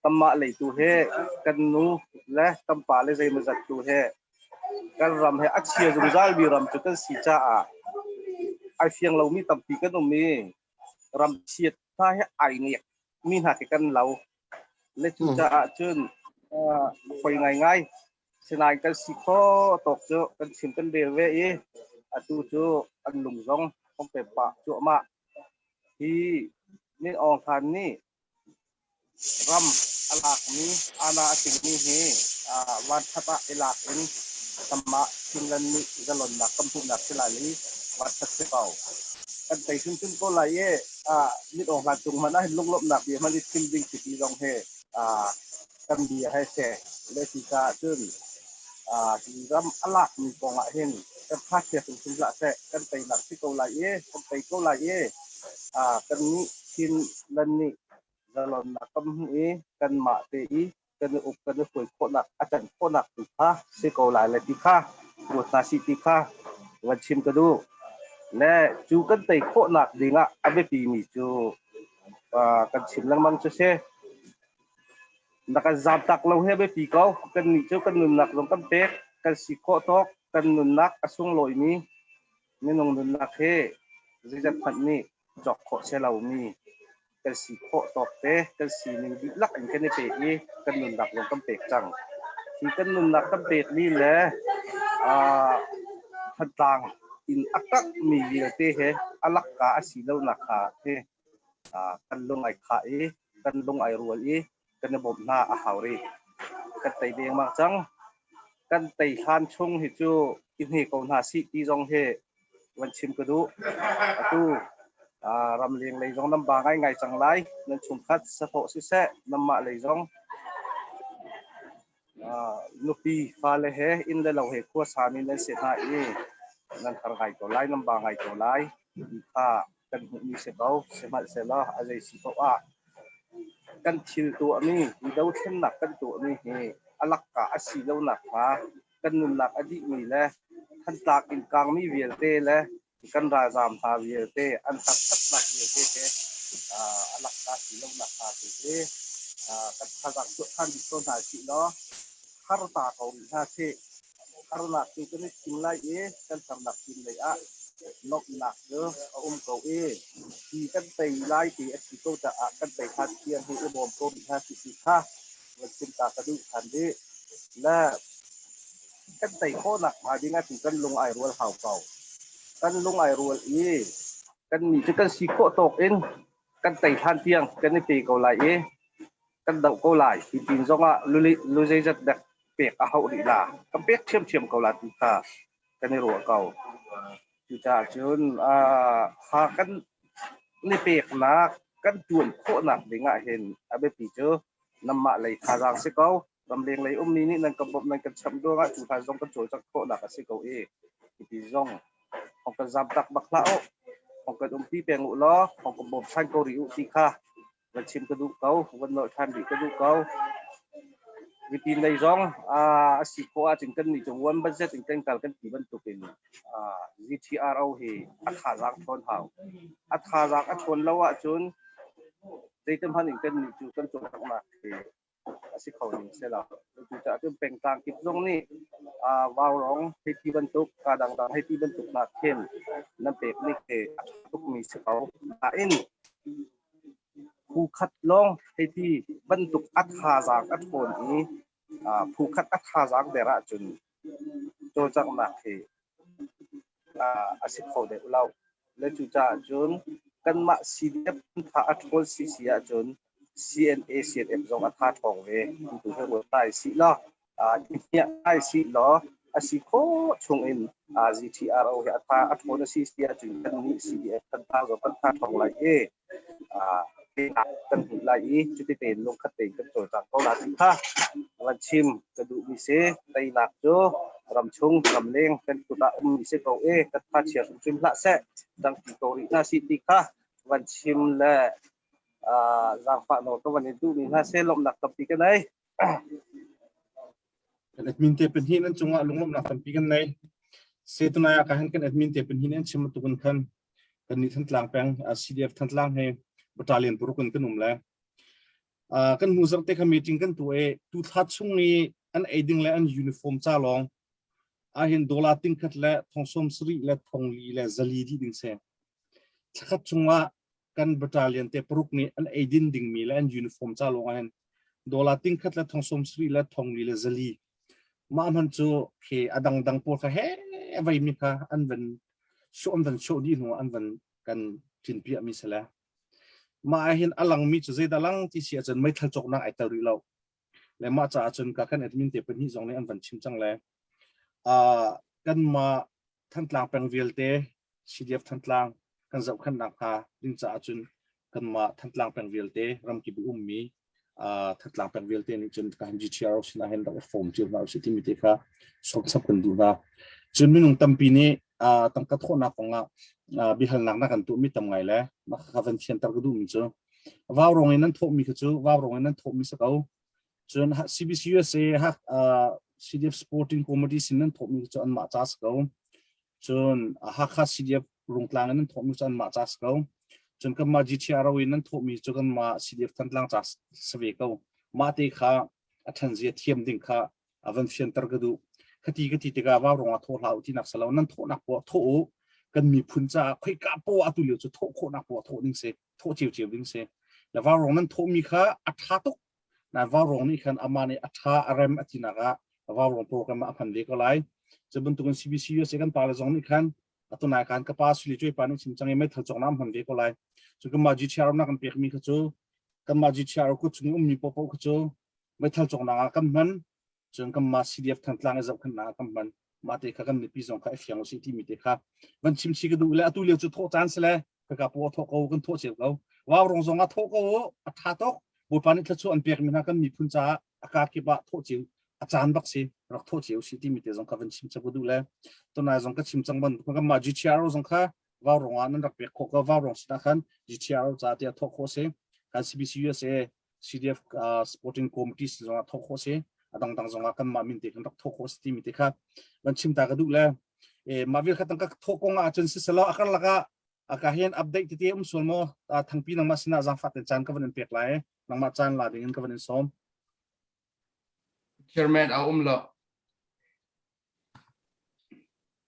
C: Kanmah leitu he kan nu le kan pa le zeimawzat tu he kan ram he a chia zungzal mi ram cu kan si caah ai fiang lomi tampi kan um i ram chiat hna he ai ngiak mi hna khi kan lo. Le cucaah cun poi ngaingai. Sinain kan si kho tawk cu kan chim kan rel ve i atu cu an lung zong hong pe pah cuahmah. Hi Min Aung Hlaing nih ram a lakmi ana a tingmi hi vanṭhat ah i lak in kanmah Chinland nih zalonnak kan hmuhnak si lai i vanṭhat si ko. Kan tei hrimhrim ko lai i Min Aung Hlaing cung hmanh ah hin lunglawmhnak bia hmanh i chim ding si ti zong hi kan bia he si. Le cucaah cun hi ram a lakmi kong ah hin kan tha chia hrimhrim hlah seh, kan teinak si ko lai i, kan tei ko lai i, kannih Chinland nih zalonnak kan hmuh i kanmah te i kan i uk kan i hruai khawhnak a can khawhnak tu kha si ko lai le ti kha ruat hna sih ti kha van chim ka duh. Le cu kan tei khawhnak ding ah a biapi mi cu kan chim lengmang cu si. Na kan zaamtak lo hi a biapi ko. Kannih cu kan nunnak zong kan pek. Kan si khawh tawk kan nunnak a sunglawimi minung nunnak hi zeizat hmanh nih cawk khawh si lomi kan si khawh tawk te kan sining dihlak in kan i pe i kan nunnak zong kan pek cang. Hi kan nunnak kan pekmi le Thantlang in a karhmi vialte he a lakka a si lonak kha hi kan lung ai khah i kan lung ai rual i kan i bawmh hna a hau rih. Kan tei dengmang cang. Kan tei hlan chung hi cu i hne ko hna sih ti zong hi van chim ka duh. Atu ramleng lei zong nan ba ngaingai cang lai. Nan chungkhat sahlawh siseh, nanmah lei zong Nupi fale he inn le lo he khuasami nan si hna i nan har ngai ko lai, nan ba ngai ko lai ti kha kan hmuhmi si ko. Sihmanhsehlaw a zei si paoh ah kan thil tuahmi, hi dothlennak kan tuahmi hi a lakka a si lo nakhnga kan nunnak a dihmi le Thantlang inn kangmi vialte le kan ralzaam hna vialte an harsatnak vialte he a lakka si lo nakhnga tu hi kan thazaang tuah ṭhan dih ko hna sih law har ta ko rih hna sih. Harnak cu kan i thim lai i kan harnak pin lei ah lawmhnak cu a um ko i hi kan tei lai ti a si ko caah kan tei hlan tiang hi i bawm ko rih hna sih ti kha van chim ta ka duh ṭhan rih. Le kan tei khawhnak hnga ding ahcun kan lung ai rual hau ko. Kan lung ai rual i kan nih cu kan si khawh tawk in kan tei hlan tiang kan i pe ko lai i kan doh ko lai. Hi pin zong ah lu zeizat dek pek a hauh rih la. Kan pek ṭhiamṭhiam ko la ti kha kan i ruah ko. Cucaah cun ha kan ni peknak kan ṭuan khawhnak ding ah hin a biapi cu nanmah lei thazaang si ko. Ramleng lei ummi nih nan ka bawmh nan kan chamh ruangah cu hlan zong kan cawlcangh khawhnak a si ko i hiti zong hong kan zamtak bak hlah u. Hong kan umpi peng u law hong kan bawm ṭhan ko rih u ti kha van chim ka duh ko, van nolh ṭhan rih ka duh ko. Mipi lei zong a si khawh ahcun kan nih cu one budget in kan kal kan ti bantukin GTRO hi a thazaang ṭhawn hau. A thazaang a ṭhawn lo ahcun zeiti hmanh in kan nih cu kan cawlcanghnak hi a si kho ding si lo. Cucaah cun pengtlang kip zong nih vaurawng hei ti bantuk, ka dangdang hei ti bantuk nak khin nan pek ning hi a ṭha tukmi si ko. Nain phu khat lawng hei ti bantuk a thazaang a ṭhawn i phu khat a thazaang der ahcun cawlcanghnak hi a si kho deuh lo. Le cucaah cun kanmah CDF tha a ṭhawl si si ahcun CNA CNF zong a tha ṭhawng ve. Tu hi ruat hna sih law i hmiah hna sih law a si khawh chung in GTRO hi a tha a ṭhawn a si si ahcun kannih CDF kan tha zong kan tha ṭhawng lai i kan hmuh lai i cuti tein lungkhat tein kan cawlcang ko la ti kha van chim ka duhmi si. Teinak cu ramchung ramleng kan kut ah ummi si ko i kan tha chia hrimhrim hlah seh dangpi ko rih hna sih ti kha van chim le zaangfah nawl ka van in duhmi hna seh lawmhnak tampi ka nei.
B: Kan admin te pahnih nan cungah lunglawmhnak tampi kan nei. Setunai ah ka han kan admin te pin hin an chim tukun khan kan ni Thantlang peng CDF Thantlang he battalion paruk in kan um le kan hnu zarh te kha meeting kan tu e tu thla chung i an ei ding le an uniform ca lawng ahin dollar ting khat le thong som sari le thong li le zali di ding se thlakhat chungah kan battalion te paruk nih an eidin dingmi le an uniform ca lawng ahhin dollar ting khat le thong som sari le thong li le zali mah hman cu khi a dangdang pawl kha he vei mi kha an van sawh an van sawh dih hnu an van kan ṭin piah mi si le mah ahhin a lang mi cu zeidah lang ti si ahcun meithal cawknak ai tel rih lo le mah caah cun ka kan admin te pahnih zong nih an van chim cang le uh, kanmah Thantlang peng vialte CDF Thantlang kan zohkhenhnak hnga ding caah cun kanmah Thantlang peng vialte ramkip i ummi uh, Thantlang peng vialte nih cun ka GTRO sinah hin rak i form cio hna usih timi te kha sawmchap kan duh hna. Cun minung tampi nih uh, tangka thawhnak kongah uh, biahalnak na kan tuahmi tam ngai le mah kha van fianter ka duhmi cu vaurong in nan thawhmi kha cu vaurong in nan thawhmi si ko. Cun CBC USA hak uh, CDF Sporting Committee sin nan thawhmi cu anmah ca si ko. Cun Hakha CDF Rungtlang in nan thawhmi cu anmah ca si ko. Cun kanmah GTRO in nan thawhmi cu kanmah CDF Thantlang ca si ve ko. Mah te kha a ṭhanzia thiam ding kha a van fianter ka duh. Khati ka ti tikah vaurong ah thawh hlah u tinak si lo. Nan thawhnak poah thawh u. Kan miphun caah khoika poah atu lio cu thawh khawhnak poah thawh ding si. Thawh ciocio ding si. Le vaurong nan thawhmi kha a ṭha tuk Na vaurawng nih khan amah nih a ṭha a rem a tinak ah vaurawng program ah a hman ve ko lai. Cu bantukin CBC USA kan pale zong nih khan atunai kan ka pa suli cuai pa nih chim cang i meithal cawknak an hman ve ko lai. Cu kanmah GTR nak kan pekmi kha cu kanmah GTR kut chung ummi paohpaoh kha cu meithal cawknak ah kan hman. Cun kanmah CDF Thantlang i zohkhenhnak ah kan hman. Mah te kha kan mipi zong kha i fiang usih timi te kha van chim si ka duh le atu lio cu thawh caan si le kaka pu a thawh ko kan thawh cio ko vaurong zong ah thawh ko a tha tuk bawipa nih thluachuah an pek mi hna kan miphun caah a ka kip ah thawh cio a caan bak si rak thawh cio si timi te zong kha van chim chap ka duh le tunai zong ka chim cang ban kan mah GTRO zong kha vaurong ah nan rak pek khawh ko vaurong sinah khan GTRO ca tiah thawh khawh si kan CBC USA CDF uh, sporting committee zong ah thawk khawh si a dangdang zong ah kanmah min te kan rak thawk khawh si timi te kha van chim ta ka duh le e mah vil kha tang ka thawk kong ah cun siselaw a karlak ah aka hian update tete um sual maw thangpi nangmah sinah zaangfah ten caan ka van in pek lai nangmah caan la ding in ka van in sawm
G: Chairman a um lo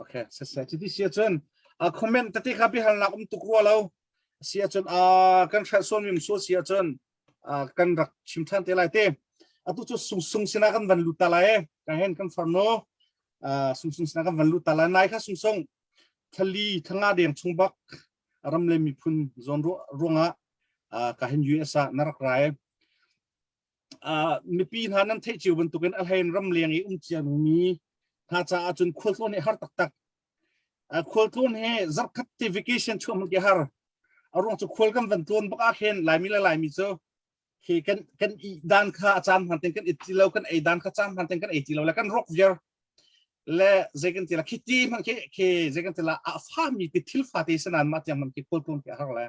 B: Okay, siseh cuti si ahcun uh, comment tete kha biahalnak um tuk rua lo. Si ahcun uh, kan hrelh sual mi sual si ahcun uh, kan rak chim ṭhan te lai te. Atu cu sung sung sinah kan van lut ta lai e. Kan hen kan farno uh, sung sung sinah kan van lut ta lai. Nai kha sung sung thali thanga deng chung bak ram le miphun zawn ruangah uh, ka hin US ah na rak rai. Uh, mipi hna nan theih cio bantukin a hlein ramleng i um ciami hna caah cun khualtlawn hi har taktak. Uh, khualtlawn hi zarkhat te vacation chuah hmanh khi har. A ruang cu khual kan van tlawn bak ah khin Laimi le Laimi cu khi kan kan i dan kha a caan hman ten kan it ti lo kan ei dan kha caan hman ten kan ei ti lo le kan rok viar le zei kan ti la khi ti hman khi khi zei kan ti la a fa mi ti thil fa te sanan ma tiang man khi khualtlawn khi har le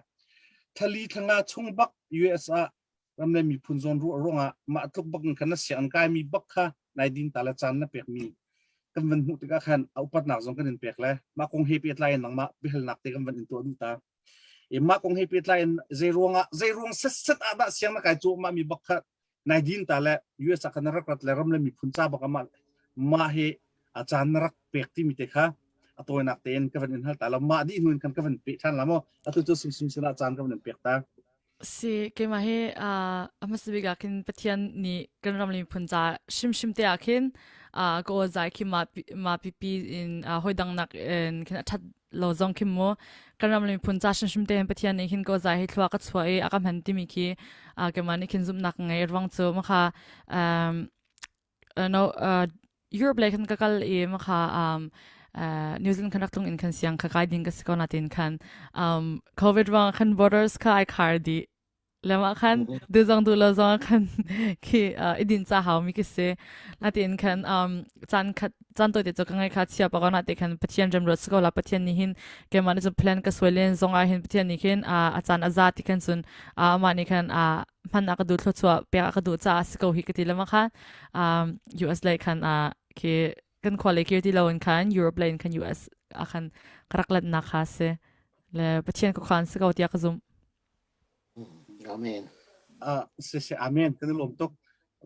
B: thali thanga chung bak US ah ram le miphun zawn ruah ruangah mah tluk bak in khan na sianginn kaimi bak kha nai din ta le caan na pekmi kan van hmuh tikah khan a upatnak zong kan in pek le mah kong he pehtlai in nangmah biahalnak te kan van in tuah duh ta i mah kong he pehtlai in zei ruangah zei ruang setset ah dah siang na kai cu mah mi bak kha nai din ta le US ah khan na rak rat le ram le miphun ca bak amah mah hi a caan na rak pek timi te kha a tawinak tein ka van in hal ta lo mah dih hnu in khan ka van pe ṭhan la maw atu cu sum sum sinah caan ka van in pek ta
F: Si, keimah hi uh, a hmasa bik ah khin Pathian nih kan ram le miphun ca hrimhrim te ah khin uh, ka aw zai khi ma ma pipi in uh, hawi dang nak in khin a ṭhat lo zong khi mu kan ram le miphun ca hrimhrim te hin Pathian nih khin ka aw zai hi thlua ka chuah i a ka hman timi khi uh, keimah nih khin zumhnak ngei ruang cu makha um, uh, no uh, Europe lei khan ka kal i makha um, uh, New Zealand khan rak tlung in khan siang kha kai ding ka si ko na tin khan um, COVID ruang khan borders kha ai khar di lema khan du zong du lo zong khan khi uh, idin cha hau mi ki si na tin khan um, chan khat chan to te chu ka ngai kha chia pa ko na te khan pathian rem rot ko la pathian ni hin ke ma ni chu plan ka suai len zong a hin pathian ni khin a a chan aza ti khan sun a ma ni khan a hman a ka duh thluachuah pek a ka duh caah si ko hi ka ti lama khan um, US lei khan uh, khi kan khua lei kir ti lo in khan Europe lei in khan US ah khan ka rak lanhnak kha si. Le Pathian ka khan si ko tiah ka zumh.
E: Amen.
B: Ah, si si amen kan i lawm tuk.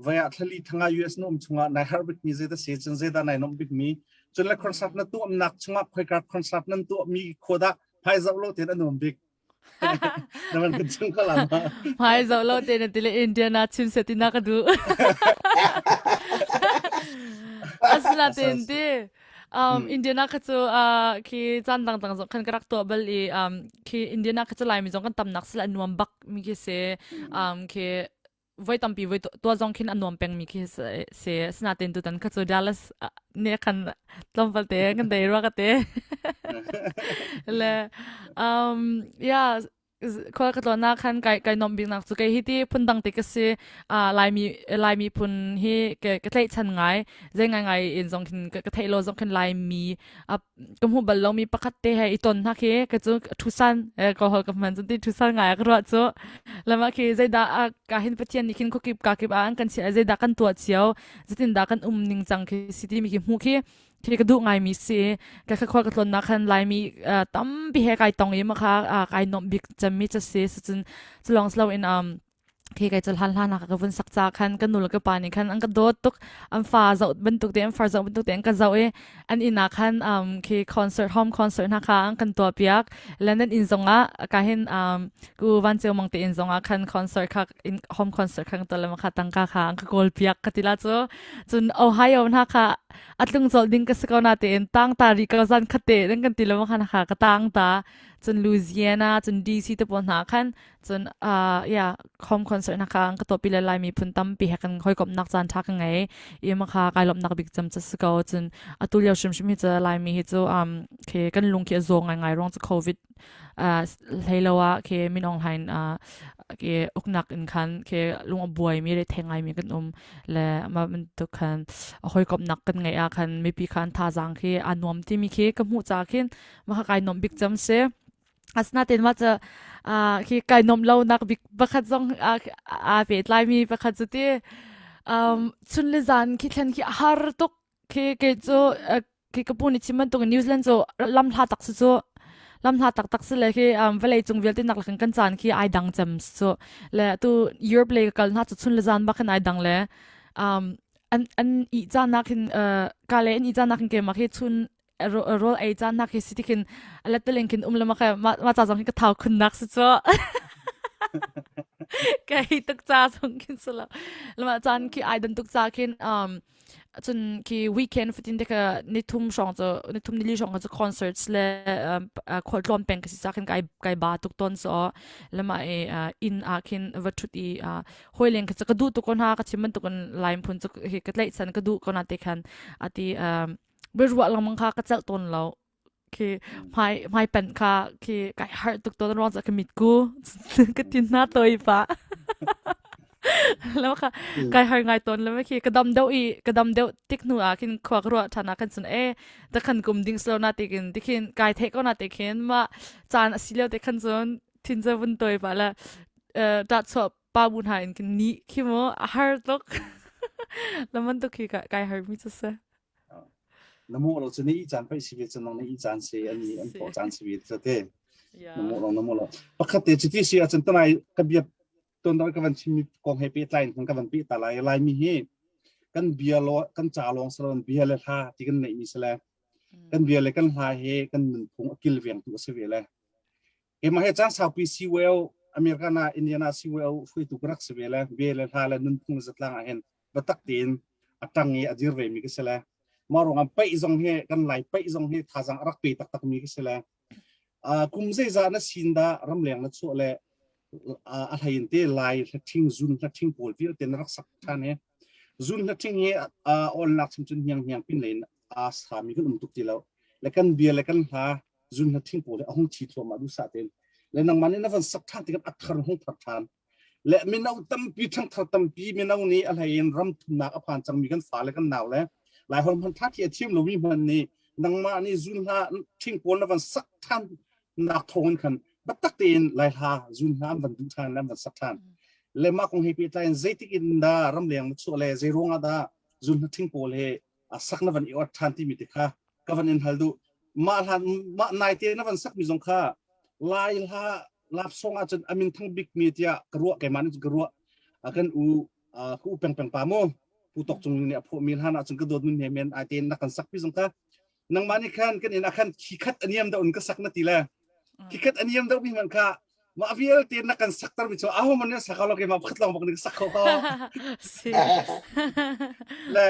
B: Vaya thlali thanga US na um chungah nai har bik mi zei da se cun zei da nai nom bik mi cun le concert na tuam nak chungah khoika concert nan tuah mi khoda phai zau lo ten anuam bik na van kan chung kala ma
F: Hmai zoh lo te na tile Indiana chim se tina ka du. Asla ten ti. Um, Indiana kha cu uh, khi caan dangdang zong khan ka rak tuah bal i um, khi Indiana kha cu Laimi zong kan tamnak sila nuam bak mi khi si. Um, khi voi tampi voi tuah zong khin a nuam peng mi khi si. Asinain tutan kha cu Dallas ne khan tlawmpal te kan dei rua ka te. Le um, yeah, khual ka tlawnnak khan kai kai nom bik nak cu kei hi ti phundang te ka si uh, laimi laimi phun hi ka ka tlaihchan ngai zei ngai ngai in zong khin ka, ka theih lo zong khin laimi a ka hmu bal lomi pakhat te he i ton hna khi ka cu thusan eh, ko hol ka hman cun ti thusan ngai ka ruah cu lama khi zeidah a ka hin pathian nih khin khuakip ka kip ah an kan chiah zeidah kan tuah cio zeitin dah kan um ning cang khi si ti mi khi hmu khi khi ka duh ngaimi si ka kha khual ka tlawnnak khan laimi tampi he kai tong i ma kha kai nuamh bik cemmi cu si cun culong silo in um khi kai chul han hlan ka vun sak ca khan ka nu le ka pa nih khan an ka dawt tuk an fa zoh bantuk te an far zoh bantuk te an ka zoh i an inn ah khan um khi concert home concert hna kha an kan tuah piak London inn zong ah ka hin um ku van ceu mang te inn zong ah khan concert kha in home concert khan to le ma kha tangka kha an ka kawl piak ka ti la cu cun Ohio hna kha a tlung colh ding ka si ko na tein tang ta ri ko zan khate nan kan ti lo khan kha ka tang ta cun Louisiana cun DC te pawl hna khan cun uh yeah home concert na kha ka topi le lai mi phun tampi he kan hoikom nak caan tha ka ngei i ma kha kai lom nak bik cam cha si ko cun atu lio hrim hrim hi cha lai mi hi chu um ke kan lung khi a zo ngai ngai rong chu covid hlei lo ah khi Min Aung Hlaing ke uknak in khan khi lung a buai mi le theng ngai mi kan um le mah bantuk khan hawikomhnak kan ngeih ah khan mipi khan thazaang khi aa nuam timi khi ka hmuh ca khin mah kai nuam bik cem si asinain mah cu khi kai nuam lo nak bik pakhat zong aa pehtlai mi pakhat cu ti chun le zan khi thlen khi a har tuk Khi kei cu khi ka pu nih chim bantuk in New Zealand cu lam hla tak si cu lam hla taktak si le khi um, vawlei cung vialte nak lakin kan caan khi ai dang cem cu le tu Europe le ka kal hna cu chun le zan bak khin ai dang le um, an an i caan nak hin uh, ka le an i caan nak hin keimah khi chun rawl ei caan nak hi si ti khin leteleng khin um le ma ma ca zong hin ka thau khun nak si cu ka hi tuk ca zong khin sala lama caan khi ai dan tuk ca khin um cun khi weekend fatin te ka nithum hrawng cu nithum nili hrawng cu concerts le khual tlawn peng ka si ca khin kai kai ba tuk ton so lama i inn ah khin va thut i hoi leng kha cu ka duh tuk ko hna ka chim bantuk in laim phun cu hi ka tlaih chan ka duh ko na te khan ati biaruah lengmang kha ka celh tawn lo khi hmai hmai pen kha khi kai harh tuk tawn ruang ka mit ku ka tin na toi pa lo kha kai har ngai tawn lo khi ka dam deuh i ka dam deuh tik hnu ah khin khua ka ruah ṭhan ah khan cun e ta khan kum ding slo na ti kin ti khin kai the ko na ti khin ma caan a si lio te khan cun thin za vun toi pa la ta chuah pa bu hna in kin ni khi mu a har tuk laman tuk khi kai har mi chu se
B: Na mu lo cu ni i caan pei si ve cu nang na i caan si an ni an thawh caan si ve te te na mu lo na mu lo pakhat te cuti si ahcun tanai ka bia ton dal ka van chim mi kong he pehtlai in ka van peh ta lai lai mi hi kan bia lo kan ca lawng salon bia le hla ti kan neih mi sale kan bia le kan hla he kan nunphung a kilveng tu a si ve le keimah he caan saupi CYO American ah Indiana CYO hruaitu ka rak si ve le bia le hla le nunphung zatlang ah hin biatak tein a ṭang i a dir ve mi ka si le mah ruangah paih zong hi kan lai paih zong hi thazaang a rak pe taktak mi ka si le kum zeizah na sin dah ramleng na chuah le a hlei in te lai hlaṭhing zun hlaṭhing pawl vialte na rak sak ṭhan hi zun hlaṭhing hi awlnak chim cun hniang hniang pin lein aa sami kan um tuk ti lo le kan bia le kan hla zun hlaṭhing pawl hi a hung thi thluahmah duhsah tein le nangmah nih na van sak ṭhan tikah a thar hung thar ṭhan le mino tampi ṭhangthar tampi mino nih a hlei in ram thumnak a phan cangmi kan fale kan nau le Laiholh hman ṭha thi a thiam lomi hmanh nih nangmah nih zun hla ṭhing pawl na van sak ṭhan nak thawng in khan biatak tein Lai hla zun hla an van duh ṭhan le an van sak ṭhan le mah kong he pehtlai in zeitik in dah ramleng na chuah le zei ruangah dah zun hla ṭhing pawl he sak na van i ot ṭhan timi te kha ka van in hal duh. Mah hlan mah nai te na van sak mi zong kha Lai hla lap song ahcun a min thang bik mi tiah ka ruah keimah nih ka ruah. Kan u ka u peng peng pa mu Pu Tok Cung nih a phuah mi hlan ahcun ka dawt min he men ai te na kan sak pi zong kha nangmah nih khan kan inn ah khan khi khat a niam deuh in ka sak na ti le khi khat a niam deuh mi hmanh kha mah vialte na kan sakter mi cu aho man nih sak lo keimah pakhat lawng bak nih sak kho ko le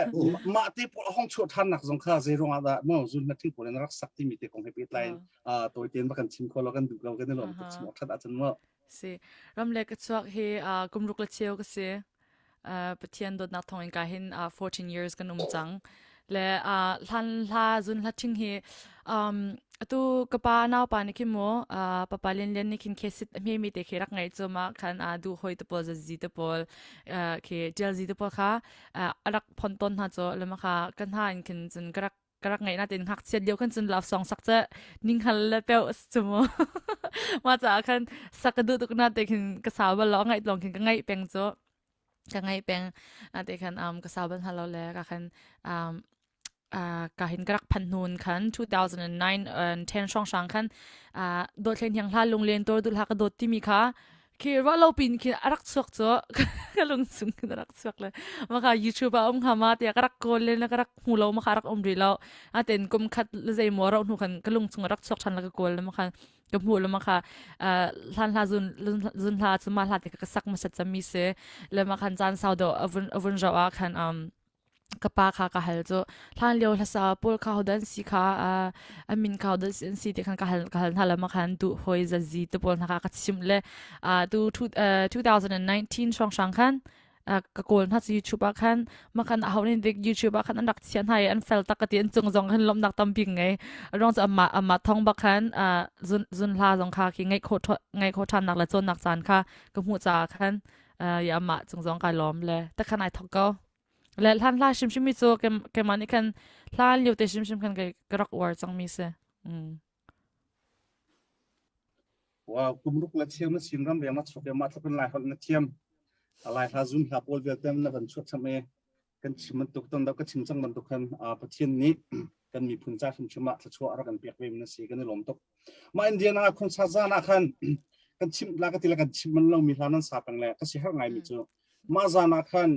B: mah te pawl a hong chuah ṭhan nak zong kha zei ruang ah dah mo zun na thing pawl in rak sak timi te kong he pehtlai in tawi tein va kan chim kho lo kan duh ko kan i lawm tuk chim awk ṭhat ahcun mo
F: Si. Ram le ka chuak hi kum ruk le cheu ka si. Pathian dawtnak thawngin ka hin 14 years kan um cang. Le hlan hla zun hla thing hi um, atu ka pa nau pa nih khin mu papa lian lian nih khin khesit a hme mi te khi rak ngai chu ma khan a du hoi te pawl zazi te pawl khi tial zi te pawl kha a rak phon ton hna chu le ma kha kan ha in khin cun ka rak ka rak ngaih natin ngakchiat lio khan cun love song sak cu ninghal le peu cu mu mah caah khan sak ka duh tuk na te khin ka sau bal lo ngaih tlong khin ka ngaih peng cu ka ngaih peng na te khan um ka sau bal hna lo le ka khan um uh, ka hin ka rak phan hnun khan 2009 and 10 hrawng hrang khan uh, dawt thlen hiang hla lunglen tor dul ha ka dawt timi kha Khi ruah lo pin khin a rak chuak cu ka lung chung khin a rak chuak le maka YouTube ah um hnga ma tiah ka rak kawl le ka rak hmu lo maka rak um rih lo aten kum khat le zei maw rauh hnu khan ka lung chung a rak chuak ṭhan le ka kawl le maka ka hmuh le maka hlan hla zun zun hla cu ma hla te ka sak masat cami si le makhan caan sau do avun avun rau ah khan um ka pa kha ka hal cu hlan lio hlasa pawl kha hodan si kha a min kha hodan an si ti khan ka hal ka hal hna le ma khan tu hoi zazi te pawl hna kha ka chim le tu 2019 hrawng hrang khan ka kawl hna cu YouTube ah khan ma khan a ho nin dik YouTube ah khan an rak chiah hna i an fel tak ka ti an cung zong khan lomnak tampi ngei rong cu amma amma thong bak khan zun zun hla zong kha khi ngai kho ngai kho than nak le cawn nak caan kha ka hmuh caah khan ya amma cung zong kai lawm le takhan ai thok ko Le hlan hla hrimhrim mi cu keimah nih khan hlan lio te hrimhrim khan ka rak uar cangmi si. Mm.
B: Wow, kum ruk le cheu na sin ram riang na chuak mah tluk in lai holh na thiam. Lai hla zun hla pawl vialte na van chuak cham e kan chim bantuk ton ka chim cang bantuk khan Pathian nih kan miphun ca hrimhrim ah thluachuah rak kan pek ve mi na si kan i lawm tuk. Mah Indiana concert zan ah khan kan chim la ka ti le kan chim man lo mi hla nan sa peng le ka si har ngai mi cu mah zan ah khan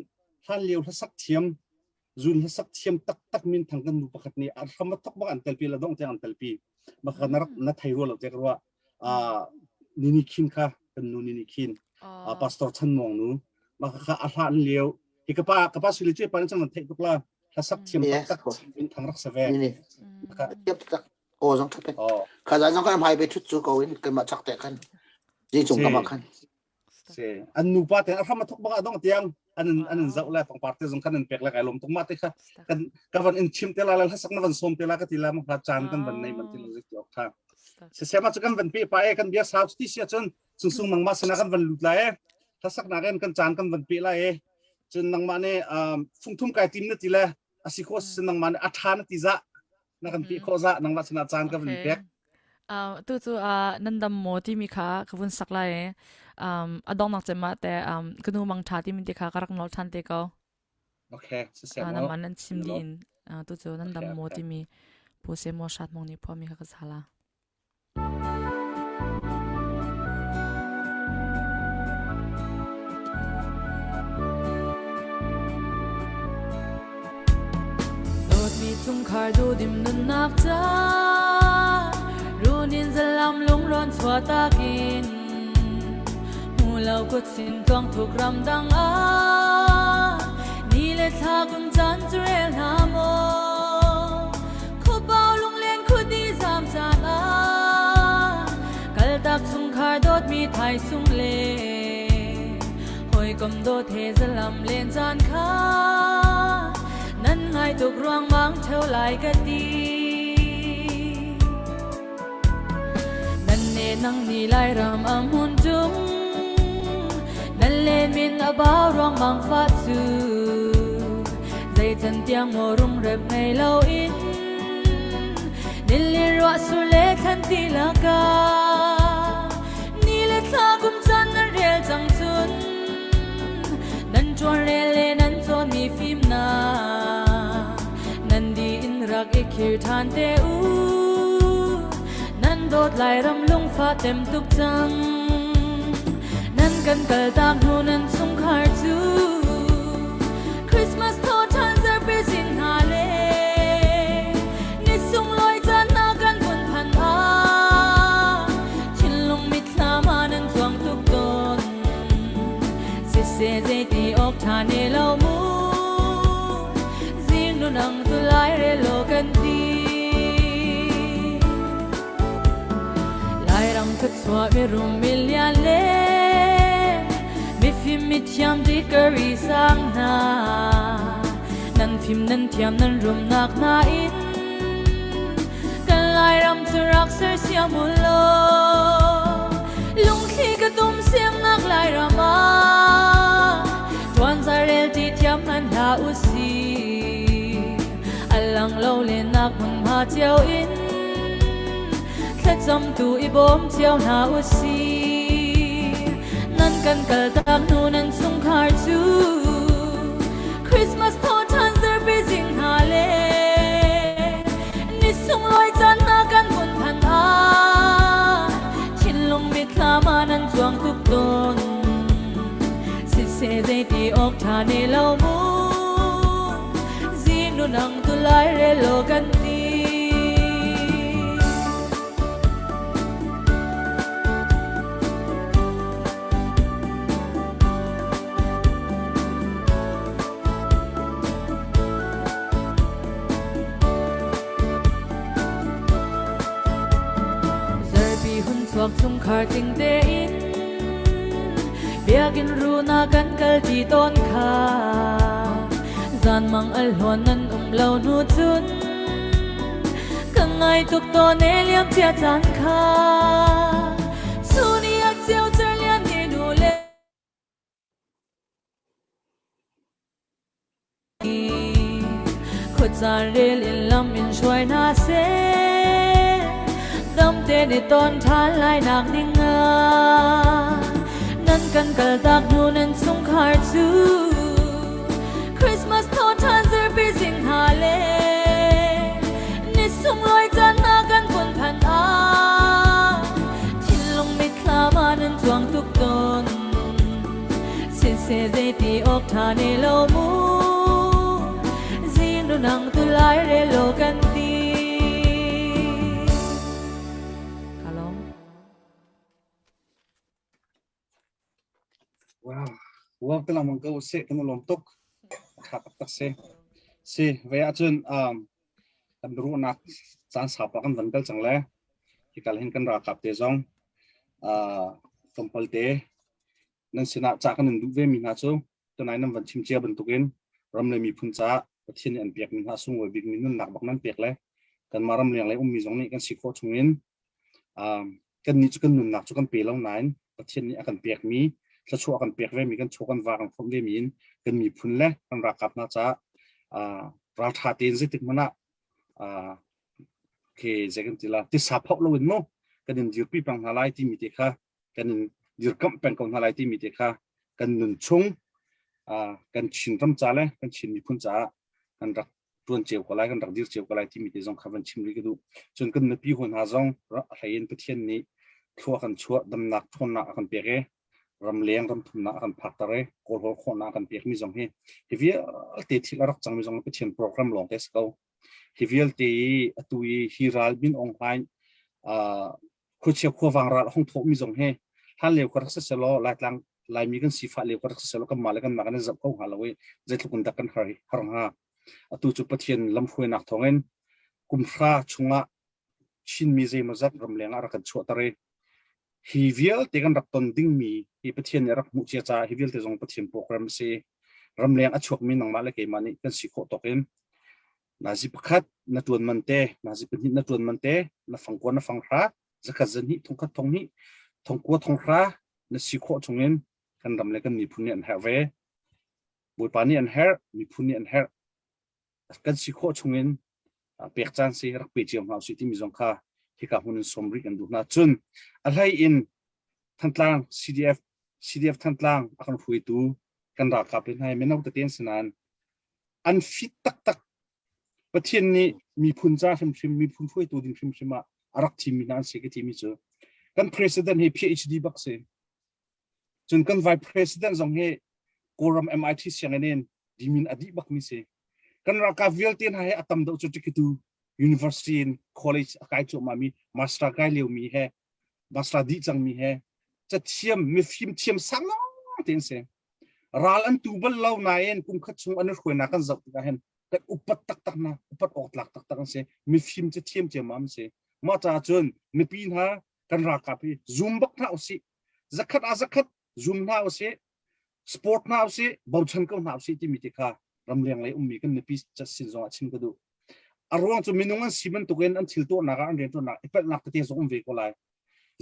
B: hlan lio hlasak thiam zun hlasak thiam taktak min thang kan nu pakhat nih a hram a thok bak an telpi la dong tiang an telpi baka na rak na thei rual lo te ka ruah nini khin kha kan nu nini khin pastor chan mong nu baka kha a hlan lio hi ka pa ka pa sili che pa ni chang thei tuk la hlasak thiam taktak min thang rak save
E: thiam taktak o zong thapek kha zan zong kan hmai be thut chu ko in kan ma chak te khan ji chung ka ma khan
B: Si. An nupa te a hram a thok bak ah dong tiang an an in zoh le pangpar te zong khan an pek le kai lom tuk ma te kha kan ka van in chim te la le hlasak na van som te la ka ti la ma caan kan van nei man ti lo zik ti ok tha. Se sema chu kan van pe pa e kan bia sau ti sia chun sung sung nangma sana kan van lut la e hlasak na ren kan caan kan van pe la e cun nangma ne fungthum kai tim na ti le asi kho sin nangma ne a tha na ti za na kan ti khawh za nangmah sinah caan ka vun pek
F: Uh, tu cu uh, nan dam maw timi kha ka vun sak lai i um, a donghnak cem ah te um, ka nu mang ṭha timi te kha ka rak nawl ṭhan te ko.
B: Okay, siseh
F: uh,
B: maw?
F: Namah nan chim dih in uh, tu cu nan dam maw timi pu se maw hrat mong nih phuami kha ka sala. Dawtmi chungkhar duhdim nunnak ca runin zalam lungrawn chuahtak in hmu lo kut sin tuang thuk ram dang ah ni le thla kum caan cu rel hna maw Khuapau lunglen khuadi zaam caan ah kaltak chungkhar dawtmi thaisung le hawikom dawt he zalam len caan kha nan ngai tuk ruangmang ṭheo lai ka ti. Nan ne nang ni Lairam a hmun tung nan len min a bau ruangmang fa cu zei can tiang maw rungrep ngei lo in nilin ruah sur le thlan ti lakah ni le thla kum caan nan rel cang cun nan ṭuan rel le nan cawnmi fimnak nan.
A: ṭhan te u. Nan dawt Lairam lungfa tem tuk cang. Nan kan kaltak hnu nan chungkhar cu Christmas thaw ṭhan zarhpi zing hna le ni sunglawi caan hna kan vun phan ah thinlung mitthlam ah nan cuang tuk tawn. Siseh zeiti awk ṭha ne lo mu zingnu nang tu lai re lo kan ti. Lairam thluachuah mirum milian le mifim mithiam dikari sang hna nan fim nan thiam nan rumnak hna in kan Lairam cu rak sersiam u law lungthli ka tum siamnak Lairam ah tuan zarel ti thiam hman hlah u si a lang lo lennak hmunhma cio in thlacam tu i bawm cio hna u si nan kan kal tak hnu nan chungkhar cu Christmas thaw ṭhan zarhpi zing hna le ni sunglawi caan hna kan hun phan ah thinlung mitthlam ah nan cuang tuk tawn siseh zeiti awk ṭha ne lo mu zingnu nang tu lai re lo kan ti. Zarpi hun chuak chungkhar tling tein biakinn run ah kan kal ṭi tawn kha zanmang al hluan nan um lo hnu cun ka ngai tuk tawn e liam cia caan kha chun i a ceu cer lian ni nu le Khuacaan rel in lam in hruai hna seh. Damte ni ton ṭhan lai nak ding ah nan kan kaltak hnu nan chungkhar cu Christmas thaw ṭhan zarhpi zing hna le ni sunglawi caan hna kan vun phan ah thinlung mitthlam ah nan cuang tuk tawn. Siseh zeiti awk ṭha ne lo mu zingnu nang tu lai re lo kan ti. Ka lawm.
B: Wow. Wow te lang ko se kan lawm tuk. Tha tak tak se. Si ve ahcun um kan ruahnak caan sau pa kan van kal cang le hikal hin kan ralkap te zong uh tlawmpal te nan sinah ca kan in duh ve mi hna cu tunai nan van chim cia bantukin ram le miphun caah Pathian nih an pek mi hna sunglawi bik mi nunnak bak nan pek le kanmah ram leng lei ummi zong nih kan si khawh chungin um, kan nih cu kan nunnak cu kan pe lo nain Pathian nih a kan pek mi thluachuah a kan pek ve mi kan chaw kan va kan phomh ve mi in kan miphun le kan ralkap hna caah uh, raltha tein zeitik hmanh ah uh, ke zei kan ti la tisa phok lo in mu kan in dirpi peng hna lai timi te kha kan in dirkamh peng ko hna lai timi te kha kan nun chung kan Chin ram ca le kan Chin miphun caah kan rak tuan cio ko lai kan rak dir cio ko lai timi te zong kha van chim rih ka duh cun kan nupi hawi hna zong hlei in Pathian nih thlua kan chuah damnak ṭhawnnak a kan pek i ramleng ramthumnak a kan phakter i kawlhawl khawhnak a kan pek mi zong hi hi vialte thil a rak cangmi zong Pathian program lawng te si ko hi vialte i atu i hi ral Min Aung Hlaing khuachia khuavang ral a hung thawhmi zong hi hlan lio ka rak si selaw Laitlang Laimi kan sifah lio ka rak si selaw kanmah le kanmah kan i zoh ko hnga lo i zeitluk in dah kan har har hnga. Atu cu Pathian lamhruainak thawngin kum hra chungah Chinmi zeimawzat ramleng ah rak kan chuahter i hi vialte kan rak ton dingmi hi Pathian nih a rak hmuh cia caah hi vialte zong Pathian program a si. Ramleng a chuakmi nangmah le keimah nih kan si khawh tawk in nazi pakhat na ṭuan man te nazi pahnih na ṭuan man te na fangkua na fanghra zakhat zahnih thongkhat thonghnih thongkua thonghra na si khawh chungin kan ram le kan miphun nih an herh ve Bawipa nih an herh miphun nih an herh kan si khawh chungin pek caan si rak pe cio hna usih timi zong kha hika hmun in sawm rih kan duh hna cun a hlei in Thantlang CDF CDF Thantlang a kan hruaitu kan ralkap le hna mino tete an si nain an fit taktak. Pathian nih miphun ca hrimhrim miphun hruaitu ding hrimhrim ah a rak thimmi hna an si ka timi cu kan president hi PhD bak si. Cun kan vice president zong hi Kawlram MIT sianginn in dimin a dih bakmi si. Kan ralkap vialte hna hi a tam deuh cu tikitu university in college a kai cuahmah mi master kai liomi he master dih cangmi he cathiam mifim thiam sang lawng tein si. Ral an tu bal lo nain kum khat chung an i hruainak kan zoh tikah hin kan upat taktak hna upat awk tlak taktak an si mifim cathiam ciammam an si. Mah caah cun mipi hna kan ralkap hi zum bak hna usih zakhat ah zakhat zum hna usih sport hna usih bochan ko hna usih timi te kha ramleng lei ummi kan mipi sin zong ah chim ka duh a ruang cu minung an si bantukin an thil tuahnak ah an riantuannak i palhnak tete zong um ve ko lai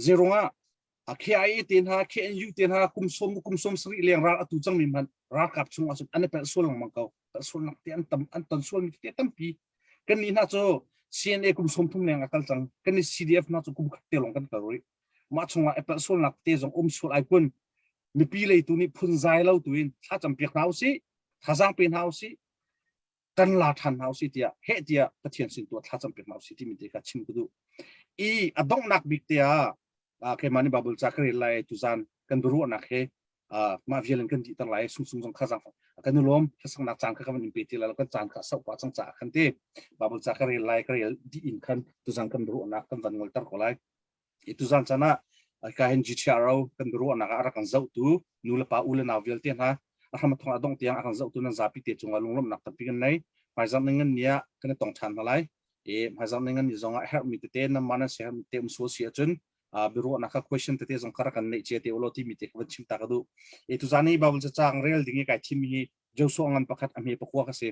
B: zeirungah a KIA te hna KNU te hna kum som kum som sarih leng ral atu cangmi hmanh ralkap chung ahcun an i palh sual lengmang ko palh sualnak te an tam an ton sualmi te tampi kan nih hna cu CNA kum 30 leng a kal cang kan nih CDF hna cu kum khat te lawng kan kal rih mah chungah i palh sualnak te zong um sual ai kun mipi lei tu nih phunzai lo tu in thlacam piak hna usih thazaang pe hna usih kan la ṭhan hna usih tiah heh tiah Pathian sin tu thlacam piak hna usih timi te kha chim ka duh i a donghnak bik te ah keimah nih Bible ca ka rel lai tuzan kan biaruahnak he mah vial in kan dihter lai sung sung zong kha zang kan i lawm hlasaknak caan kha ka van in pe ti lai lo kan caan kha sau pa cang caah khan te Bible ca ka rel lai ka rel dih in khan tuzan kan biaruahnak kan van ngolter ko lai i tuzan caan ah ka hin GTRO kan biaruahnak ah a rak kan zohtu nu le pa u le nau vialte hna a hram a thong a dongh tiang a kan zohtu nan zapi te cungah lunglawmhnak tampi kan nei hmaizarh ning ngan ni ah kan i tong ṭhan hna lai i hmaizarh ning ngan ni zong ah herhmi tete nan mah nan siaherhmi te um sual si ahcun biaruahnak kha question tete zong kha rak kan neih cia te ulaw timi te kha van chim ta ka duh i tuzan i Bible cacang rel ding i kai thim hi Joshua ngan pakhat a hme pakua ka si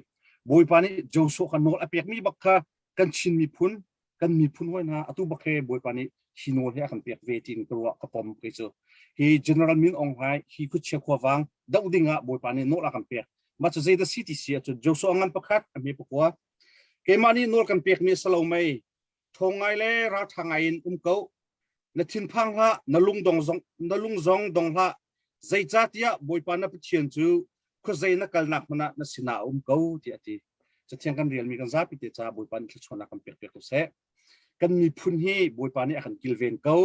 B: Bawipa nih Joshua kha nawl a pekmi bak kha kan Chin miphun kan miphun hawi hna atu bak he Bawipa nih hi nawl hi a kan pek ve tiin ka ruah ka pom kei cu hi General Min Aung Hlaing hi khuachia khuavang doh ding ah Bawipa nih nawl a kan pek mah cu zeidah si ti si ahcun Joshua ngan pakhat a hme pakua keimah nih nawl kan pekmi a si lo mei ṭhawng ngai le ralṭha ngai in um ko na thinphang hlah na lung dong zong na lung zong dong hlah zeicahtiah Bawipa na Pathian cu khuazei na kalnak hmun ah na sinah a um ko tiah a ti cathiang kan relmi kan zapi te caah Bawipa nih thluachuahnak kan pek piak ko seh kan miphun hi Bawipa nih a kan kilven ko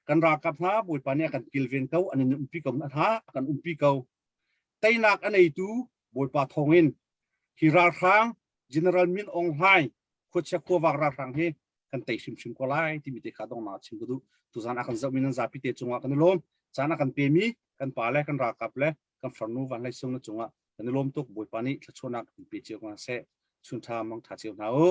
B: kan ralkap hna Bawipa nih a kan kilven ko an in umpi ko hna a kan umpi ko teinak a neitu Bawipa thawngin hi ralhrang General Min Aung Hlaing khuachia khuavang ralhrang hi kan tei hrimhrim ko lai timi te kha donghnak chim ka duh tuzan a kan zohmi nan zapi te cungah kan i lawm caan a kan pemi kan pa le kan ralkap le kan farnu van hlei sung na cungah kan i lawm tuk bawipa nih thluachuahnak in pe cio ko hna seh chun tha mang tha cio hna u.